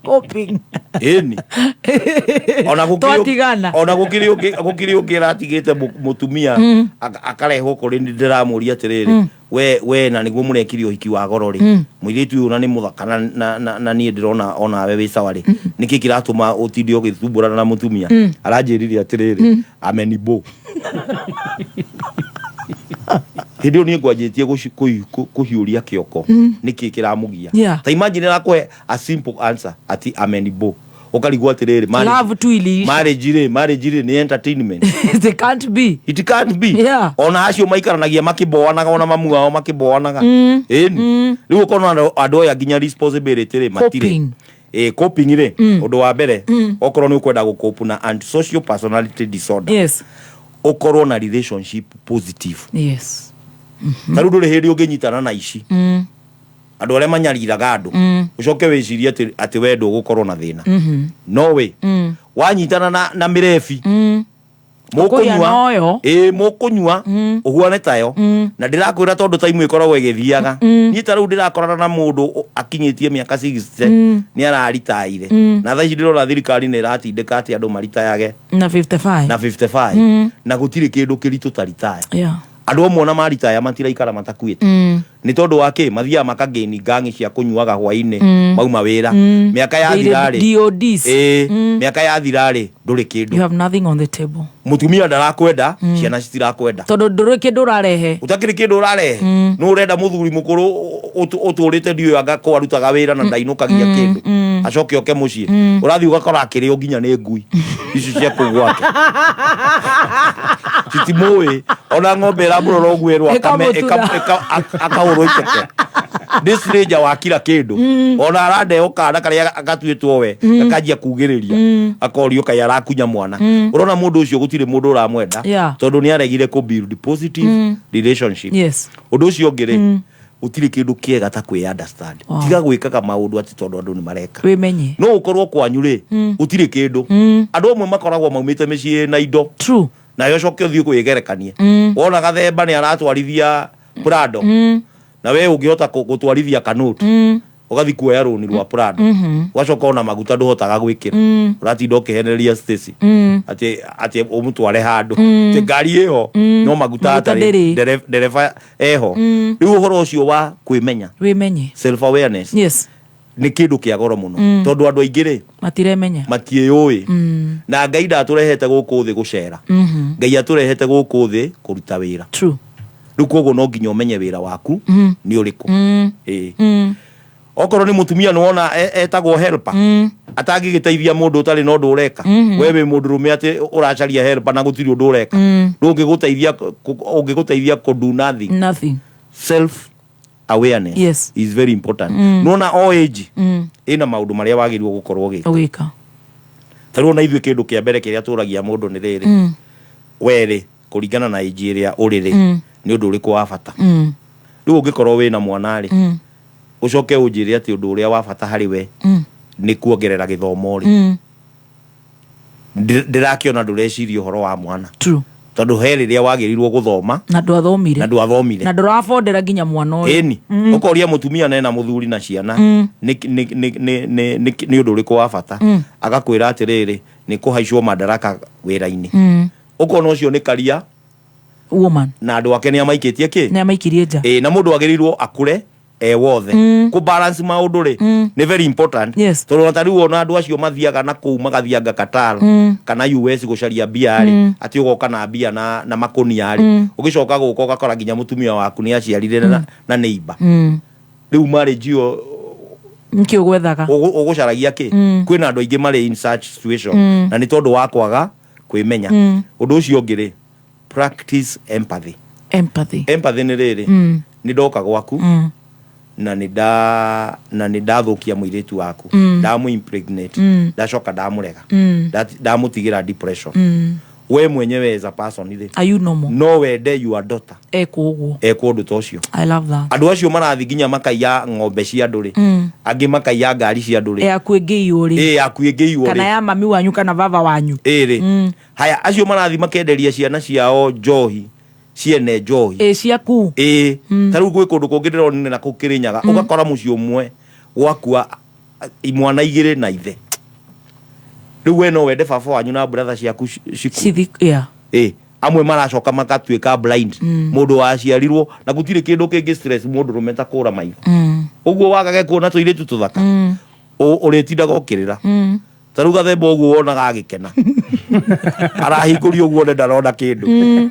[SPEAKER 3] Coping.
[SPEAKER 4] Ĩni, ona gũkĩrĩ
[SPEAKER 3] Twatigana.
[SPEAKER 4] Ona gũkĩrĩ ũngĩ ĩratigĩte mũtumia, akarehwo kũrĩ nĩ ndĩramũria atĩrĩrĩ, we na nĩguo mũrekire ũhiki wa goro rĩ, mũirĩtu ũyũ na nĩ mũthaka na niĩ ndĩrona onawe wĩ sawa rĩ, nĩkĩ kĩratũma ũtinde ũgĩthumbũrana na mũtumia? Aranjĩrire atĩrĩrĩ, amenibo hĩndĩ ĩyo niĩ ngwanjĩtie kũhiũria kĩoko, nĩkĩ kĩramũgia? Ta imagine arakũhe a simple answer ati amenibo, ũkarigwo atĩrĩrĩ,
[SPEAKER 3] Love tu iliisha.
[SPEAKER 4] Marriage rĩ nĩ entertainment?
[SPEAKER 3] It can't be.
[SPEAKER 4] It can't be. Ona acio maikaranagia makĩboanaga, ona mamu wao makĩboanaga. Ĩni, rĩu ũkona andũ aya nginya responsibility rĩ matirĩ.
[SPEAKER 3] Coping.
[SPEAKER 4] Ĩ, coping rĩ, ũndũ wa mbere, okorwo nĩ ũkwenda gũcope na antisocial personality disorder, ũkorwo na relationship positive. Ta rĩu ndũrĩ hĩndĩ ũngĩnyitana na ici andũ arĩa manyariraga andũ, ũcoke wĩcirie atĩ we ndũgũkorwo na thĩna. No we wanyitana na mĩrebi,
[SPEAKER 3] Ũkũgĩa noyo.
[SPEAKER 4] Ĩ, mũkũnyua ũhuane tayo. Na ndĩrakwĩra tondũ time ĩkoragwo ĩgĩthiaga. Niĩ ta rĩu ndĩrakorana na mũndũ akinyĩtie mĩaka 60, nĩ araritaire, na thaa ici ndĩrona thirikari nĩ ĩratindĩka atĩ andũ maritayage
[SPEAKER 3] Na 55.
[SPEAKER 4] Na 55. Na gũtirĩ kĩndũ kĩritũ ta ritaya. Andũ amwe ona maritaya matiraikara matakuĩte. Nĩ tondũ wa kĩ? Mathiaga makagaini ngangi cia kũnyuaga hwainĩ, mauma wĩra. Mĩaka yathira rĩ,
[SPEAKER 3] DODs.
[SPEAKER 4] Ĩ, mĩaka yathira rĩ, ndũrĩ kĩndũ.
[SPEAKER 3] You have nothing on the table.
[SPEAKER 4] Mũtumia ndarakwenda, ciana citirakwenda.
[SPEAKER 3] Tondũ ndũrĩ kĩndũ ũrarehe.
[SPEAKER 4] Ũtakĩrĩ kĩndũ ũrarehe. Nũ ũrenda mũthuri mũkũrũ ũtũrĩte ndiũĩ anga kũ arutaga wĩra na ndainũkagia kĩndũ, acoke oke mũciĩ, ũrathiĩ ũgakora akĩrĩo nginya nĩ ngui icio cia kũu gwake citimũĩ, ona ng'ombe ĩramũrora ũguo ĩrwo akame.
[SPEAKER 3] Ĩkamũtura.
[SPEAKER 4] Akahũrwo iceke nĩ stranger wa kira kĩndũ. Ona arandeo kana karĩa gatuĩtwo we, gakanjia kugĩrĩria, akorio kaĩ arakunya mwana. Ũrona mũndũ ũcio gũtirĩ mũndũ ũramwenda, tondũ nĩ aregire kũ build positive relationship. Ũndũ ũcio ũngĩ rĩ, gũtirĩ kĩndũ kĩega ta kwĩ understand. Tiga gwĩkaga maũndũ atĩ tondũ andũ nĩ mareka.
[SPEAKER 3] Wĩmenye.
[SPEAKER 4] No ũkorwo kwanyu rĩ, gũtirĩ kĩndũ. Andũ amwe makoragwo maumĩte mĩciĩ na indo. Nayo ũcoke ũthiĩ kwĩgerekanie. Wona gathemba nĩ aratwarithia Prado, na we ũngĩhota gũtwarithia kanoti, ũgathiĩ kuoya rũni rwa Prado, ũgacoka ona maguta ndũhotaga gwĩkĩra, ũratinda ũkĩhenereria Stacy atĩ ũmũtware handũ, atĩ ngari ĩho no maguta
[SPEAKER 3] Maguta
[SPEAKER 4] atarĩ,
[SPEAKER 3] ndĩrĩ.
[SPEAKER 4] Ndereba eho. Rĩu ũhoro ũcio wa kwĩmenya,
[SPEAKER 3] Wĩmenye.
[SPEAKER 4] self awareness, nĩ kĩndũ kĩa goro mũno, tondũ andũ aingĩ rĩ,
[SPEAKER 3] Matiremenya.
[SPEAKER 4] matiĩyũĩ. Na Ngai ndatũrehete gũkũ thĩ gũcera. Ngai atũrehete gũkũ thĩ kũruta wĩra. Rĩu koguo no nginya ũmenye wĩra waku nĩ ũrĩkũ. Ĩĩ. Okorwo nĩ mũtumia nĩ wona etagwo helper, atangĩgĩteithia mũndũ ũtarĩ na ũndũ ũreka. We wĩ mũndũrũme atĩ ũracaria helper na gũtirĩ ũndũ ũreka, ndũngĩgũteithia ũngĩgũteithia kũ do nothing.
[SPEAKER 3] Nothing.
[SPEAKER 4] Self awareness is very important. Nona o age ĩna maũndũ marĩa wagĩrĩirwo gũkorwo ũgĩka.
[SPEAKER 3] Ũgĩka.
[SPEAKER 4] Ta rĩu ona ithuĩ kĩndũ kĩa mbere kĩrĩa tũragia mũndũ nĩ rĩrĩ, we rĩ, kũringana na age ĩrĩa ũrĩ rĩ, nĩ ũndũ ũrĩkũ wa bata? Rĩu ũngĩkorwo wĩna mwana rĩ, ũcoke ũnjĩre atĩ ũndũ ũrĩa wa bata harĩ we nĩ kuongerera gĩthomo rĩ, ndĩrakĩona ndũreciria ũhoro wa mwana. Tondũ he rĩrĩa wagĩrĩirwo gũthoma
[SPEAKER 3] Na ndwathomire.
[SPEAKER 4] Na ndwathomire.
[SPEAKER 3] Na ndũrabondera nginya mwana ũyũ.
[SPEAKER 4] Ĩni, ũkoria mũtumia nena mũthuri na ciana, nĩ ũndũ ũrĩkũ wa bata? Agakwĩra atĩrĩrĩ, nĩ kũhaicwo madaraka wĩra-inĩ. Ũkona ũcio nĩ karia.
[SPEAKER 3] Woman.
[SPEAKER 4] Na andũ ake nĩ amaikĩtie kĩ?
[SPEAKER 3] Nĩ amaikirie nja.
[SPEAKER 4] Ĩ, na mũndũ agĩrĩirwo akũre e wothe. Kũ balance maũndũ rĩ, nĩ very important. Tondũ ona ta rĩu ona andũ acio mathiaga na kũu magathianga Qatar kana US gũcaria mbia rĩ, atĩ ũgoka na mbia na makũnia rĩ, ũgĩcoka gũka ũgakora nginya mũtumia waku nĩ aciarire na neighbor. Rĩu marriage ĩyo
[SPEAKER 3] Nĩkĩ ũgwethaga?
[SPEAKER 4] Ũgũcaragia kĩ? Kwĩna andũ aingĩ marĩ in such situation, na nĩ tondũ wa kwaga kwĩmenya. Ũndũ ũcio ũngĩ rĩ, practice empathy.
[SPEAKER 3] Empathy.
[SPEAKER 4] Empathy nĩ rĩrĩ, nĩ ndoka gwaku na nĩ ndathũkia mũirĩtu waku, ndamũ impregnate, ndacoka ndamũrega, ndamũtigĩra depression. We mwenyewe as a person rĩ,
[SPEAKER 3] Are you normal?
[SPEAKER 4] No wende your daughter
[SPEAKER 3] ekwo ũguo?
[SPEAKER 4] Ekwo ũndũ ta ũcio?
[SPEAKER 3] I love that.
[SPEAKER 4] Andũ acio marathiĩ nginya makaiya ng'ombe cia andũ rĩ, angĩ makaiya ngari cia andũ rĩ,
[SPEAKER 3] Yaku ĩngĩiywo rĩ?
[SPEAKER 4] Ĩ, yaku ĩngĩiywo
[SPEAKER 3] kana
[SPEAKER 4] rĩ,
[SPEAKER 3] ya mami wanyu kana baba wanyu?
[SPEAKER 4] Ĩ rĩ, haya, acio marathiĩ makenderia ciana ciao njohi, ciene njohi.
[SPEAKER 3] Ĩ, ciaku.
[SPEAKER 4] Ĩ, ta rĩu gwĩ kũndũ kũngĩ ndĩronire na kũu Kĩrĩnyaga, ũgakora mũciĩ ũmwe gwakua imwana igĩrĩ na ithe. Rĩu we no wende baba wanyu na brother ciaku cikue?
[SPEAKER 3] Cithi, yeah.
[SPEAKER 4] Ĩ, amwe maracoka makatuĩka blind. Mũndũ waciarirwo na gũtirĩ kĩndũ kĩngĩ stress mũndũ rũme ta kũra maitho. Ũguo wagage kuona tũirĩtu tũthaka, ũrĩtindaga ũkĩrĩra. Ta rĩu gathemba ũguo wonaga agĩkena, arahingũria ũguo one ndarona kĩndũ.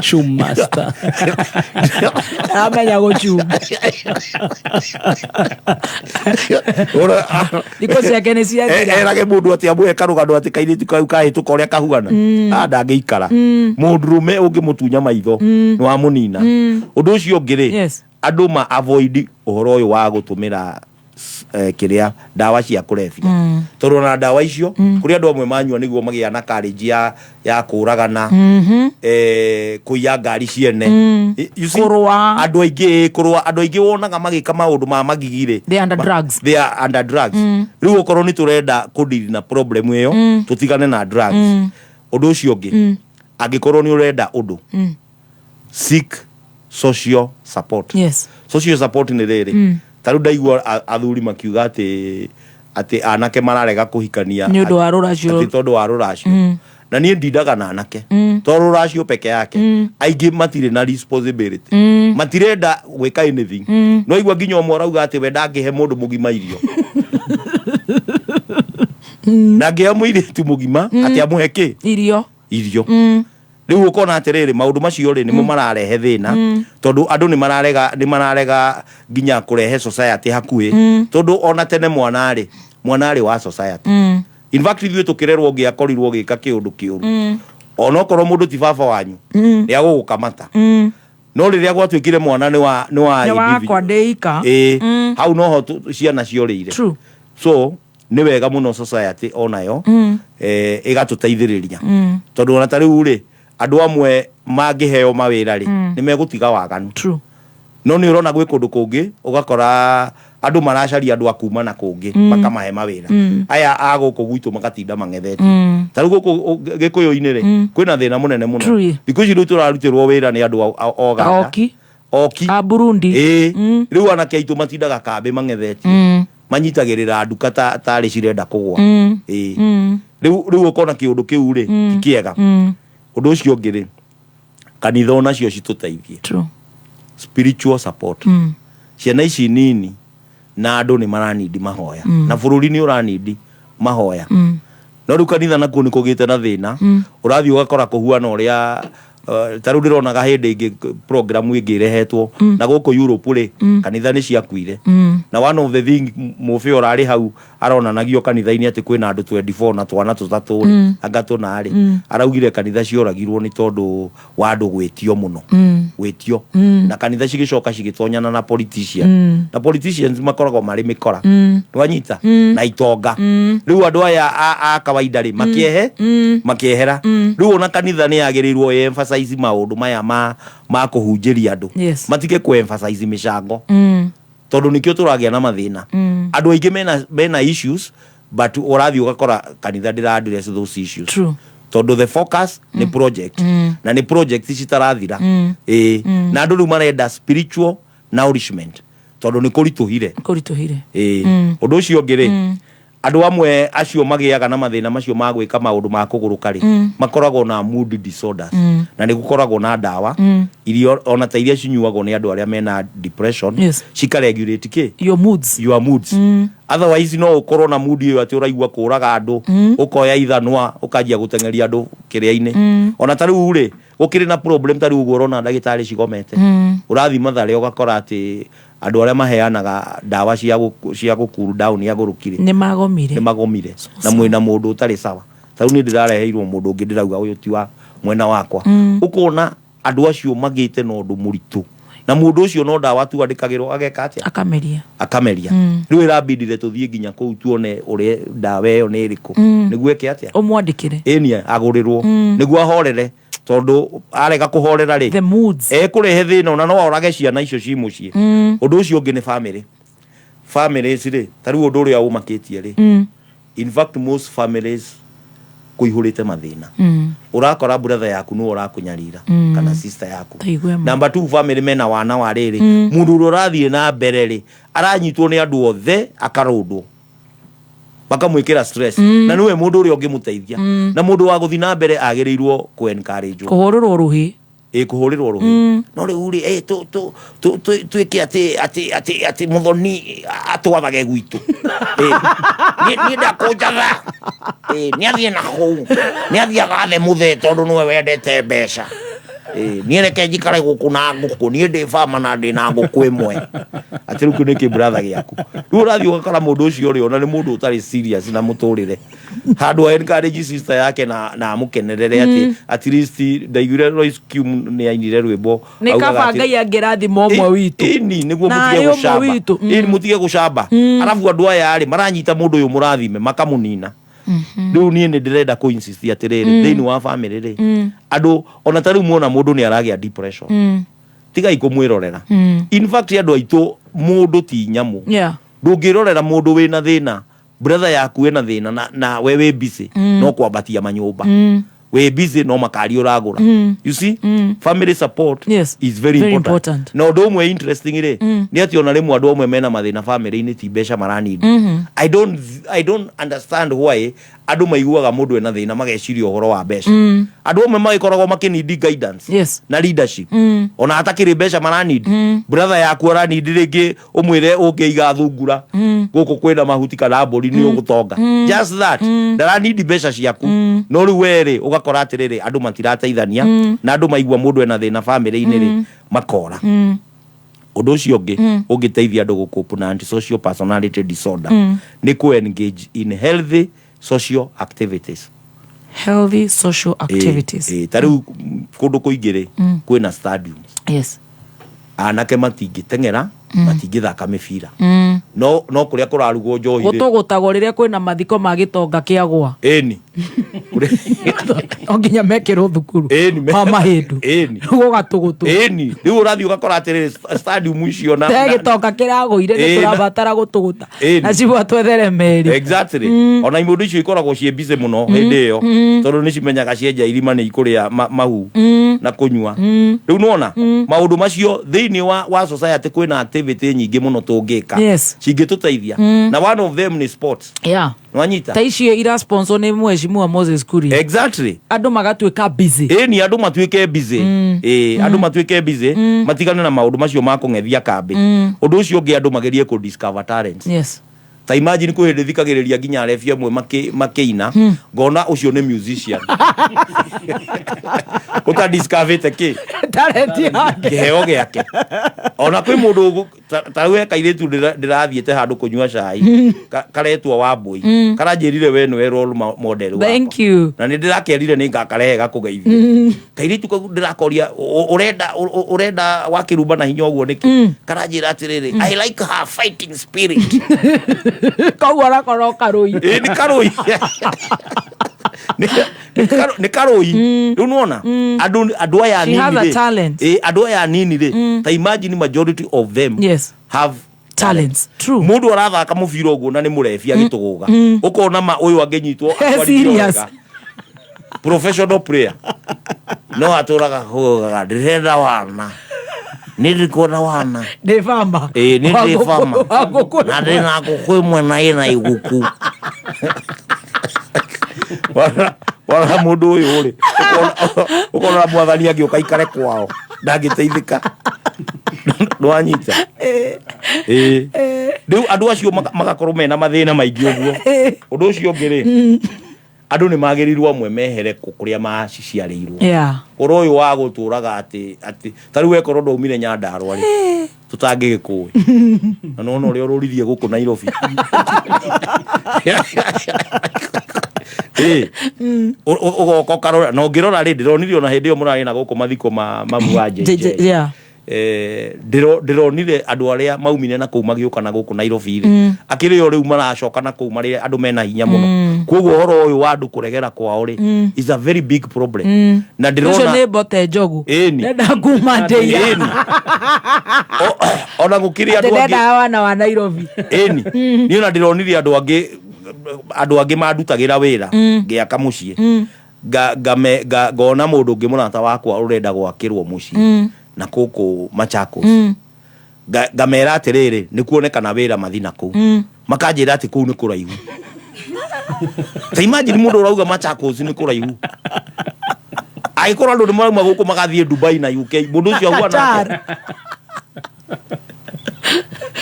[SPEAKER 1] Shumaster.
[SPEAKER 3] Amenya gũcuma. Thikũ ciake nĩ ciathira.
[SPEAKER 4] Erage mũndũ atĩ amũhe karũgano atĩ kairĩtu kau kahĩtũka ũrĩa kahuana. Ah, ndangĩikara. Mũndũrũme ũngĩmũtunya maitho, nĩ wamũnina. Ũndũ ũcio ũngĩ rĩ, andũ ma avoid ũhoro ũyũ wa gũtũmĩra kĩrĩa, ndawa cia kũrebia, tondũ ona ndawa icio kũrĩ andũ amwe manyua nĩguo magĩa na courage ya kũragana, kũiya ngari ciene. You see,
[SPEAKER 3] Kũrũa.
[SPEAKER 4] Andũ aingĩ, kũrũa, andũ aingĩ wonaga magĩka maũndũ ma magigi rĩ,
[SPEAKER 3] They are under drugs.
[SPEAKER 4] They are under drugs. Rĩu okorwo nĩ tũrenda kũdeal na problem ĩyo, tũtigane na drugs. Ũndũ ũcio ũngĩ, angĩkorwo nĩ ũrenda ũndũ, seek social support. Social support nĩ rĩrĩ, ta rĩu ndaigua athuri makiuga atĩ anake mararega kũhikania
[SPEAKER 3] Nĩ ũndũ wa rũracio.
[SPEAKER 4] Atĩ tondũ wa rũracio. Na niĩ ndindaga na anake to rũracio peke yake. Aingĩ matirĩ na responsibility, matirenda gwĩka anything. No igua nginya ũmwe arauga atĩ we ndangĩhe mũndũ mũgima irio, na ngĩhe mũirĩtu mũgima atĩ amũhe kĩ?
[SPEAKER 3] Irio.
[SPEAKER 4] Irio. Rĩu ũkona atĩrĩrĩ, maũndũ macio rĩ, nĩmo mararehe thĩna, tondũ andũ nĩ mararega nginya kũrehe society hakuhĩ, tondũ ona tene mwana arĩ wa society. In fact, ithuĩ tũkĩrerwo ũngĩakorirwo ũgĩka kĩũndũ kĩũru, onokorwo mũndũ ti baba wanyu, nĩ agũgũkamata. No rĩrĩa gwatuĩkire mwana nĩ wa
[SPEAKER 3] Nĩ wakwa ndĩika.
[SPEAKER 4] Ĩĩ, hau noho ciana ciorĩire. So nĩ wega mũno society onayo ĩgatũteithĩrĩria, tondũ ona ta rĩu rĩ, andũ amwe mangĩheo mawĩra rĩ, nĩ megũtiga waganu. No nĩ ũrona gwĩ kũndũ kũngĩ ũgakora andũ maracaria andũ a kuma na kũngĩ, makamahe mawĩra, aya a gũkũ gwitũ magatinda mang'ethetie. Ta rĩu gũkũ gĩkũyũ-inĩ rĩ, kwĩna thĩna mũnene mũno. Thikũ ici rĩu tũrarutĩrwo wĩra nĩ andũ a Uganda.
[SPEAKER 3] Oki.
[SPEAKER 4] Oki.
[SPEAKER 3] A Burundi.
[SPEAKER 4] Ĩĩ. Rĩu anake aitũ matindaga kambĩ mang'ethetie, manyitagĩrĩra nduka ta tarĩ cirenda kũgwa. Ĩĩ. Rĩu ũkona kĩũndũ kĩu rĩ, ti kĩega. Ũndũ ũcio ũngĩ rĩ, kanitha onacio citũteithie. Spiritual support. Ciana ici nini na andũ nĩ maranindi mahoya, na bũrũri nĩ ũranindi mahoya. No rĩu kanitha nakuo nĩ kũgĩte na thĩna. Ũrathiĩ ũgakora kũhuana ũrĩa ta rĩu ndĩronaga hĩndĩ ĩngĩ program ĩngĩ ĩrehetwo na gũkũ Europe rĩ, kanitha nĩ ciakuire. Na one of the thing mũbĩ ũrarĩ hau aronanagio kanitha-inĩ atĩ kwĩna andũ 24 na twana tũtatũ rĩ, anga tũna rĩ, araugire kanitha cioragirwo nĩ tondũ wa andũ gwĩtio mũno, gwĩtio, na kanitha cigĩcoka cigĩtonyana na politician, na politicians makoragwo marĩ mĩkora. Nĩwanyita? Na itonga. Rĩu andũ aya a kawaida rĩ, makĩehe makĩehera. Rĩu ona kanitha nĩ yagĩrĩirwo ĩ emphasize maũndũ maya ma kũhunjĩria andũ, matige kũ emphasize mĩcango, tondũ nĩkĩo tũragĩa na mathĩna. Andũ aingĩ mena issues, but ũrathiĩ ũgakora kanitha ndĩra address those issues, tondũ the focus nĩ project, na nĩ project citarathira. Ĩĩ. Na andũ rĩu marenda spiritual nourishment, tondũ nĩ kũritũhire.
[SPEAKER 3] Kũritũhire.
[SPEAKER 4] Ĩĩ. Ũndũ ũcio ũngĩ rĩ, Andũ amwe acio magĩaga na mathĩna macio ma gwĩka maũndũ ma kũgũrũka rĩ, makoragwo na mood disorders, na nĩ gũkoragwo na ndawa iria ona ta iria cinyuagwo nĩ andũ arĩa mena depression, cikaregulate kĩ?
[SPEAKER 3] Your moods.
[SPEAKER 4] Your moods. Otherwise no ũkorwo na mood ĩyo atĩ ũraigua kũraga andũ, ũkoya ithanwa ũkanjia gũteng'eria andũ kĩrĩa-inĩ. Ona ta rĩu rĩ, gũkĩrĩ na problem ta rĩu ũguo ũrona ndagĩtarĩ cigomete. Ũrathiĩ Mathare ũgakora atĩ andũ arĩa maheanaga ndawa cia gũ cool down agũrũki rĩ,
[SPEAKER 3] Nĩ magomire.
[SPEAKER 4] Nĩ magomire, na mwĩna mũndũ ũtarĩ sawa. Ta rĩu niĩ ndĩrareheirwo mũndũ ũngĩ, ndĩrauga ũyũ ti wa mwena wakwa. Ũkona andũ acio magĩte na ũndũ mũritũ, na mũndũ ũcio no ndawa tu andĩkagĩrwo, ageka atĩa?
[SPEAKER 3] Akameria.
[SPEAKER 4] Akameria. Rĩu ĩrambindire tũthiĩ nginya kũu tuone ũrĩa ndawa ĩyo nĩ ĩrĩkũ, nĩguo ĩke atĩa?
[SPEAKER 3] Ũmwandĩkĩre.
[SPEAKER 4] Ĩni, agũrĩrwo nĩguo ahorere, tondũ arega kũhorera rĩ,
[SPEAKER 3] The moods.
[SPEAKER 4] Ekũrehe thĩna, ona no orage ciana icio ci mũciĩ. Ũndũ ũcio ũngĩ nĩ family, families rĩ, ta rĩu ũndũ ũrĩa ũmakĩtie rĩ, in fact most families kũihũrĩte mathĩna. Ũrakora brother yaku nĩwe ũrakũnyarira, kana sister yaku.
[SPEAKER 3] Ta igue ma.
[SPEAKER 4] Number two, family mena wana wa rĩrĩ, mũndũ ũrĩa ũrathiĩ na mbere rĩ, aranyitwo nĩ andũ othe, akarũndwo, makamwĩkĩra stress, na nĩwe mũndũ ũrĩa ũngĩmũteithia, na mũndũ wa gũthiĩ na mbere agĩrĩirwo kũ encourage.
[SPEAKER 3] Kũhũrĩrwo rũhĩ.
[SPEAKER 4] Ĩ, kũhũrĩrwo rũhĩ. No rĩu rĩ, twĩke atĩ Mũthoni atwathage gwitũ. Niĩ ndakũnjatha. Nĩ athiĩ na kũu, nĩ athiĩ agathe mũthee, tondũ nĩwe wendete mbeca. Niĩ reke njikare gũkũ na ngũkũ, niĩ ndĩ bama na ndĩ na ngũkũ ĩmwe. Atĩ rĩu kĩu nĩ kĩ brother gĩaku. Rĩu ũrathiĩ ũgakora mũndũ ũcio rĩ, ona nĩ mũndũ ũtarĩ serious na mũtũrĩre, handũ a encourage sister yake na amũkenerere atĩ at least ndaiguire Royce Q nĩ ainire rwĩmbo.
[SPEAKER 3] Nĩ
[SPEAKER 4] Augaga
[SPEAKER 3] kaba
[SPEAKER 4] atĩ-
[SPEAKER 3] Ngai angĩrathima ũmwe witũ.
[SPEAKER 4] Ĩni, nĩguo
[SPEAKER 3] Na
[SPEAKER 4] mũtige
[SPEAKER 3] arĩ ũmwe
[SPEAKER 4] gũcamba.
[SPEAKER 3] witũ.
[SPEAKER 4] Ĩni, mũtige gũcamba. Arabu andũ aya rĩ, maranyita mũndũ ũyũ mũrathime makamũnina. Rĩu niĩ nĩ ndĩrenda kũ insist atĩrĩrĩ, thĩinĩ wa family rĩ, andũ ona ta rĩu muona mũndũ nĩ aragĩa depression, tigai kũmwĩrorera. In fact andũ aitũ, mũndũ ti nyamũ. Ndũngĩrorera mũndũ wĩna thĩna, brother yaku ĩna thĩna, na we wĩ busy no kwambatia manyũmba, wĩ busy no makari ũragũra. You see, family support is very,
[SPEAKER 3] Very
[SPEAKER 4] important.
[SPEAKER 3] important.
[SPEAKER 4] Na ũndũ ũmwe interesting rĩ, nĩ atĩ ona rĩmwe andũ amwe mena mathĩna family-inĩ ti mbeca maranidi. I don't understand why andũ maiguaga mũndũ ena thĩna mageciria ũhoro wa mbeca. Andũ amwe magĩkoragwo makĩnidi guidance na leadership, ona hatakĩrĩ mbeca maranidi. Brother yaku aranidi rĩngĩ ũmwĩre ũngĩiga thungura gũkũ kwĩna mahuti kana mbũri nĩ ũgũtonga. Just that, ndaranidi mbeca ciaku. No rĩu we rĩ, ũgakora atĩrĩrĩ, andũ matirateithania, na andũ maigua mũndũ ena thĩna family-inĩ rĩ, makora. Ũndũ ũcio ũngĩ ũngĩteithia andũ gũcope na antisocial personality disorder nĩ kũ engage in healthy social activities.
[SPEAKER 3] Healthy social activities.
[SPEAKER 4] Ta rĩu kũndũ kũingĩ rĩ, kwĩna stadiums. Anake matingĩteng'era, matingĩthaka mĩbira, no kũrĩa kũrarugwo njohi rĩ,
[SPEAKER 3] Gũtũgũtagwo rĩrĩa kwĩna mathiko ma gĩtonga kĩagwa.
[SPEAKER 4] Ĩni.
[SPEAKER 3] No nginya mekĩrwo thukuru ma mahĩndũ. Gũgatũgũtwo.
[SPEAKER 4] Ĩni, rĩu ũrathiĩ ũgakora atĩrĩrĩ, stadium icio
[SPEAKER 3] te gĩtonga kĩragũire nĩ tũrabatara gũtũgũta na cibwa twethere meri.
[SPEAKER 4] Exactly. Ona imũndũ icio ikoragwo ciĩ busy mũno hĩndĩ ĩyo, tondũ nĩ cimenyaga cienja irima nĩ ikũrĩa mahu na kũnyua. Rĩu nĩwona maũndũ macio thĩinĩ wa society kwĩna activity nyingĩ mũno tũngĩka cingĩtũteithia, na one of them nĩ sports. Nwanyita?
[SPEAKER 3] Ta icio ira sponsor nĩ mheshimiwa Moses Kuria. Andũ magatuĩka busy.
[SPEAKER 4] Ĩni, andũ matuĩke busy. Ĩ, andũ matuĩke busy, matigane na maũndũ macio ma kũng'ethia kambĩ. Ũndũ ũcio ũngĩ, andũ magerie kũ discover talents. Ta imagine, kwĩ hĩndĩ thikagĩrĩria nginya arebi amwe makĩina, ngona ũcio nĩ musician ũtadiscoverĩte kĩ?
[SPEAKER 3] Talent yake.
[SPEAKER 4] Kĩheo gĩake. Ona kwĩ mũndũ ta rĩu he kairĩtu ndĩrathiĩte handũ kũnyua cai, karetwo Wambũi, karanjĩrire we nĩwe role model wakwa.
[SPEAKER 3] Thank you.
[SPEAKER 4] Na nĩ ndĩrakerire nĩ ngakarehe gakũgeithie. Kairĩtu kau ndĩrakoria, "Ũrenda wakĩrumba na hinya ũguo nĩkĩ?" Karanjĩra atĩrĩrĩ, "I like her fighting spirit."
[SPEAKER 3] Koguo arakorwo karũi.
[SPEAKER 4] Ĩ, nĩ karũi. Nĩ karũi. Rĩu nĩwona andũ aya
[SPEAKER 3] She has
[SPEAKER 4] anini
[SPEAKER 3] a
[SPEAKER 4] rĩ,
[SPEAKER 3] talent.
[SPEAKER 4] ĩ, andũ aya anini rĩ, ta imagine majority of them have
[SPEAKER 3] talents. True.
[SPEAKER 4] Mũndũ arathaka mũbira ũguo na nĩ mũrebi agĩtũgũga, ũkona ma ũyũ angĩnyitwo atwarithio
[SPEAKER 3] Serious.
[SPEAKER 4] wega. Professional player, no atũraga kũgaga ndĩrenda wana, nĩ ndikuona wana.
[SPEAKER 3] Ndĩ bama.
[SPEAKER 4] Ĩ, nĩ ndĩ bama
[SPEAKER 3] Wa ngũkũ.
[SPEAKER 4] Na ndĩ na ngũkũ ĩmwe na ĩna iguku. Warora mũndũ ũyũ rĩ, ũkona mwathani angĩũka ikare kwao ndangĩteithĩka. Nĩwanyita? Ĩĩ. Rĩu andũ acio magakorwo mena mathĩna maingĩ ũguo. Ũndũ ũcio ũngĩ rĩ, andũ nĩ magĩrĩirwo amwe mehere kũrĩa maciciarĩirwo. Ũhoro ũyũ wa gũtũraga atĩ atĩ ta rĩu wekorwo ndwaumire Nyandarũa rĩ, tũtangĩgĩkũĩ na nona ũrĩa ũrũririe gũkũ Nairobi. Ĩ, ũgoka ũkarora na ũngĩrora rĩ, ndĩronire ona hĩndĩ ĩyo mũrarĩ na gũkũ mathiko ma mamu wa JJ. Ndĩronire andũ arĩa maumire na kũu magĩũka na gũkũ Nairobi rĩ, akĩrĩ o rĩu maracoka na kũu marĩ andũ mena hinya mũno. Koguo ũhoro ũyũ wa andũ kũregera kwao rĩ, is a very big problem. Na
[SPEAKER 3] Ũcio
[SPEAKER 4] ndĩrona
[SPEAKER 3] nĩ mbote njogu.
[SPEAKER 4] Ĩni.
[SPEAKER 3] Ndenda kuma ndĩira.
[SPEAKER 4] Ĩni. Ona gũkĩrĩ
[SPEAKER 3] Atĩ
[SPEAKER 4] andũ angĩ
[SPEAKER 3] ndendaga wana wa Nairobi.
[SPEAKER 4] Ĩni, niĩ ona ndĩronire andũ angĩ mandutagĩra wĩra ngĩaka mũciĩ. Ngona mũndũ ũngĩ mũrata wakwa ũrenda gwakĩrwo mũciĩ na kũkũ Machakos. Ngamera atĩrĩrĩ, nĩ kuonekana wĩra mathi na kũu. Makanjĩra atĩ kũu nĩ kũraihu. Ta imagine mũndũ ũrauga Machakos nĩ kũraihu. Angĩkorwo andũ nĩ marauma gũkũ magathiĩ Dubai na UK, mũndũ ũcio ahuana atĩa?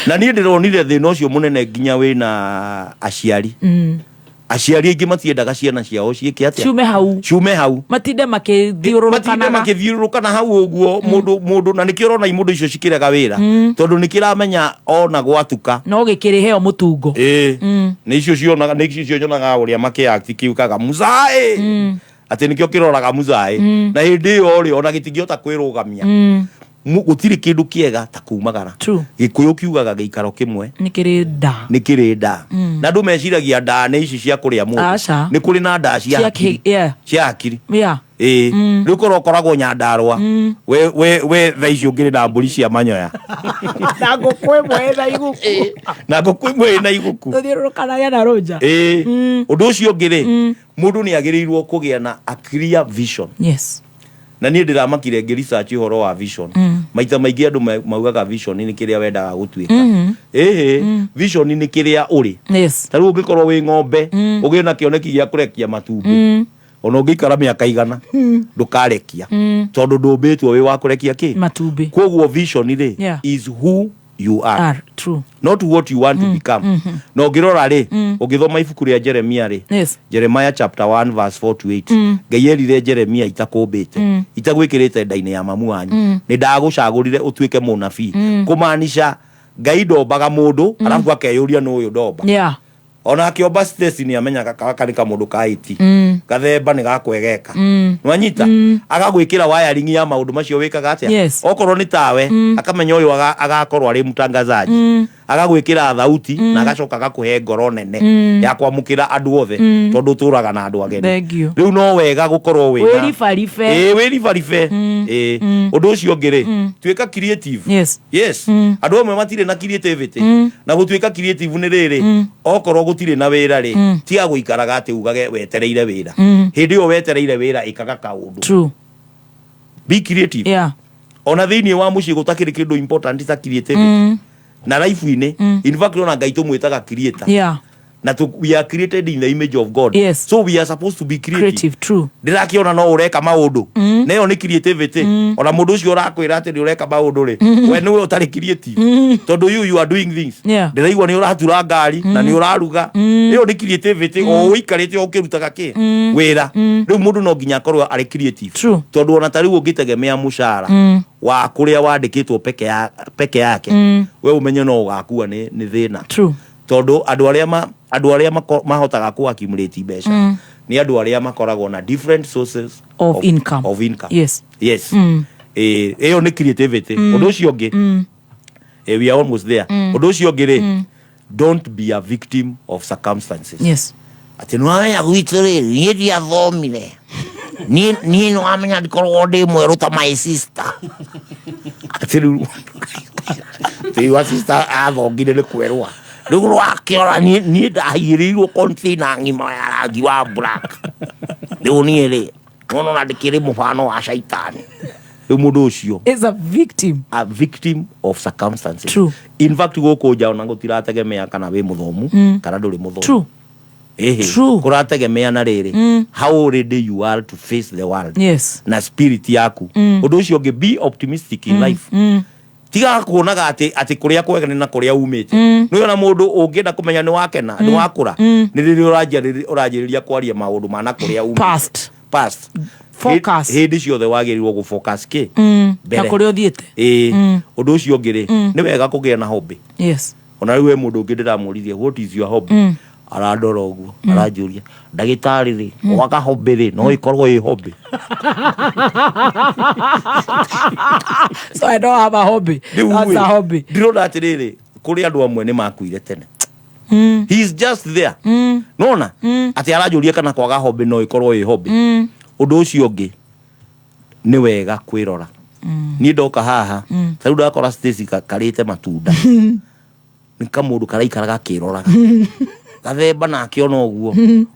[SPEAKER 4] Na niĩ ndĩronire thĩna ũcio mũnene nginya wĩna aciari. Aciari aingĩ matiendaga ciana ciao ciĩke atĩa?
[SPEAKER 3] Ciume hau.
[SPEAKER 4] Ciume hau.
[SPEAKER 3] Matinde
[SPEAKER 4] Matinde
[SPEAKER 3] makĩthiũrũrũkanaga.
[SPEAKER 4] Makĩthiũrũrũkana hau ũguo mũndũ na nĩkĩo ũrona imũndũ icio cikĩrega wĩra, tondũ nĩkĩramenya ona gwatuka
[SPEAKER 3] No gĩkĩrĩheo mũtungo.
[SPEAKER 4] Ĩĩ. Nĩ icio cionaga, nĩ icio nyonaga ũrĩa makĩact kiugaga muzaĩ, atĩ nĩkĩo kĩroraga muzaĩ, na hĩndĩ ĩyo rĩ, ona gĩtingĩhota kwĩrũgamia. Gũtirĩ kĩndũ kĩega ta kumagara. Gĩkũyũ kiugaga gĩikaro kĩmwe
[SPEAKER 3] Nĩ kĩrĩ nda.
[SPEAKER 4] Nĩ kĩrĩ nda. Na andũ meciragia nda nĩ ici cia kũrĩa mũndũ.
[SPEAKER 3] Aca.
[SPEAKER 4] Nĩ kũrĩ na nda cia
[SPEAKER 3] Cia
[SPEAKER 4] hakiri. Cia hakiri. Ĩĩ. Rĩu korwo ũkoragwo Nyandarũa, we thaa ici ũngĩrĩ na mbũri cia manyoya
[SPEAKER 3] Na ngũkũ ĩmwe ĩna iguku.
[SPEAKER 4] Na ngũkũ ĩmwe ĩna iguku.
[SPEAKER 3] Tũthiũrũrũkanagia na rũnja.
[SPEAKER 4] Ĩĩ. Ũndũ ũcio ũngĩ rĩ, mũndũ nĩ agĩrĩirwo kũgĩa na a clear vision. Na niĩ ndĩramakire ngĩ research ũhoro wa vision. Maita maingĩ andũ maugaga vision nĩ kĩrĩa wendaga gũtuĩka. Ĩhĩ, vision nĩ kĩrĩa ũrĩ. Ta rĩu ũngĩkorwo wĩ ng'ombe, ũgĩe na kĩoneki gĩa kũrekia matumbĩ, ona ũngĩikara mĩaka 100, ndũkarekia, tondũ ndũmbĩtwo wĩ wa kũrekia kĩ?
[SPEAKER 3] Matumbĩ.
[SPEAKER 4] Koguo vision rĩ, is who you are,
[SPEAKER 3] Are, true.
[SPEAKER 4] Not what you want to become. Na ũngĩrora rĩ, ũngĩthoma ibuku rĩa Jeremia rĩ, Jeremiah chapter 1 verse 4 to 8, Ngai erire Jeremia, itakũmbĩte, itagwĩkĩrĩte nda-inĩ ya mamu wanyu, nĩ ndagũcagũrire ũtuĩke mũnabii. Kũmaanisha Ngai ndombaga mũndũ arabu akeyũria nũ ũyũ ndomba. Ona akĩomba Stacy nĩ amenyaga gaka nĩ kamũndũ ka IT, gathemba nĩ gakwegeka. Nwanyita agagwĩkĩra wiring ya maũndũ macio wĩkaga atĩa. Okorwo nĩ tawe, akamenya ũyũ agakorwo arĩ mtangazaji, agagwĩkĩra thauti na agacoka agakũhe ngoro nene ya kwamũkĩra andũ othe, tondũ ũtũraga na andũ ageni.
[SPEAKER 3] Thank you.
[SPEAKER 4] Rĩu no wega gũkorwo wĩna
[SPEAKER 3] Wĩribaribe.
[SPEAKER 4] Ĩĩ, wĩribaribe. Ĩĩ. Ũndũ ũcio ũngĩ rĩ, tuĩka creative. Yes, andũ amwe matirĩ na creativity. Na gũtuĩka creative nĩ rĩrĩ, okorwo gũtirĩ na wĩra rĩ, tiga gũikaraga atĩ ugage wetereire wĩra. Hĩndĩ ĩyo wetereire wĩra, ĩkaga kaũndũ. Be creative. Ona thĩinĩ wa mũciĩ gũtakĩrĩ kĩndũ important ta creativity na life-inĩ. In fact, ona Ngai tũmwĩtaga creator. Na we are created in the image of God. So we are supposed to be creative.
[SPEAKER 3] Creative, true.
[SPEAKER 4] Ndĩrakĩona no ũreka maũndũ, na ĩyo nĩ creativity. Ona mũndũ ũcio ũrakwĩra atĩ nĩ ũreka maũndũ rĩ, we nĩwe ũtarĩ creative, tondũ you are doing things. Ndĩraigua nĩ ũratura ngari na nĩ ũraruga, ĩyo nĩ creativity, o ũikarĩte o ũkĩrutaga kĩ wĩra. Rĩu mũndũ no nginya akorwo arĩ creative. Tondũ ona ta rĩu ũngĩtegemea mũcara wa kũrĩa wandĩkĩtwo peke yake, we ũmenye no ũgakua nĩ thĩna. Tondũ andũ arĩa mahotaga ku accumulate mbeca nĩ andũ arĩa makoragwo na different sources
[SPEAKER 3] of income.
[SPEAKER 4] Of income. Yes. Ĩyo nĩ creativity. Ũndũ ũcio ũngĩ, we are almost there. Ũndũ ũcio ũngĩ rĩ, don't be a victim of circumstances. Atĩ nĩwamenya gwitũ rĩ, niĩ ndiathomire, niĩ nĩwamenya ndikoragwo ndĩ mwerũ ta my sister, atĩ rĩu rĩu sister athongire nĩ kwerũa, rĩu rwakĩora niĩ ndahiĩrĩirwo container ng'ima ya rangi wa black, rĩu niĩ rĩ nona ona ndĩkĩrĩ mũbano wa caitani. Rĩu mũndũ ũcio
[SPEAKER 3] is a victim.
[SPEAKER 4] A victim of circumstances.
[SPEAKER 3] True.
[SPEAKER 4] In fact, gũkũ nja ona gũtirategemea kana wĩ mũthomu kana ndũrĩ mũthomu. Ĩhĩ, kũrategemea na rĩrĩ, how ready you are to face the world na spirit yaku. Ũndũ ũcio ũngĩ, be optimistic in life. Tiga kuonaga atĩ kũrĩa kwega nĩ na kũrĩa umĩte. Nĩ ona mũndũ ũngĩenda kũmenya nĩ wakena, nĩ wakũra, nĩ rĩrĩa ũranjĩrĩria kwaria maũndũ ma na kũrĩa umĩte.
[SPEAKER 3] Past.
[SPEAKER 4] Past.
[SPEAKER 3] Focus.
[SPEAKER 4] Hĩndĩ ciothe wagĩrĩirwo gũ-focus kĩ?
[SPEAKER 3] Na
[SPEAKER 4] Mbere.
[SPEAKER 3] kũrĩa ũthiĩte.
[SPEAKER 4] Ĩĩ. Ũndũ ũcio ũngĩ rĩ, nĩ wega kũgĩa na hobby. Ona rĩu he mũndũ ũngĩ ndĩramũririe, "What is your hobby?" Arandora ũguo, aranjũria, "Ndagĩtarĩ rĩ, waga hobby rĩ, no ĩkorwo ĩ hobby?"
[SPEAKER 3] So I don't have a hobby.
[SPEAKER 4] Rĩu
[SPEAKER 3] That's
[SPEAKER 4] rĩ,
[SPEAKER 3] a hobby.
[SPEAKER 4] Ndĩrona atĩrĩrĩ, kũrĩ andũ amwe nĩ makuire tene. He is just there. Nona atĩ aranjũria kana kwaga hobby no ĩkorwo ĩ hobby. Ũndũ ũcio ũngĩ, nĩ wega kwĩrora. Niĩ ndoka haha, ta rĩu ndakora Stacy karĩte matunda, nĩ kamũndũ karaikara gakĩroraga gathemba nake, ona ũguo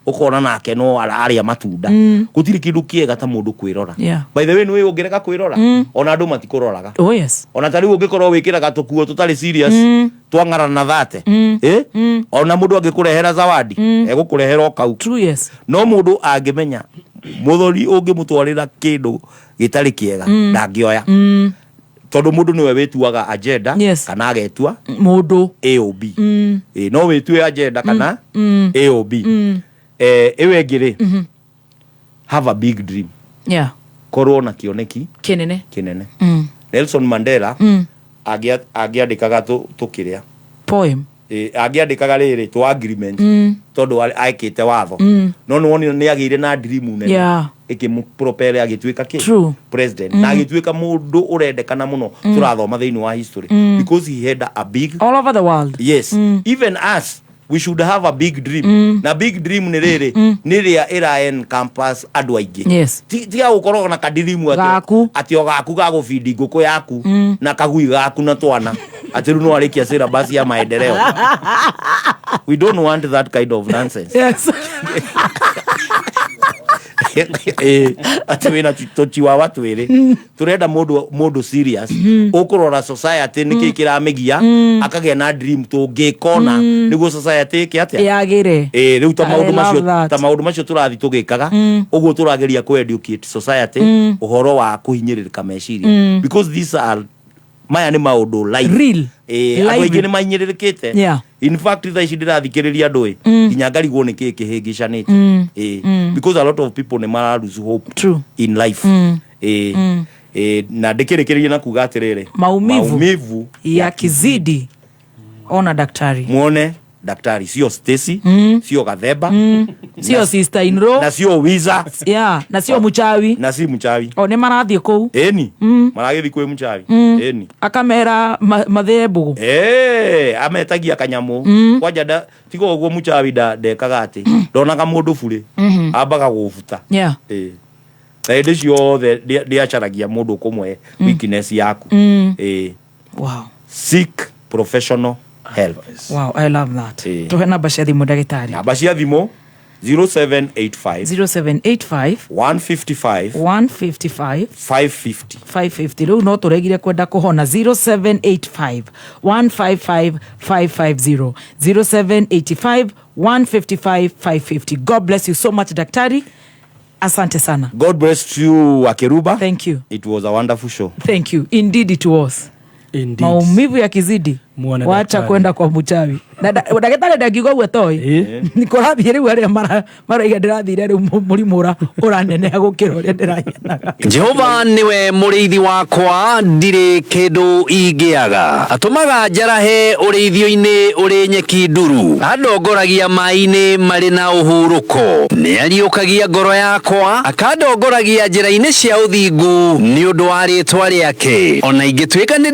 [SPEAKER 4] ũkona nake no arĩa matunda. Gũtirĩ kĩndũ kĩega ta mũndũ kwĩrora. By the way, nĩ ũngĩrega kwĩrora, ona andũ matikũroraga.
[SPEAKER 3] Oh yes.
[SPEAKER 4] Ona ta rĩu ũngĩkorwo wĩkĩraga tũkuo tũtarĩ serious, twang'arana thate, eh? Ona mũndũ angĩkũrehera zawadi, egũkũrehera o kau.
[SPEAKER 3] True, yes.
[SPEAKER 4] No mũndũ angĩmenya mũthori ũngĩmũtwarĩra kĩndũ gĩtarĩ kĩega, ndangĩoya, tondũ mũndũ nĩwe wĩtuaga agenda kana agetua
[SPEAKER 3] mũndũ.
[SPEAKER 4] A o B. Ĩ, no wĩtue agenda kana A o B. Ĩyo ĩngĩ rĩ, have a big dream. Korwo na kĩoneki
[SPEAKER 3] kĩnene.
[SPEAKER 4] Kĩnene. Nelson Mandela angĩandĩkaga tũkĩrĩa
[SPEAKER 3] poem.
[SPEAKER 4] Ĩ, angĩandĩkaga rĩrĩ tũ agreement, tondũ ekĩte watho, no nĩ wonire nĩ agĩire na dream nene, ĩkĩmũpropel agĩtuĩka kĩ? President, na agĩtuĩka mũndũ ũrendekana mũno tũrathoma thĩinĩ wa history, because he had a big
[SPEAKER 3] All over the world.
[SPEAKER 4] Yes. Even us, we should have a big dream. Na big dream nĩ rĩrĩ, nĩ rĩa ĩra encompass andũ aingĩ. Tiga gũkorwo na kadirimu atĩ
[SPEAKER 3] Gaku.
[SPEAKER 4] Atĩ o gaku ga gũbindi ngũkũ yaku na kagui gaku na twana, atĩ rĩu no arĩkia syllabus ya maendeleo. We don't want that kind of nonsense. Atĩ wĩna tũchiwawa twĩrĩ. Tũrenda mũndũ serious, ũkũrora society nĩkĩ kĩramĩgia, akagĩa na dream tũngĩkona nĩguo society ĩke atĩa?
[SPEAKER 3] Yagĩre.
[SPEAKER 4] Ĩ, rĩu ta
[SPEAKER 3] I
[SPEAKER 4] maũndũ
[SPEAKER 3] love
[SPEAKER 4] macio
[SPEAKER 3] that.
[SPEAKER 4] ta maũndũ macio tũrathiĩ tũgĩkaga ũguo, tũrageria kũ educate society ũhoro wa kũhinyĩrĩrĩka meciria, because these are, maya nĩ maũndũ live.
[SPEAKER 3] Real.
[SPEAKER 4] Ĩ, andũ
[SPEAKER 3] Live.
[SPEAKER 4] aingĩ nĩ mahinyĩrĩrĩkĩte. In fact, thaa ici ndĩrathikĩrĩria andũ ĩ, nginya ngarigwo nĩ kĩĩ kĩhĩngĩcanĩte. Ĩ, because a lot of people nĩ mara lose hope
[SPEAKER 3] True.
[SPEAKER 4] in life. Ĩ, ĩ, na ndĩkĩrĩkĩrĩrie na kuga atĩrĩrĩ,
[SPEAKER 3] Maumivu
[SPEAKER 4] maumivu
[SPEAKER 3] yakizidi, ona daktari.
[SPEAKER 4] Muone daktari, sio Stacy, sio Gathemba,
[SPEAKER 3] sio sister in law,
[SPEAKER 4] na sio Wiza,
[SPEAKER 3] yeah, na sio muchawi.
[SPEAKER 4] Na si mchawi.
[SPEAKER 3] O nĩ marathiĩ kũu.
[SPEAKER 4] Ĩni, maragĩthiĩ kwĩ mchawi, ĩni.
[SPEAKER 3] Akamera mathĩe mbũgũ.
[SPEAKER 4] Eh, ametagia kanyamũ. Kwanja tiga ũguo, mchawi ndekaga atĩ ndonaga mũndũ burĩ, ambaga gũbuta. Ĩ. Na hĩndĩ ciothe ndĩacaragia mũndũ ũkũmwe weakness yaku. Ĩ. Seek professional help.
[SPEAKER 3] Wow, I love that.
[SPEAKER 4] Ĩ.
[SPEAKER 3] Tũhe namba cia thimũ, ndagĩtarĩ.
[SPEAKER 4] Namba cia thimũ, 0785
[SPEAKER 3] 0785
[SPEAKER 4] 155
[SPEAKER 3] 155
[SPEAKER 4] 550.
[SPEAKER 3] 550. Rĩu no tũregire kwenda kũhona. 0785 155 550, 0785 155 550. God bless you so much, daktari. Asante sana.
[SPEAKER 4] God bless you, Akeruba.
[SPEAKER 3] Thank you.
[SPEAKER 4] It was a wonderful show.
[SPEAKER 3] Thank you. Indeed it was.
[SPEAKER 5] Indeed.
[SPEAKER 3] Maumivu yakizidi,
[SPEAKER 5] Muone
[SPEAKER 3] wacha
[SPEAKER 5] daktari.
[SPEAKER 3] kwenda kwa mchawi. Na ndagĩtarĩ ndangiuga ũguo toĩ nĩ kũrathiĩ rĩu arĩa maraiga ndĩrathire rĩu mũrimũ ũraneneha gũkĩra ũrĩa ndĩrahianaga.
[SPEAKER 6] Jehova niwe mũrĩithi wakwa, ndirĩ kĩndũ ingĩaga. Atũmaga njarahe ũrĩithio-inĩ ũrĩ nyeki nduru, andongoragia maĩ-inĩ marĩ na ũhurũko. Nĩ ariũkagia ngoro yakwa, akandongoragia njĩra-inĩ cia ũthingu nĩ ũndũ wa rĩĩtwa rĩake. Ona ingĩtuĩka nĩ